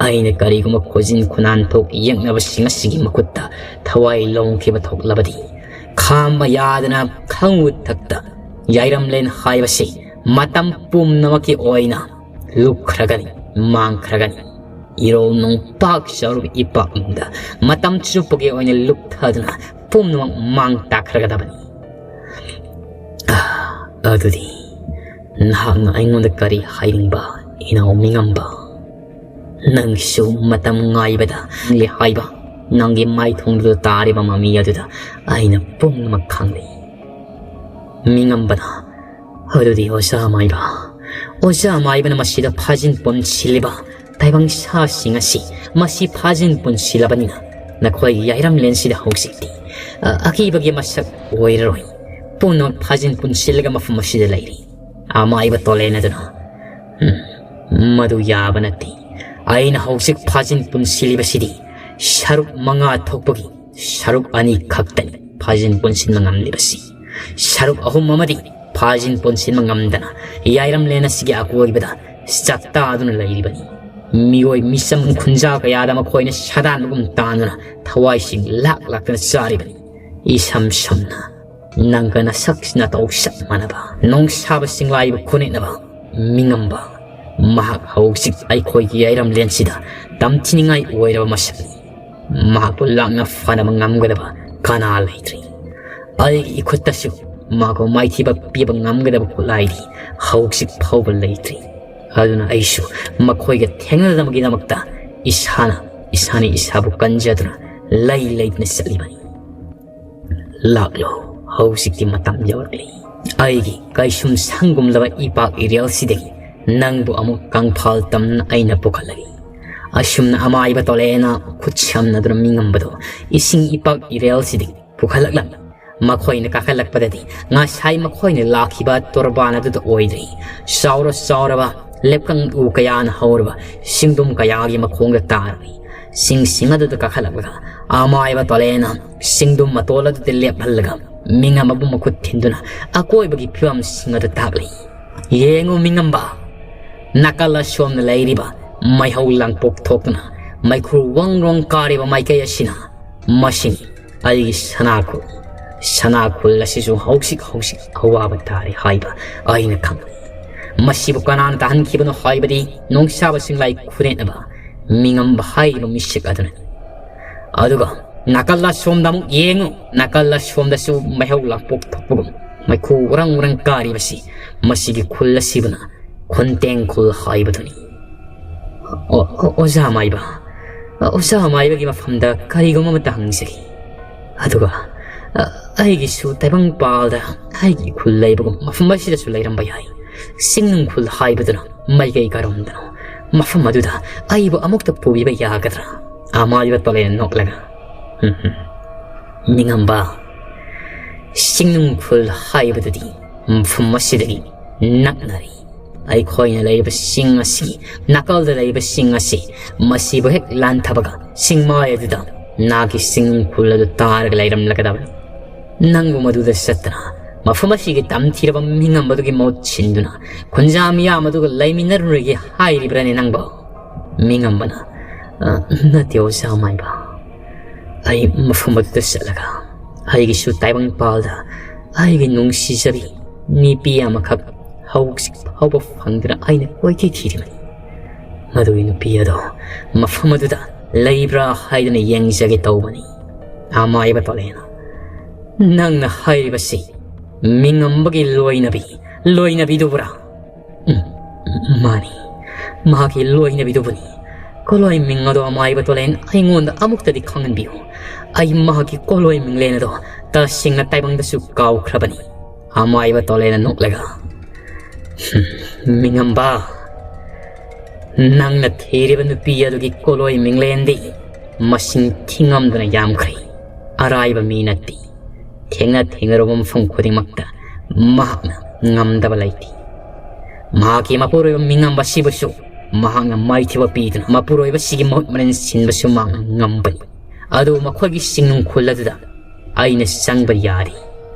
ꯑꯩꯅ ꯀꯔꯤꯒꯨꯝꯕ ꯈꯣꯏꯖꯤꯟ ꯈꯨꯅꯥꯟꯊꯣꯛ ꯌꯦꯛꯅꯕꯁꯤꯡ ꯑꯁꯤꯒꯤ ꯃꯈꯨꯠꯇ ꯊꯋꯥꯏ ꯂꯣꯡꯈꯤꯕ ꯊꯣꯛꯂꯕꯗꯤ, ꯈꯥꯝꯕ ꯌꯥꯗꯅ ꯈꯪꯎ ꯊꯛꯇ ꯌꯥꯏꯔꯝꯂꯦꯟ ꯍꯥꯏꯕꯁꯤ ꯃꯇꯝ ꯄꯨꯝꯅꯃꯛꯀꯤ ꯑꯣꯏꯅ ꯂꯨꯞꯈ꯭ꯔꯒꯅꯤ, ꯃꯥꯡꯈ꯭ꯔꯒꯅꯤ꯫ ꯏꯔꯧ ꯅꯣꯡꯄꯥꯛ ꯆꯥꯎꯔꯕ ꯏꯄꯥꯛꯅꯨꯡꯗ ꯃꯇꯝ ꯆꯨꯞꯄꯒꯤ ꯑꯣꯏꯅ ꯂꯨꯞꯊꯗꯨꯅ ꯄꯨꯝꯅꯃꯛ ꯃꯥꯡ ꯇꯥꯛꯈ꯭ꯔꯒꯗꯕꯅꯤ꯫ ꯑꯥ, ꯑꯗꯨꯗꯤ ꯅꯍꯥꯛꯅ ꯑꯩꯉꯣꯟꯗ ꯀꯔꯤ ꯍꯥꯏꯅꯤꯡꯕ, ꯏꯅꯥꯎ ꯃꯤꯉꯝꯕ? ꯅꯪꯁꯨ ꯃꯇꯝ ꯉꯥꯏꯕꯗ ꯂꯦ ꯍꯥꯏꯕ ꯅꯪꯒꯤ ꯃꯥꯏꯊꯣꯡꯗꯨꯗ ꯇꯥꯔꯤꯕ ꯃꯃꯤ ꯑꯗꯨꯗ ꯑꯩꯅ ꯄꯨꯝꯅꯃꯛ ꯈꯪꯂꯤ꯫ ꯃꯤꯉꯝꯕꯅ, ꯑꯗꯨꯗꯤ ꯑꯣꯖꯥ ꯃꯥꯏꯕ, ꯑꯣꯖꯥ ꯃꯥꯏꯕꯅ ꯃꯁꯤꯗ ꯐꯥꯖꯤꯟ ꯄꯨꯟꯁꯤꯜꯂꯤꯕ ꯇꯥꯏꯕꯪ ꯁꯥꯁꯤꯡ ꯑꯁꯤ ꯃꯁꯤ ꯐꯥꯖꯤꯟ ꯄꯨꯟꯁꯤꯜꯂꯕꯅꯤꯅ ꯅꯈꯣꯏꯒꯤ ꯌꯥꯏꯔꯝꯂꯦꯟꯁꯤꯗ ꯍꯧꯖꯤꯛꯇꯤ, ꯑ, ꯑꯀꯤꯕꯒꯤ ꯃꯁꯛ ꯑꯣꯏꯔꯔꯣꯏ꯫ ꯄꯨꯝꯅꯃꯛ ꯐꯥꯖꯤꯟ ꯄꯨꯟꯁꯤꯜꯂꯒ ꯃꯐꯝ ꯑꯁꯤꯗ ꯂꯩꯔꯤ꯫ ꯑꯃꯥꯏꯕ ꯇꯣꯂꯦꯟ ꯑꯗꯨꯅ, "ꯎꯝ, ꯃꯗꯨ ꯌꯥꯕ ꯅꯠꯇꯦ꯫ ꯑꯩꯅ ꯍꯧꯖꯤꯛ ꯐꯥꯖꯤꯟ ꯄꯨꯟꯁꯤꯜꯂꯤꯕꯁꯤꯗꯤ ꯁꯔꯨꯛ ꯃꯉꯥ ꯊꯣꯛꯄꯒꯤ ꯁꯔꯨꯛ ꯑꯅꯤ ꯈꯛꯇꯅꯤ ꯐꯥꯖꯤꯟ ꯄꯨꯟꯁꯤꯟꯕ ꯉꯝꯂꯤꯕꯁꯤ꯫ ꯁꯔꯨꯛ ꯑꯍꯨꯝ ꯑꯃꯗꯤ ꯐꯥꯖꯤꯟ ꯄꯨꯟꯁꯤꯟꯕ ꯉꯝꯗꯅ ꯌꯥꯏꯔꯝꯂꯦꯟ ꯑꯁꯤꯒꯤ ꯑꯀꯣꯏꯕꯗ ꯆꯥꯛꯇꯥꯗꯨꯅ ꯂꯩꯔꯤꯕꯅꯤ꯫ ꯃꯤꯑꯣꯏ ꯃꯤꯆꯝ ꯈꯨꯟꯖꯥ ꯀꯌꯥꯗ ꯃꯈꯣꯏꯅ ꯁꯥꯗꯥꯟꯕꯒꯨꯝ ꯇꯥꯟꯗꯨꯅ ꯊꯋꯥꯏꯁꯤꯡ ꯂꯥꯛ ꯂꯥꯛꯇꯅ ꯆꯥꯔꯤꯕꯅꯤ꯫ ꯏꯁꯝ ꯁꯝꯅ, ꯅꯪꯒ ꯅꯁꯛ ꯅꯇꯧ ꯆꯞ ꯃꯥꯟꯅꯕ, ꯅꯣꯡꯁꯥꯕ ꯆꯤꯡꯂꯥꯏꯕ ꯈꯨꯅꯤꯠꯅꯕ ꯃꯤꯉꯝꯕ, ꯃꯍꯥꯛ ꯍꯧꯖꯤꯛ ꯑꯩꯈꯣꯏꯒꯤ ꯌꯥꯏꯔꯝꯂꯦꯟꯁꯤꯗ ꯇꯝꯊꯤꯅꯤꯡꯉꯥꯏ ꯑꯣꯏꯔꯕ ꯃꯁꯛꯅꯤ꯫ ꯃꯍꯥꯛꯄꯨ ꯂꯥꯛꯅ ꯐꯅꯕ ꯉꯝꯒꯗꯕ ꯀꯅꯥ ꯂꯩꯇ꯭ꯔꯤ꯫ ꯑꯩꯒꯤ ꯏꯈꯨꯠꯇꯁꯨ ꯃꯥꯒ ꯃꯥꯏꯊꯤꯕ ꯄꯤꯕ ꯉꯝꯒꯗꯕ ꯈꯨꯠꯂꯥꯏꯗꯤ ꯍꯧꯖꯤꯛ ꯐꯥꯎꯕ ꯂꯩꯇ꯭ꯔꯤ꯫ ꯑꯗꯨꯅ ꯑꯩꯁꯨ ꯃꯈꯣꯏꯒ ꯊꯦꯡꯅꯗꯅꯕꯒꯤꯗꯃꯛꯇ ꯏꯁꯥꯅ, ꯏꯁꯥꯅ ꯏꯁꯥꯕꯨ ꯀꯟꯖꯗꯨꯅ ꯂꯩ ꯂꯩꯗꯨꯅ ꯆꯠꯂꯤꯕꯅꯤ꯫ ꯂꯥꯛꯂꯣ, ꯍꯧꯖꯤꯛꯇꯤ ꯃꯇꯝ ꯌꯧꯔꯛꯂꯤ꯫ ꯑꯩꯒꯤ ꯀꯩꯁꯨꯝ ꯁꯪꯒꯨꯝꯂꯕ ꯏꯄꯥꯛ ꯏꯔꯦꯜꯁꯤꯗꯒꯤ ꯅꯪꯕꯨ ꯑꯃꯨꯛ ꯀꯪꯐꯥꯜ ꯇꯝꯅ ꯑꯩꯅ ꯄꯨꯈꯠꯂꯒꯦ꯫ ꯑꯁꯨꯝꯅ ꯑꯃꯥꯏꯕ ꯇꯣꯂꯦꯅ ꯈꯨꯠ ꯁꯝꯅꯗꯨꯅ ꯃꯤꯉꯝꯕꯗꯣ ꯏꯁꯤꯡ ꯏꯄꯥꯛ ꯏꯔꯦꯜꯁꯤꯗꯒꯤ ꯄꯨꯈꯠꯂꯛꯂꯝꯃꯤ꯫ ꯃꯈꯣꯏꯅ ꯀꯥꯈꯠꯂꯛꯄꯗꯗꯤ ꯉꯁꯥꯏ ꯃꯈꯣꯏꯅ ꯂꯥꯛꯈꯤꯕ ꯇꯣꯔꯕꯥꯟ ꯑꯗꯨꯗ ꯑꯣꯏꯗ꯭ꯔꯤ꯫ ꯆꯥꯎꯔ ꯆꯥꯎꯔꯕ ꯂꯦꯞꯀꯪ ꯎ ꯀꯌꯥꯅ ꯍꯧꯔꯕ ꯁꯤꯡꯗꯨꯝ ꯀꯌꯥꯒꯤ ꯃꯈꯣꯡꯗ ꯇꯥꯔꯝꯃꯤ꯫ ꯁꯤꯡꯁꯤꯡ ꯑꯗꯨꯗ ꯀꯥꯈꯠꯂꯛꯂꯒ ꯑꯃꯥꯏꯕ ꯇꯣꯂꯦꯅ ꯁꯤꯡꯗꯨꯝ ꯃꯇꯣꯜ ꯑꯗꯨꯗ ꯂꯦꯞꯍꯜꯂꯒ ꯃꯤꯉꯝꯕꯕꯨ ꯃꯈꯨꯠ ꯊꯤꯟꯗꯨꯅ ꯑꯀꯣꯏꯕꯒꯤ ꯐꯤꯕꯝꯁꯤꯡ ꯑꯗꯨ ꯇꯥꯛꯂꯤ꯫ ꯌꯦꯡꯉꯨ ꯃꯤꯉꯝꯕ, ꯅꯥꯀꯜ ꯑꯁꯣꯝꯗ ꯂꯩꯔꯤꯕ ꯃꯩꯍꯧ ꯂꯥꯡꯄꯣꯛ ꯊꯣꯛꯇꯨꯅ ꯃꯩꯈꯨ ꯋꯪ ꯋꯪ ꯀꯥꯔꯤꯕ ꯃꯥꯏꯀꯩ ꯑꯁꯤꯅ ꯃꯁꯤꯅꯤ꯫ ꯑꯩꯒꯤ ꯁꯅꯥꯈꯨꯜ, ꯁꯅꯥꯈꯨꯜ ꯑꯁꯤꯁꯨ ꯍꯧꯖꯤꯛ ꯍꯧꯖꯤꯛ ꯑꯋꯥꯕ ꯇꯥꯔꯤ ꯍꯥꯏꯕ ꯑꯩꯅ ꯈꯪꯂꯤ꯫ ꯃꯁꯤꯕꯨ ꯀꯅꯥꯅ ꯇꯥꯍꯟꯈꯤꯕꯅꯣ ꯍꯥꯏꯕꯗꯤ ꯅꯣꯡꯁꯥꯕ ꯁꯤꯡꯂꯥꯏ ꯈꯨꯔꯦꯠꯅꯕ ꯃꯤꯉꯝꯕ ꯍꯥꯏꯔꯤꯕ ꯃꯤꯁꯛ ꯑꯗꯨꯅꯅꯤ꯫ ꯑꯗꯨꯒ ꯅꯥꯀꯜ ꯑꯁꯣꯝꯗ ꯑꯃꯨꯛ ꯌꯦꯡꯉꯨ, ꯅꯥꯀꯜ ꯑꯁꯣꯝꯗꯁꯨ ꯃꯩꯍꯧ ꯂꯥꯡꯄꯣꯛ ꯊꯣꯛꯄꯒꯨꯝ ꯃꯩꯈꯨ ꯎꯔꯪ ꯎꯔꯪ ꯀꯥꯔꯤꯕꯁꯤ ꯃꯁꯤꯒꯤ ꯈꯨꯜ ꯑꯁꯤꯕꯨꯅ ꯈꯨꯟꯇꯦꯡ ꯈꯨꯜ ꯍꯥꯏꯕꯗꯨꯅꯤ꯫ ꯑꯣ-, ꯑꯣ-, ꯑꯣꯖꯥ ꯃꯥꯏꯕ, ꯑꯣꯖꯥ ꯃꯥꯏꯕꯒꯤ ꯃꯐꯝꯗ ꯀꯔꯤꯒꯨꯝꯕ ꯑꯃꯇ ꯍꯪꯖꯒꯦ꯫ ꯑꯗꯨꯒ, ꯑ, ꯑꯩꯒꯤꯁꯨ ꯇꯥꯏꯕꯪꯄꯥꯜꯗ ꯑꯩꯒꯤ ꯈꯨꯜ ꯂꯩꯕꯒꯨꯝ ꯃꯐꯝ ꯑꯁꯤꯗꯁꯨ ꯂꯩꯔꯝꯕ ꯌꯥꯏ꯫ ꯁꯤꯡꯅꯨꯡ ꯈꯨꯜ ꯍꯥꯏꯕꯗꯨꯅ ꯃꯥꯏꯀꯩ ꯀꯔꯣꯝꯗꯅꯣ? ꯃꯐꯝ ꯑꯗꯨꯗ ꯑꯩꯕꯨ ꯑꯃꯨꯛꯇ ꯄꯨꯕꯤꯕ ꯌꯥꯒꯗ꯭ꯔꯥ? ꯑꯃꯥꯏꯕ ꯇꯣꯂꯦꯅ ꯅꯣꯛꯂꯒ, "ꯍꯝ ꯍꯝ꯫ ꯃꯤꯉꯝꯕ, ꯁꯤꯡꯅꯨꯡ ꯈꯨꯜ ꯍꯥꯏꯕꯗꯨꯗꯤ ꯃꯐꯝ ꯑꯁꯤꯗꯒꯤ ꯅꯛꯅꯔꯤ꯫ ꯑꯩꯈꯣꯏꯅ ꯂꯩꯔꯤꯕ ꯆꯤꯡ ꯑꯁꯤ, ꯅꯥꯀꯜꯗ ꯂꯩꯔꯤꯕ ꯆꯤꯡ ꯑꯁꯤ, ꯃꯁꯤꯕꯨ ꯍꯦꯛ ꯂꯥꯟꯊꯕꯒ ꯆꯤꯡꯃꯥꯏ ꯑꯗꯨꯗ ꯅꯥꯒꯤ ꯁꯤꯡꯅꯨꯡ ꯈꯨꯜ ꯑꯗꯨ ꯇꯥꯔꯒ ꯂꯩꯔꯝꯂꯒꯗꯕꯅꯤ꯫ ꯅꯪꯕꯨ ꯃꯗꯨꯗ ꯆꯠꯇꯅ ꯃꯐꯝ ꯑꯁꯤꯒꯤ ꯇꯝꯊꯤꯔꯕ ꯃꯤꯉꯝꯕꯗꯨꯒꯤ ꯃꯍꯨꯠ ꯁꯤꯟꯗꯨꯅ ꯈꯨꯟꯖꯥ ꯃꯤꯌꯥꯝ ꯑꯗꯨꯒ ꯂꯩꯃꯤꯟꯅꯔꯨꯔꯒꯦ ꯍꯥꯏꯔꯤꯕ꯭ꯔꯅꯦ ꯅꯪꯕꯣ?" ꯃꯤꯉꯝꯕꯅ, "ꯑ, ꯅꯠꯇꯦ ꯑꯣꯖꯥ ꯃꯥꯏꯕ꯫ ꯑꯩ ꯃꯐꯝ ꯑꯗꯨꯗ ꯆꯠꯂꯒ ꯑꯩꯒꯤꯁꯨ ꯇꯥꯏꯕꯪꯄꯥꯜꯗ ꯑꯩꯒꯤ ꯅꯨꯡꯁꯤꯖꯕꯤ ꯅꯨꯄꯤ ꯑꯃꯈꯛ ꯍꯧꯖꯤꯛ ꯐꯥꯎꯕ ꯐꯪꯗꯅ ꯑꯩꯅ ꯀꯣꯏꯊꯤ ꯊꯤꯔꯤꯕꯅꯤ꯫ ꯃꯗꯨꯒꯤ ꯅꯨꯄꯤ ꯑꯗꯣ ꯃꯐꯝ ꯑꯗꯨꯗ ꯂꯩꯕ꯭ꯔꯥ ꯍꯥꯏꯗꯨꯅ ꯌꯦꯡꯖꯒꯦ ꯇꯧꯕꯅꯤ꯫" ꯑꯃꯥꯏꯕ ꯇꯣꯂꯦꯅ, "ꯅꯪꯅ ꯍꯥꯏꯔꯤꯕꯁꯤ ꯃꯤꯉꯝꯕꯒꯤ ꯂꯣꯏꯅꯕꯤ, ꯂꯣꯏꯅꯕꯤꯗꯨꯕꯨꯔꯥ? ꯎꯝ, ꯃꯥꯅꯤ, ꯃꯍꯥꯛꯀꯤ ꯂꯣꯏꯅꯕꯤꯗꯨꯕꯨꯅꯤ꯫ ꯀꯣꯂꯣꯏ ꯃꯤꯡ ꯑꯗꯣ ꯑꯃꯥꯏꯕ ꯇꯣꯂꯦꯟ ꯑꯩꯉꯣꯟꯗ ꯑꯃꯨꯛꯇꯗꯤ ꯈꯪꯍꯟꯕꯤꯌꯨ꯫ ꯑꯩ ꯃꯍꯥꯛꯀꯤ ꯀꯣꯂꯣꯏ ꯃꯤꯡꯂꯦꯟ ꯑꯗꯣ ꯇꯁꯦꯡꯅ ꯇꯥꯏꯕꯪꯗꯁꯨ ꯀꯥꯎꯈ꯭ꯔꯕꯅꯤ꯫ ꯑꯃꯥꯏꯕ ꯇꯣꯂꯦꯟꯅ ꯅꯣꯛꯂꯒ, "ꯍꯝ, ꯃꯤꯉꯝꯕ, ꯅꯪꯅ ꯊꯤꯔꯤꯕ ꯅꯨꯄꯤ ꯑꯗꯨꯒꯤ ꯀꯣꯂꯣꯏ ꯃꯤꯡꯂꯦꯟꯗꯤ ꯃꯁꯤꯡ ꯊꯤꯉꯝꯗꯅ ꯌꯥꯝꯈ꯭ꯔꯦ꯫ ꯑꯔꯥꯏꯕ ꯃꯤ ꯅꯠꯇꯦ꯫ ꯊꯦꯡꯅ ꯊꯦꯡꯅꯔꯨꯕ ꯃꯐꯝ ꯈꯨꯗꯤꯡꯃꯛꯇ ꯃꯍꯥꯛꯅ ꯉꯝꯗꯕ ꯂꯩꯇꯦ꯫ ꯃꯍꯥꯛꯀꯤ ꯃꯄꯨꯔꯣꯏꯕ ꯃꯤꯉꯝꯕ ꯑꯁꯤꯕꯨꯁꯨ ꯃꯍꯥꯛꯅ ꯃꯥꯏꯊꯤꯕ ꯄꯤꯗꯨꯅ ꯃꯄꯨꯔꯣꯏꯕꯁꯤꯒꯤ ꯃꯍꯨꯠ ꯃꯔꯦꯟ ꯁꯤꯟꯕꯁꯨ ꯃꯍꯥꯛꯅ ꯉꯝꯕꯅꯤ꯫ ꯑꯗꯨꯕꯨ ꯃꯈꯣꯏꯒꯤ ꯆꯤꯡꯅꯨꯡ ꯈꯨꯜ ꯑꯗꯨꯗ ꯑꯩꯅ ꯆꯪꯕ ꯌꯥꯔꯤ꯫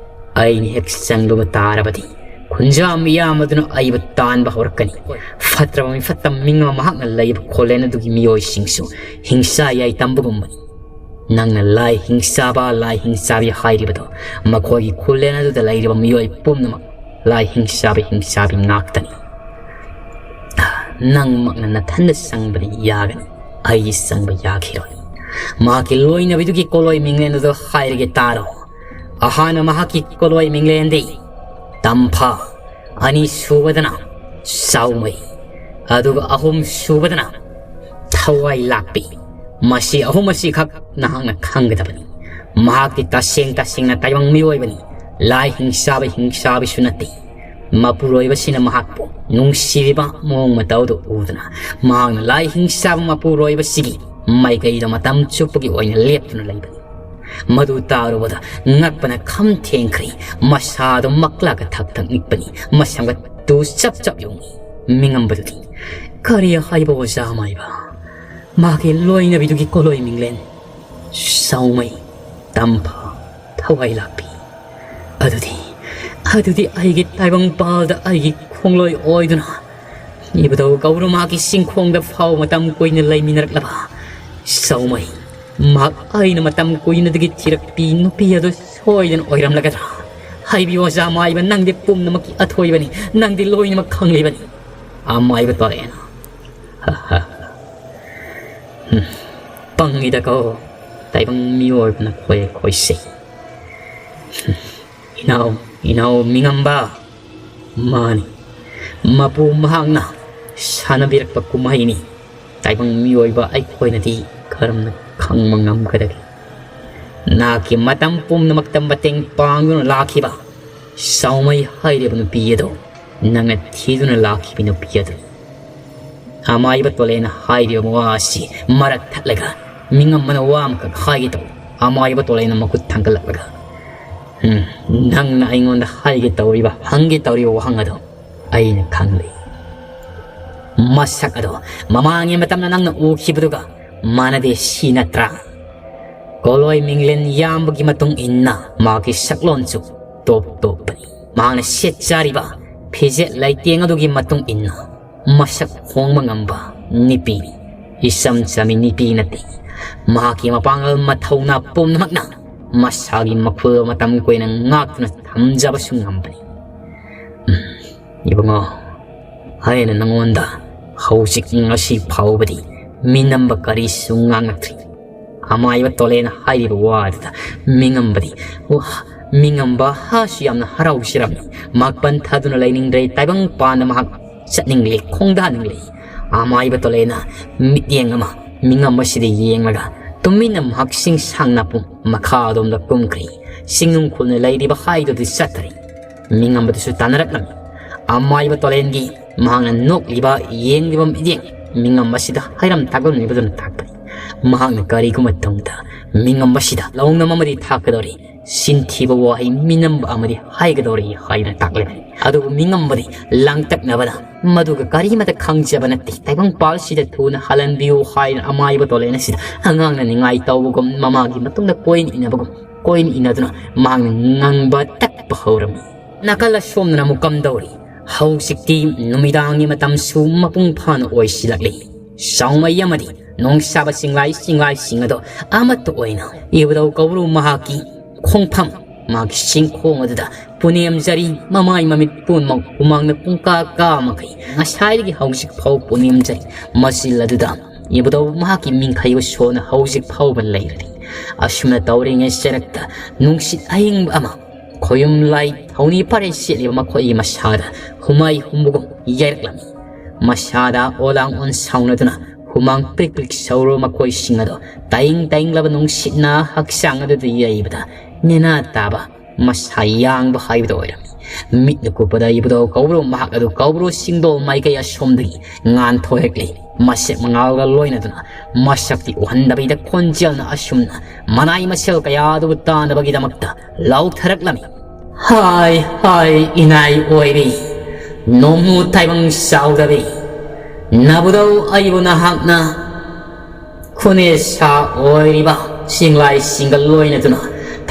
ꯑꯩꯅ ꯍꯦꯛ ꯆꯪꯂꯨꯕ ꯇꯥꯔꯕꯗꯤ ꯈꯨꯟꯖꯥ ꯃꯤꯌꯥꯝ ꯑꯗꯨꯅ ꯑꯩꯕꯨ ꯇꯥꯟꯕ ꯍꯧꯔꯛꯀꯅꯤ꯫ ꯐꯠꯇ꯭ꯔꯕ ꯃꯤꯐꯠꯇ ꯃꯤꯉꯝꯕ ꯃꯍꯥꯛꯅ ꯂꯩꯕ ꯈꯨꯜꯂꯦꯟ ꯑꯗꯨꯒꯤ ꯃꯤꯑꯣꯏꯁꯤꯡꯁꯨ ꯍꯤꯡꯁꯥ ꯌꯥꯏ ꯇꯝꯕꯒꯨꯝꯕꯅꯤ꯫ ꯅꯪꯅ ꯂꯥꯏ ꯍꯤꯡꯁꯥꯕ, ꯂꯥꯏ ꯍꯤꯡꯁꯥꯕꯤ ꯍꯥꯏꯔꯤꯕꯗꯣ ꯃꯈꯣꯏꯒꯤ ꯈꯨꯜꯂꯦꯟ ꯑꯗꯨꯗ ꯂꯩꯔꯤꯕ ꯃꯤꯑꯣꯏ ꯄꯨꯝꯅꯃꯛ ꯂꯥꯏ ꯍꯤꯡꯁꯥꯕꯤ, ꯍꯤꯡꯁꯥꯕꯤ ꯉꯥꯛꯇꯅꯤ꯫ ꯅꯪꯃꯛꯅ ꯅꯊꯟꯗ ꯆꯪꯕꯗꯤ ꯌꯥꯒꯅꯤ, ꯑꯩ ꯆꯪꯕ ꯌꯥꯈꯤꯔꯣꯏ꯫ ꯃꯍꯥꯛꯀꯤ ꯂꯣꯏꯅꯕꯤꯗꯨꯒꯤ ꯀꯣꯂꯣꯏ ꯃꯤꯡꯂꯦꯟ ꯑꯗꯨ ꯍꯥꯏꯔꯒꯦ ꯇꯥꯔꯣ꯫ ꯑꯍꯥꯟꯕ ꯃꯍꯥꯛꯀꯤ ꯀꯣꯂꯣꯏ ꯃꯤꯡꯂꯦꯟꯗꯤ ꯇꯝꯐꯥ, ꯑꯅꯤꯁꯨꯕꯗꯅ ꯆꯥꯎꯃꯩ, ꯑꯗꯨꯒ ꯑꯍꯨꯝꯁꯨꯕꯗꯅ ꯊꯋꯥꯏ ꯂꯥꯛꯄꯤ꯫ ꯃꯁꯤ ꯑꯍꯨꯝ ꯑꯁꯤꯈꯛ ꯅꯍꯥꯛꯅ ꯈꯪꯒꯗꯕꯅꯤ꯫ ꯃꯍꯥꯛꯇꯤ ꯇꯁꯦꯡ ꯇꯁꯦꯡꯅ ꯇꯥꯏꯕꯪ ꯃꯤꯑꯣꯏꯕꯅꯤ, ꯂꯥꯏ ꯍꯤꯡꯁꯥꯕ ꯍꯤꯡꯁꯥꯕꯤꯁꯨ ꯅꯠꯇꯦ꯫ ꯃꯄꯨꯔꯣꯏꯕꯁꯤꯅ ꯃꯍꯥꯛꯄꯨ ꯅꯨꯡꯁꯤꯔꯤꯕ ꯃꯑꯣꯡ ꯃꯇꯧꯗꯨ ꯎꯗꯨꯅ ꯃꯍꯥꯛꯅ ꯂꯥꯏ ꯍꯤꯡꯁꯥꯕ ꯃꯄꯨꯔꯣꯏꯕꯁꯤꯒꯤ ꯃꯥꯏꯀꯩꯗ ꯃꯇꯝ ꯆꯨꯞꯄꯒꯤ ꯑꯣꯏꯅ ꯂꯦꯞꯇꯨꯅ ꯂꯩꯕꯅꯤ꯫ ꯃꯗꯨ ꯇꯥꯔꯨꯕꯗ ꯉꯛꯄꯅ ꯈꯝ ꯊꯦꯡꯈ꯭ꯔꯦ꯫ ꯃꯁꯥꯗꯨ ꯃꯛꯂꯥꯒ ꯊꯛ ꯊꯛ ꯅꯤꯛꯄꯅꯤ꯫ ꯃꯁꯝꯒ ꯇꯨ ꯆꯞ ꯆꯞ ꯌꯨꯡꯏ꯫ ꯃꯤꯉꯝꯕꯗꯨꯗꯤ, "ꯀꯔꯤ ꯍꯥꯏꯕ ꯑꯣꯖꯥ ꯃꯥꯏꯕ? ꯃꯥꯒꯤ ꯂꯣꯏꯅꯕꯤꯗꯨꯒꯤ ꯀꯣꯂꯣꯏ ꯃꯤꯡꯂꯦꯟ ꯁꯥꯎꯃꯩ, ꯇꯝꯐꯥ, ꯊꯋꯥꯏ ꯂꯥꯛꯄꯤ꯫ ꯑꯗꯨꯗꯤ, ꯑꯗꯨꯗꯤ ꯑꯩꯒꯤ ꯇꯥꯏꯕꯪ ꯄꯥꯜꯗ ꯑꯩꯒꯤ ꯈꯣꯡꯂꯣꯏ ꯑꯣꯏꯗꯨꯅ ꯏꯕꯨꯙꯧ ꯒꯧꯔꯃꯥꯒꯤ ꯆꯤꯡꯈꯣꯡꯗ ꯐꯥꯎ ꯃꯇꯝ ꯀꯨꯏꯅ ꯂꯩꯃꯤꯟꯅꯔꯛꯂꯕ ꯁꯥꯎꯃꯩ, ꯃꯍꯥꯛ ꯑꯩꯅ ꯃꯇꯝ ꯀꯨꯏꯅꯗꯒꯤ ꯊꯤꯔꯛꯄꯤ ꯅꯨꯄꯤ ꯑꯗꯨ ꯁꯣꯏꯗꯅ ꯑꯣꯏꯔꯝꯂꯒꯗ꯭ꯔꯥ? ꯍꯥꯏꯕꯤꯌꯨ ꯑꯣꯖꯥ ꯃꯥꯏꯕ, ꯅꯪꯗꯤ ꯄꯨꯝꯅꯃꯛꯀꯤ ꯑꯊꯣꯏꯕꯅꯤ, ꯅꯪꯗꯤ ꯂꯣꯏꯅꯃꯛ ꯈꯪꯂꯤꯕꯅꯤ꯫" ꯑꯃꯥꯏꯕ ꯇꯣꯔꯦꯟ, "ꯍ, ꯍ, ꯍ꯫ ꯍꯝ, ꯄꯪꯉꯤꯗꯀꯣ ꯇꯥꯏꯕꯪ ꯃꯤꯑꯣꯏꯕꯅ ꯈꯣꯏ ꯑꯩꯈꯣꯏꯁꯦ꯫ ꯍꯝ, ꯏꯅꯥꯎ, ꯏꯅꯥꯎ ꯃꯤꯉꯝꯕ꯫ ꯃꯥꯅꯤ, ꯃꯄꯨ ꯃꯍꯥꯛꯅ ꯁꯥꯟꯅꯕꯤꯔꯛꯄ ꯀꯨꯝꯍꯩꯅꯤ꯫ ꯇꯥꯏꯕꯪ ꯃꯤꯑꯣꯏꯕ ꯑꯩꯈꯣꯏꯅꯗꯤ ꯀꯔꯝꯅ ꯈꯪꯕ ꯉꯝꯒꯗꯒꯦ? ꯅꯍꯥꯛꯀꯤ ꯃꯇꯝ ꯄꯨꯝꯅꯃꯛꯇ ꯃꯇꯦꯡ ꯄꯥꯡꯗꯨꯅ ꯂꯥꯛꯈꯤꯕ ꯁꯥꯎꯃꯩ ꯍꯥꯏꯔꯤꯕ ꯅꯨꯄꯤ ꯑꯗꯣ ꯅꯪꯅ ꯊꯤꯗꯨꯅ ꯂꯥꯛꯈꯤꯕ ꯅꯨꯄꯤ ꯑꯗꯨ꯫ ꯑꯃꯥꯏꯕ ꯇꯣꯂꯦꯅ ꯍꯥꯏꯔꯤꯕ ꯋꯥ ꯑꯁꯤ ꯃꯔꯛ ꯊꯠꯂꯒ ꯃꯤꯉꯝꯕꯅ ꯋꯥ ꯑꯃꯈꯛ ꯍꯥꯏꯒꯦ ꯇꯧꯏ꯫ ꯑꯃꯥꯏꯕ ꯇꯣꯂꯦꯅ ꯃꯈꯨꯠ ꯊꯥꯡꯒꯠꯂꯛꯂꯒ, "ꯎꯝ, ꯅꯪꯅ ꯑꯩꯉꯣꯟꯗ ꯍꯥꯏꯒꯦ ꯇꯧꯔꯤꯕ, ꯍꯪꯒꯦ ꯇꯧꯔꯤꯕ ꯋꯥꯍꯪ ꯑꯗꯣ ꯑꯩꯅ ꯈꯪꯂꯦ꯫ ꯃꯁꯛ ꯑꯗꯣ ꯃꯃꯥꯡꯒꯤ ꯃꯇꯝꯗ ꯅꯪꯅ ꯎꯈꯤꯕꯗꯨꯒ ꯃꯥꯟꯅꯗꯦ, ꯁꯤ ꯅꯠꯇ꯭ꯔꯥ?" ꯀꯣꯂꯣꯏ ꯃꯤꯡꯂꯦꯟ ꯌꯥꯝꯕꯒꯤ ꯃꯇꯨꯡ ꯏꯟꯅ ꯃꯍꯥꯛꯀꯤ ꯁꯛꯂꯣꯟꯁꯨ ꯇꯣꯞ ꯇꯣꯞꯄꯅꯤ꯫ ꯃꯍꯥꯛꯅ ꯁꯦꯠ ꯆꯥꯔꯤꯕ ꯐꯤꯖꯦꯠ ꯂꯩꯇꯦꯡ ꯑꯗꯨꯒꯤ ꯃꯇꯨꯡ ꯏꯟꯅ ꯃꯁꯛ ꯍꯣꯡꯕ ꯉꯝꯕ ꯅꯨꯄꯤꯅꯤ꯫ ꯏꯆꯝ ꯆꯝꯃꯤ ꯅꯨꯄꯤ ꯅꯠꯇꯦ꯫ ꯃꯍꯥꯛꯀꯤ ꯃꯄꯥꯡꯒꯜ ꯃꯊꯧꯅꯥ ꯄꯨꯝꯅꯃꯛꯅ ꯃꯁꯥꯒꯤ ꯃꯈꯨꯜ ꯃꯇꯝ ꯀꯨꯏꯅ ꯉꯥꯛꯇꯨꯅ ꯊꯝꯖꯕꯁꯨ ꯉꯝꯕꯅꯤ꯫ ꯎꯝ, ꯏꯕꯨꯡꯉꯣ, ꯑꯩꯅ ꯅꯉꯣꯟꯗ ꯍꯧꯖꯤꯛ ꯉꯁꯤ ꯐꯥꯎꯕꯗꯤ ꯃꯤꯅꯝꯕ ꯀꯔꯤꯁꯨ ꯉꯥꯡꯂꯛꯇ꯭ꯔꯤ꯫ ꯑꯃꯥꯏꯕ ꯇꯣꯂꯦꯅ ꯍꯥꯏꯔꯤꯕ ꯋꯥ ꯑꯗꯨꯗ ꯃꯤꯉꯝꯕꯗꯤ, ꯋꯥ, ꯃꯤꯉꯝꯕ ꯍꯥꯁꯨ ꯌꯥꯝꯅ ꯍꯔꯥꯎꯖꯔꯝꯃꯤ꯫ ꯃꯍꯥꯛ ꯄꯟꯊꯗꯨꯅ ꯂꯩꯅꯤꯡꯗ꯭ꯔꯦ꯫ ꯇꯥꯏꯕꯪ ꯄꯥꯟꯗ ꯃꯍꯥꯛ ꯆꯠꯅꯤꯡꯂꯦ, ꯈꯣꯡꯗꯥꯅꯤꯡꯂꯦ꯫ ꯑꯃꯥꯏꯕ ꯇꯣꯂꯦꯅ ꯃꯤꯠꯌꯦꯡ ꯑꯃ ꯃꯤꯉꯝꯕꯁꯤꯗ ꯌꯦꯡꯂꯒ ꯇꯨꯃꯤꯟꯅ ꯃꯍꯥꯛ ꯆꯤꯡꯁꯥꯡ ꯅꯥꯄꯨꯡ ꯃꯈꯥ ꯑꯗꯣꯝꯗ ꯀꯨꯝꯈ꯭ꯔꯦ꯫ ꯆꯤꯡꯅꯨꯡ ꯈꯨꯜꯅ ꯂꯩꯔꯤꯕ ꯍꯥꯏꯗꯨꯗꯤ ꯆꯠꯇꯔꯦ꯫ ꯃꯤꯉꯝꯕꯗꯨꯁꯨ ꯇꯥꯟꯅꯔꯛꯂꯝꯃꯤ꯫ ꯑꯃꯥꯏꯕ ꯇꯣꯂꯦꯟꯒꯤ ꯃꯍꯥꯛꯅ ꯅꯣꯛꯂꯤꯕ, ꯌꯦꯡꯂꯤꯕ ꯃꯤꯠꯌꯦꯡ ꯃꯤꯉꯝꯕꯁꯤꯗ ꯍꯥꯏꯔꯝ ꯇꯥꯛꯂꯝꯂꯤꯕꯗꯨꯅ ꯇꯥꯛꯄꯅꯤ꯫ ꯃꯍꯥꯛꯅ ꯀꯔꯤꯒꯨꯝꯕ ꯃꯇꯝꯗ ꯃꯤꯉꯝꯕꯁꯤꯗ ꯂꯧꯅꯝ ꯑꯃꯗꯤ ꯊꯥꯛꯀꯗꯧꯔꯤ, ꯁꯤꯟꯊꯤꯕ ꯋꯥꯍꯩ ꯃꯤꯅꯝꯕ ꯑꯃꯗꯤ ꯍꯥꯏꯒꯗꯧꯔꯤ ꯍꯥꯏꯅ ꯇꯥꯛꯂꯤꯕꯅꯤ꯫ ꯑꯗꯨꯕꯨ ꯃꯤꯉꯝꯕꯗꯤ ꯂꯥꯡꯇꯛꯅꯕꯅ ꯃꯗꯨꯒ ꯀꯔꯤꯃꯇ ꯈꯪꯖꯕ ꯅꯠꯇꯦ꯫ ꯇꯥꯏꯕꯪꯄꯥꯜꯁꯤꯗ ꯊꯨꯅ ꯍꯜꯍꯟꯕꯤꯌꯨ ꯍꯥꯏꯅ ꯑꯃꯥꯏꯕ ꯇꯣꯂꯦꯟ ꯑꯁꯤꯗ ꯑꯉꯥꯡꯅ ꯅꯤꯡꯉꯥꯏ ꯇꯧꯕꯒꯨꯝ ꯃꯃꯥꯒꯤ ꯃꯇꯨꯡꯗ ꯀꯣꯏꯅ ꯏꯟꯅꯕꯒꯨꯝ ꯀꯣꯏꯅ ꯏꯟꯅꯗꯨꯅ ꯃꯍꯥꯛꯅ ꯉꯪꯕ ꯇꯠꯄ ꯍꯧꯔꯝꯃꯤ꯫ ꯅꯥꯀꯜ ꯑꯁꯣꯝꯗꯅ ꯑꯃꯨꯛ ꯀꯝꯗꯧꯔꯤ? ꯍꯧꯖꯤꯛꯇꯤ ꯅꯨꯃꯤꯗꯥꯡꯒꯤ ꯃꯇꯝꯁꯨ ꯃꯄꯨꯡ ꯐꯥꯅ ꯑꯣꯏꯁꯤꯜꯂꯛꯂꯤ꯫ ꯆꯥꯎꯃꯩ ꯑꯃꯗꯤ ꯅꯣꯡꯁꯥꯕ ꯆꯤꯡꯂꯥꯏ ꯆꯤꯡꯂꯥꯏꯁꯤꯡ ꯑꯗꯣ ꯑꯃꯠꯇ ꯑꯣꯏꯅ ꯏꯕꯨꯙꯧ ꯀꯧꯕ꯭ꯔꯨ ꯃꯍꯥꯛꯀꯤ ꯈꯣꯡꯐꯝ, ꯃꯍꯥꯛꯀꯤ ꯆꯤꯡꯈꯣꯡ ꯑꯗꯨꯗ ꯄꯨꯅꯦꯝꯖꯔꯤ꯫ ꯃꯃꯥꯏ ꯃꯃꯤꯠ ꯄꯨꯝꯅꯃꯛ ꯍꯨꯃꯥꯡꯅ ꯄꯨꯡꯀꯥ ꯀꯥ ꯃꯈꯩ ꯉꯁꯥꯏꯗꯒꯤ ꯍꯧꯖꯤꯛ ꯐꯥꯎ ꯄꯨꯅꯦꯝꯖꯔꯤ꯫ ꯃꯆꯤꯜ ꯑꯗꯨꯗ ꯏꯕꯨꯙꯧ ꯃꯍꯥꯛꯀꯤ ꯃꯤꯡꯈꯩ ꯎꯁꯣꯟꯅ ꯍꯧꯖꯤꯛ ꯐꯥꯎꯕ ꯂꯩꯔꯤ꯫ ꯑꯁꯨꯝꯅ ꯇꯧꯔꯤꯉꯩ ꯆꯔꯛꯇ ꯅꯨꯡꯁꯤꯠ ꯑꯏꯪꯕ ꯑꯃ ꯈꯣꯌꯨꯝ ꯂꯥꯏ ꯊꯧꯅꯤ ꯐꯔꯦ ꯁꯦꯠꯂꯤꯕ ꯃꯈꯣꯏꯒꯤ ꯃꯁꯥꯗ ꯍꯨꯃꯥꯏ ꯍꯨꯝꯕꯒꯨꯝ ꯌꯩꯔꯛꯂꯝꯃꯤ꯫ ꯃꯁꯥꯗ ꯑꯣꯂꯥꯡ ꯑꯣꯟ ꯁꯥꯎꯅꯗꯨꯅ ꯍꯨꯃꯥꯡ ꯄ꯭ꯔꯤꯛ ꯄ꯭ꯔꯤꯛ ꯁꯧꯔꯨ ꯃꯈꯣꯏꯁꯤꯡ ꯑꯗꯣ ꯇꯥꯏꯪ ꯇꯥꯏꯪꯂꯕ ꯅꯨꯡꯁꯤꯠꯅ ꯍꯛꯆꯥꯡ ꯑꯗꯨꯗ ꯌꯩꯕꯗ ꯅꯦꯅꯥ ꯇꯥꯕ ꯃꯁꯥ ꯌꯥꯡꯕ ꯍꯥꯏꯕꯗꯨ ꯑꯣꯏꯔꯝꯃꯤ꯫ ꯃꯤꯠꯅ ꯀꯨꯞꯄꯗ ꯏꯕꯨꯙꯧ ꯀꯧꯕ꯭ꯔꯨ ꯃꯍꯥꯛ ꯑꯗꯨ ꯀꯧꯕ꯭ꯔꯨ ꯁꯤꯡꯗꯣꯜ ꯃꯥꯏꯀꯩ ꯑꯁꯣꯝꯗꯒꯤ ꯉꯥꯟꯊꯣꯏꯔꯛꯂꯤ꯫ ꯃꯁꯦꯛ ꯃꯉꯥꯜꯒ ꯂꯣꯏꯅꯗꯨꯅ ꯃꯁꯛꯇꯤ ꯎꯍꯟꯗꯕꯤꯗ ꯈꯣꯟꯖꯦꯜꯅ ꯑꯁꯨꯝꯅ ꯃꯅꯥꯏ ꯃꯁꯦꯜ ꯀꯌꯥ ꯑꯗꯨꯕꯨ ꯇꯥꯅꯕꯒꯤꯗꯃꯛꯇ ꯂꯥꯎꯊꯔꯛꯂꯝꯃꯤ꯫ ꯍꯥꯏ ꯍꯥꯏ ꯏꯅꯥꯏ ꯑꯣꯏꯕꯤ, ꯅꯣꯡꯃꯨ ꯇꯥꯏꯕꯪ ꯆꯥꯎꯗꯕꯤ, ꯅꯕꯨꯙꯧ ꯑꯩꯕꯨ ꯅꯍꯥꯛꯅ ꯈꯨꯅꯦꯁꯥ ꯑꯣꯏꯔꯤꯕ ꯆꯤꯡꯂꯥꯏꯁꯤꯡꯒ ꯂꯣꯏꯅꯗꯨꯅ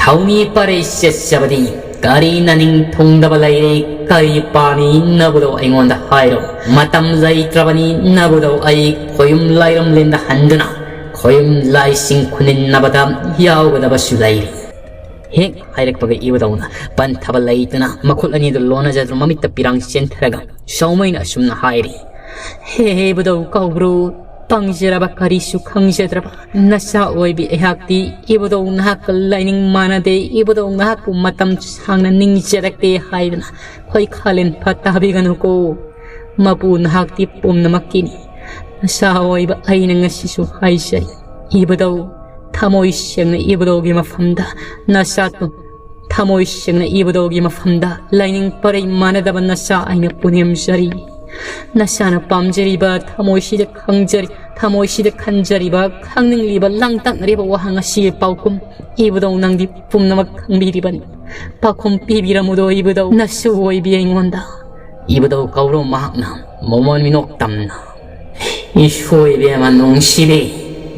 ꯊꯧꯅꯤ ꯄꯔꯩ ꯆꯠꯆꯕꯗꯤ ꯀꯔꯤ ꯅꯅꯤꯡ ꯊꯨꯡꯗꯕ ꯂꯩꯔꯦ? ꯀꯔꯤ ꯄꯥꯝꯃꯤ ꯅꯕꯨꯙꯧ ꯑꯩꯉꯣꯟꯗ ꯍꯥꯏꯔꯣ꯫ ꯃꯇꯝ ꯂꯩꯇ꯭ꯔꯕꯅꯤ ꯅꯕꯨꯙꯧ, ꯑꯩ ꯈꯣꯌꯨꯝ ꯂꯥꯏꯔꯝꯂꯦꯟꯗ ꯍꯟꯗꯨꯅ ꯈꯣꯌꯨꯝ ꯂꯥꯏꯁꯤꯡ ꯈꯨꯅꯤꯟꯅꯕꯗ ꯌꯥꯎꯒꯗꯕꯁꯨ ꯂꯩꯔꯤ꯫ ꯍꯦꯛ ꯍꯥꯏꯔꯛꯄꯒ ꯏꯕꯨꯙꯧꯅ ꯄꯟꯊꯕ ꯂꯩꯇꯅ ꯃꯈꯨꯠ ꯑꯅꯤꯗꯨ ꯂꯣꯟꯅꯖꯗꯨꯅ ꯃꯃꯤꯠꯇ ꯄꯤꯔꯥꯡ ꯆꯦꯟꯊꯔꯒ ꯁꯥꯎꯃꯩꯅ ꯑꯁꯨꯝꯅ ꯍꯥꯏꯔꯤ, ꯍꯦ ꯏꯕꯨꯙꯧ ꯀꯧꯕ꯭ꯔꯨ, ꯄꯪꯖꯔꯕ ꯀꯔꯤꯁꯨ ꯈꯪꯖꯗ꯭ꯔꯕ ꯅꯆꯥ ꯑꯣꯏꯕꯤ ꯑꯩꯍꯥꯛꯇꯤ ꯏꯕꯨꯙꯧ ꯅꯍꯥꯛꯀ ꯂꯥꯏꯅꯤꯡ ꯃꯥꯟꯅꯗꯦ, ꯏꯕꯨꯙꯧ ꯅꯍꯥꯛꯄꯨ ꯃꯇꯝ ꯁꯥꯡꯅ ꯅꯤꯡꯖꯔꯛꯇꯦ ꯍꯥꯏꯗꯅ ꯈꯣꯏ ꯈꯥꯂꯦꯟ ꯐꯠꯇ ꯍꯥꯏꯕꯤꯒꯅꯨꯀꯣ꯫ ꯃꯄꯨ ꯅꯍꯥꯛꯇꯤ ꯄꯨꯝꯅꯃꯛꯀꯤꯅꯤ꯫ ꯅꯆꯥ ꯑꯣꯏꯕ ꯑꯩꯅ ꯉꯁꯤꯁꯨ ꯍꯥꯏꯖꯔꯤ, ꯏꯕꯨꯙꯧ, ꯊꯃꯣꯏ ꯁꯦꯡꯅ ꯏꯕꯨꯙꯧꯒꯤ ꯃꯐꯝꯗ ꯅꯆꯥ ꯊꯃꯣꯏ ꯁꯦꯡꯅ ꯏꯕꯨꯙꯧꯒꯤ ꯃꯐꯝꯗ ꯂꯥꯏꯅꯤꯡ ꯄꯔꯩ ꯃꯥꯟꯅꯗꯕ ꯅꯆꯥ ꯑꯩꯅ ꯄꯨꯅꯦꯝꯖꯔꯤ꯫ ꯅꯆꯥꯅ ꯄꯥꯝꯖꯔꯤꯕ ꯊꯃꯣꯏꯁꯤꯗ ꯈꯪꯖꯔꯤ, ꯊꯃꯣꯏꯁꯤꯗ ꯈꯟꯖꯔꯤꯕ, ꯈꯪꯅꯤꯡꯂꯤꯕ, ꯂꯥꯡꯇꯛꯅꯔꯤꯕ ꯋꯥꯍꯪ ꯑꯁꯤꯒꯤ ꯄꯥꯎꯈꯨꯝ ꯏꯕꯨꯙꯧ ꯅꯪꯗꯤ ꯄꯨꯝꯅꯃꯛ ꯈꯪꯕꯤꯔꯤꯕꯅꯤ꯫ ꯄꯥꯎꯈꯨꯝ ꯄꯤꯕꯤꯔꯝꯃꯨꯗꯣ ꯏꯕꯨꯙꯧ, ꯅꯁꯨ ꯑꯣꯏꯕꯤ ꯑꯩꯉꯣꯟꯗ꯫ ꯏꯕꯨꯙꯧ ꯀꯧꯕ꯭ꯔꯨ ꯃꯍꯥꯛꯅ ꯃꯃꯣꯟ ꯃꯤꯅꯣꯛ ꯇꯝꯅ, ꯏꯁꯣꯏ ꯏꯕꯦꯝꯃ ꯅꯨꯡꯁꯤꯕꯤ,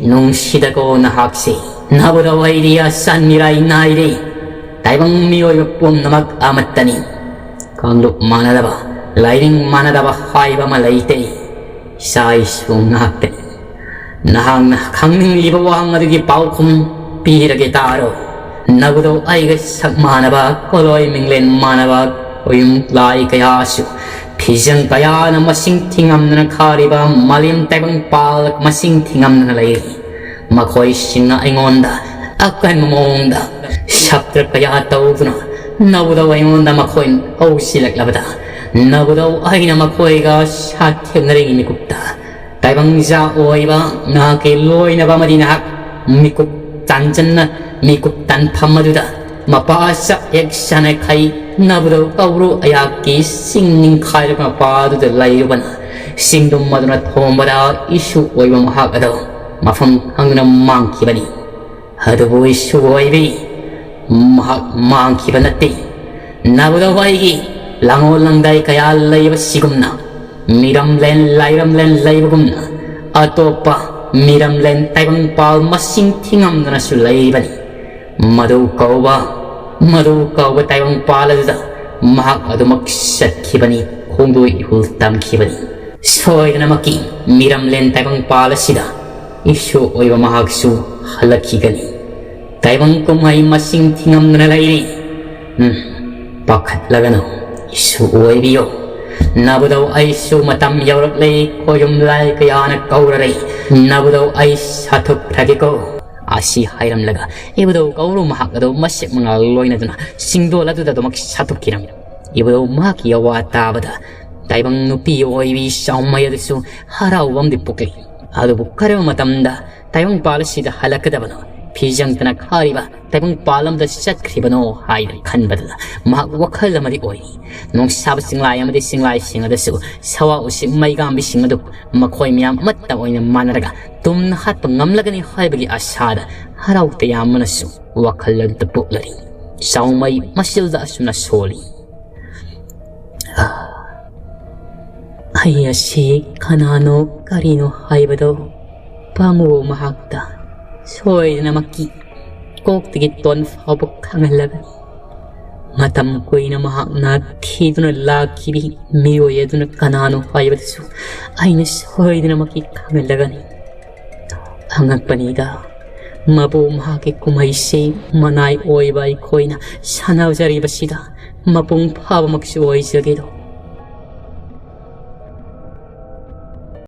ꯅꯨꯡꯁꯤꯗꯀꯣ ꯅꯍꯥꯛꯁꯤ꯫ ꯅꯕꯨꯙꯧ ꯑꯩꯗꯤ ꯑꯁꯟ ꯃꯤꯔꯥꯏ ꯅꯥꯏꯔꯤ꯫ ꯇꯥꯏꯕꯪ ꯃꯤꯑꯣꯏꯕ ꯄꯨꯝꯅꯃꯛ ꯑꯃꯠꯇꯅꯤ꯫ ꯀꯥꯡꯂꯨꯞ ꯃꯥꯟꯅꯗꯕ, ꯂꯥꯏꯅꯤꯡ ꯃꯥꯟꯅꯗꯕ ꯍꯥꯏꯕ ꯑꯃ ꯂꯩꯇꯦ꯫ ꯏꯆꯥ ꯏꯁꯨ ꯉꯥꯛꯇꯅꯤ꯫ ꯅꯍꯥꯛꯅ ꯈꯪꯅꯤꯡꯂꯤꯕ ꯋꯥꯍꯪ ꯑꯗꯨꯒꯤ ꯄꯥꯎꯈꯨꯝ ꯄꯤꯔꯒꯦ ꯇꯥꯔꯣ꯫ ꯅꯕꯨꯙꯧ ꯑꯩꯒ ꯁꯛ ꯃꯥꯟꯅꯕ, ꯀꯣꯂꯣꯏ ꯃꯤꯡꯂꯦꯟ ꯃꯥꯟꯅꯕ ꯈꯣꯌꯨꯝ ꯂꯥꯏ ꯀꯌꯥꯁꯨ ꯐꯤꯖꯪ ꯀꯌꯥꯅ ꯃꯁꯤꯡ ꯊꯤꯉꯝꯗꯅ ꯈꯥꯔꯤꯕ ꯃꯥꯂꯦꯝ ꯇꯥꯏꯕꯪ ꯄꯥꯜ ꯃꯁꯤꯡ ꯊꯤꯉꯝꯗꯅ ꯂꯩꯔꯤ꯫ ꯃꯈꯣꯏꯁꯤꯡꯅ ꯑꯩꯉꯣꯟꯗ ꯑꯀꯟꯕ ꯃꯑꯣꯡꯗ ꯁꯛꯇ꯭ꯔ ꯀꯌꯥ ꯇꯧꯗꯨꯅ ꯅꯕꯨꯙꯧ ꯑꯩꯉꯣꯟꯗ ꯃꯈꯣꯏ ꯀꯧꯁꯤꯜꯂꯛꯂꯕꯗ, ꯅꯕꯨꯙꯧ ꯑꯩꯅ ꯃꯈꯣꯏꯒ ꯁꯥꯊꯦꯡꯅꯔꯤꯉꯩ ꯃꯤꯀꯨꯞꯇ, ꯇꯥꯏꯕꯪꯖꯥ ꯑꯣꯏꯕ ꯅꯍꯥꯛꯀꯤ ꯂꯣꯏꯅꯕ ꯑꯃꯗꯤ ꯅꯍꯥꯛ ꯃꯤꯀꯨꯞ ꯇꯥꯟꯖꯟꯅ ꯃꯤꯀꯨꯞ ꯇꯥꯟꯐꯝ ꯑꯗꯨꯗ ꯃꯄꯥ ꯆꯞ ꯍꯦꯛ ꯁꯥꯟꯅꯈꯩ ꯅꯕꯨꯙꯧ ꯀꯧꯕ꯭ꯔꯨ ꯑꯩꯍꯥꯛꯀꯤ ꯆꯤꯡ ꯅꯤꯡꯈꯥꯏꯔꯕ ꯃꯄꯥ ꯑꯗꯨꯗ ꯂꯩꯔꯨꯕꯅ ꯆꯤꯡꯗꯨꯝ ꯑꯗꯨꯅ ꯊꯣꯝꯕꯗ ꯏꯁꯨ ꯑꯣꯏꯕ ꯃꯍꯥꯛ ꯑꯗꯨ ꯃꯐꯝ ꯈꯪꯗꯅ ꯃꯥꯡꯈꯤꯕꯅꯤ꯫ ꯑꯗꯨꯕꯨ ꯏꯁꯨ ꯑꯣꯏꯕꯤ ꯃꯍꯥꯛ ꯃꯥꯡꯈꯤꯕ ꯅꯠꯇꯦ꯫ ꯅꯕꯨꯙꯧ ꯑꯩꯒꯤ ꯂꯥꯡꯑꯣꯜ ꯂꯥꯡꯗꯥꯏ ꯀꯌꯥ ꯂꯩꯕ ꯁꯤꯒꯨꯝꯅ ꯃꯤꯔꯝꯂꯦꯟ ꯂꯥꯏꯔꯝꯂꯦꯟ ꯂꯩꯕꯒꯨꯝꯅ ꯑꯇꯣꯞꯄ ꯃꯤꯔꯝꯂꯦꯟ ꯇꯥꯏꯕꯪꯄꯥꯜ ꯃꯁꯤꯡ ꯊꯤꯉꯝꯗꯅꯁꯨ ꯂꯩꯔꯤꯕꯅꯤ꯫ ꯃꯗꯨ ꯀꯧꯕ, ꯃꯗꯨ ꯀꯧꯕ ꯇꯥꯏꯕꯪꯄꯥꯜ ꯑꯗꯨꯗ ꯃꯍꯥꯛ ꯑꯗꯨꯃꯛ ꯆꯠꯈꯤꯕꯅꯤ, ꯈꯣꯡꯗꯣꯏ ꯏꯍꯨꯜ ꯇꯝꯈꯤꯕꯅꯤ꯫ ꯁꯣꯏꯗꯅꯃꯛꯀꯤ ꯃꯤꯔꯝꯂꯦꯟ ꯇꯥꯏꯕꯪꯄꯥꯜ ꯑꯁꯤꯗ ꯏꯁꯨ ꯑꯣꯏꯕ ꯃꯍꯥꯛꯁꯨ ꯍꯜꯂꯛꯈꯤꯒꯅꯤ꯫ ꯇꯥꯏꯕꯪ ꯀꯨꯝꯍꯩ ꯃꯁꯤꯡ ꯊꯤꯉꯝꯗꯅ ꯂꯩꯔꯤ꯫ ꯎꯝ, ꯄꯥꯈꯠꯂꯒꯅꯨ, ꯏꯁꯨ ꯑꯣꯏꯕꯤꯌꯣ꯫ ꯅꯕꯨꯙꯧ ꯑꯩꯁꯨ ꯃꯇꯝ ꯌꯧꯔꯛꯂꯦ, ꯈꯣꯏꯌꯨꯝ ꯂꯥꯏ ꯀꯌꯥꯅ ꯀꯧꯔꯔꯦ꯫ ꯅꯕꯨꯙꯧ ꯑꯩ ꯁꯥꯊꯨꯞꯈ꯭ꯔꯒꯦꯀꯣ꯫ ꯑꯁꯤ ꯍꯥꯏꯔꯝꯂꯒ ꯏꯕꯨꯙꯧ ꯀꯧꯕ꯭ꯔꯨ ꯃꯍꯥꯛ ꯑꯗꯨ ꯃꯁꯦꯛ ꯃꯉꯥꯜ ꯂꯣꯏꯅꯗꯨꯅ ꯆꯤꯡꯗꯣꯜ ꯑꯗꯨꯗ ꯑꯗꯨꯃꯛ ꯁꯥꯊꯨꯞꯈꯤꯔꯝꯃꯤ꯫ ꯏꯕꯨꯙꯧ ꯃꯍꯥꯛꯀꯤ ꯑꯋꯥ ꯇꯥꯕꯗ ꯇꯥꯏꯕꯪ ꯅꯨꯄꯤ ꯑꯣꯏꯕꯤ ꯆꯥꯎꯃꯩ ꯑꯗꯨꯁꯨ ꯍꯔꯥꯎꯕ ꯑꯃꯗꯤ ꯄꯣꯛꯂꯤ꯫ ꯑꯗꯨꯕꯨ ꯀꯔꯝꯕ ꯃꯇꯝꯗ ꯇꯥꯏꯕꯪꯄꯥꯜ ꯑꯁꯤꯗ ꯍꯜꯂꯛꯀꯗꯕꯅꯣ, ꯐꯤꯖꯪꯗꯅ ꯈꯥꯔꯤꯕ ꯇꯥꯏꯕꯪꯄꯥꯜ ꯑꯃꯗ ꯆꯠꯈ꯭ꯔꯤꯕꯅꯣ ꯍꯥꯏꯅ ꯈꯟꯕꯗ ꯃꯍꯥꯛ ꯋꯥꯈꯜ ꯑꯃꯗꯤ ꯑꯣꯏꯔꯤ꯫ ꯅꯣꯡꯁꯥꯕ ꯆꯤꯡꯂꯥꯏ ꯑꯃꯗꯤ ꯆꯤꯡꯂꯥꯏꯁꯤꯡ ꯑꯗꯨꯁꯨ ꯁꯋꯥ ꯎꯆꯦꯛ ꯃꯩꯒꯥꯝꯕꯤꯁꯤꯡ ꯑꯗꯨ ꯃꯈꯣꯏ ꯃꯌꯥꯝ ꯑꯃꯠꯇ ꯑꯣꯏꯅ ꯃꯥꯟꯅꯔꯒ ꯇꯨꯝꯅ ꯍꯥꯠꯄ ꯉꯝꯂꯒꯅꯤ ꯍꯥꯏꯕꯒꯤ ꯑꯁꯥꯗ ꯍꯔꯥꯎ ꯇꯌꯥꯝꯕꯅꯁꯨ ꯋꯥꯈꯜ ꯑꯗꯨꯗ ꯄꯣꯛꯂꯔꯤ꯫ ꯆꯥꯎꯃꯩ ꯃꯁꯤꯜꯗ ꯑꯁꯨꯝꯅ ꯁꯣꯜꯂꯤ꯫ ꯑꯩ ꯑꯁꯤ ꯀꯅꯥꯅꯣ ꯀꯔꯤꯅꯣ ꯍꯥꯏꯕꯗꯣ ꯄꯥꯃꯨꯕ ꯃꯍꯥꯛꯇ ꯁꯣꯏꯗꯅꯃꯛꯀꯤ ꯀꯣꯛꯇꯒꯤ ꯇꯣꯟ ꯐꯥꯎꯕ ꯈꯪꯍꯜꯂꯒꯅꯤ꯫ ꯃꯇꯝ ꯀꯨꯏꯅ ꯃꯍꯥꯛꯅ ꯊꯤꯗꯨꯅ ꯂꯥꯛꯈꯤꯕꯤ ꯃꯤꯑꯣꯏ ꯑꯗꯨꯅ ꯀꯅꯥꯅꯣ ꯍꯥꯏꯕꯗꯨꯁꯨ ꯑꯩꯅ ꯁꯣꯏꯗꯅꯃꯛꯀꯤ ꯈꯪꯍꯜꯂꯒꯅꯤ꯫ ꯑꯉꯛꯄꯅꯤꯗ, ꯃꯄꯨ ꯃꯍꯥꯛꯀꯤ ꯀꯨꯝꯍꯩꯁꯤ ꯃꯅꯥꯏ ꯑꯣꯏꯕ ꯑꯩꯈꯣꯏꯅ ꯁꯥꯟꯅꯖꯔꯤꯕꯁꯤꯗ ꯃꯄꯨꯡ ꯐꯥꯕꯃꯛꯁꯨ ꯑꯣꯏꯖꯒꯦꯗꯣ꯫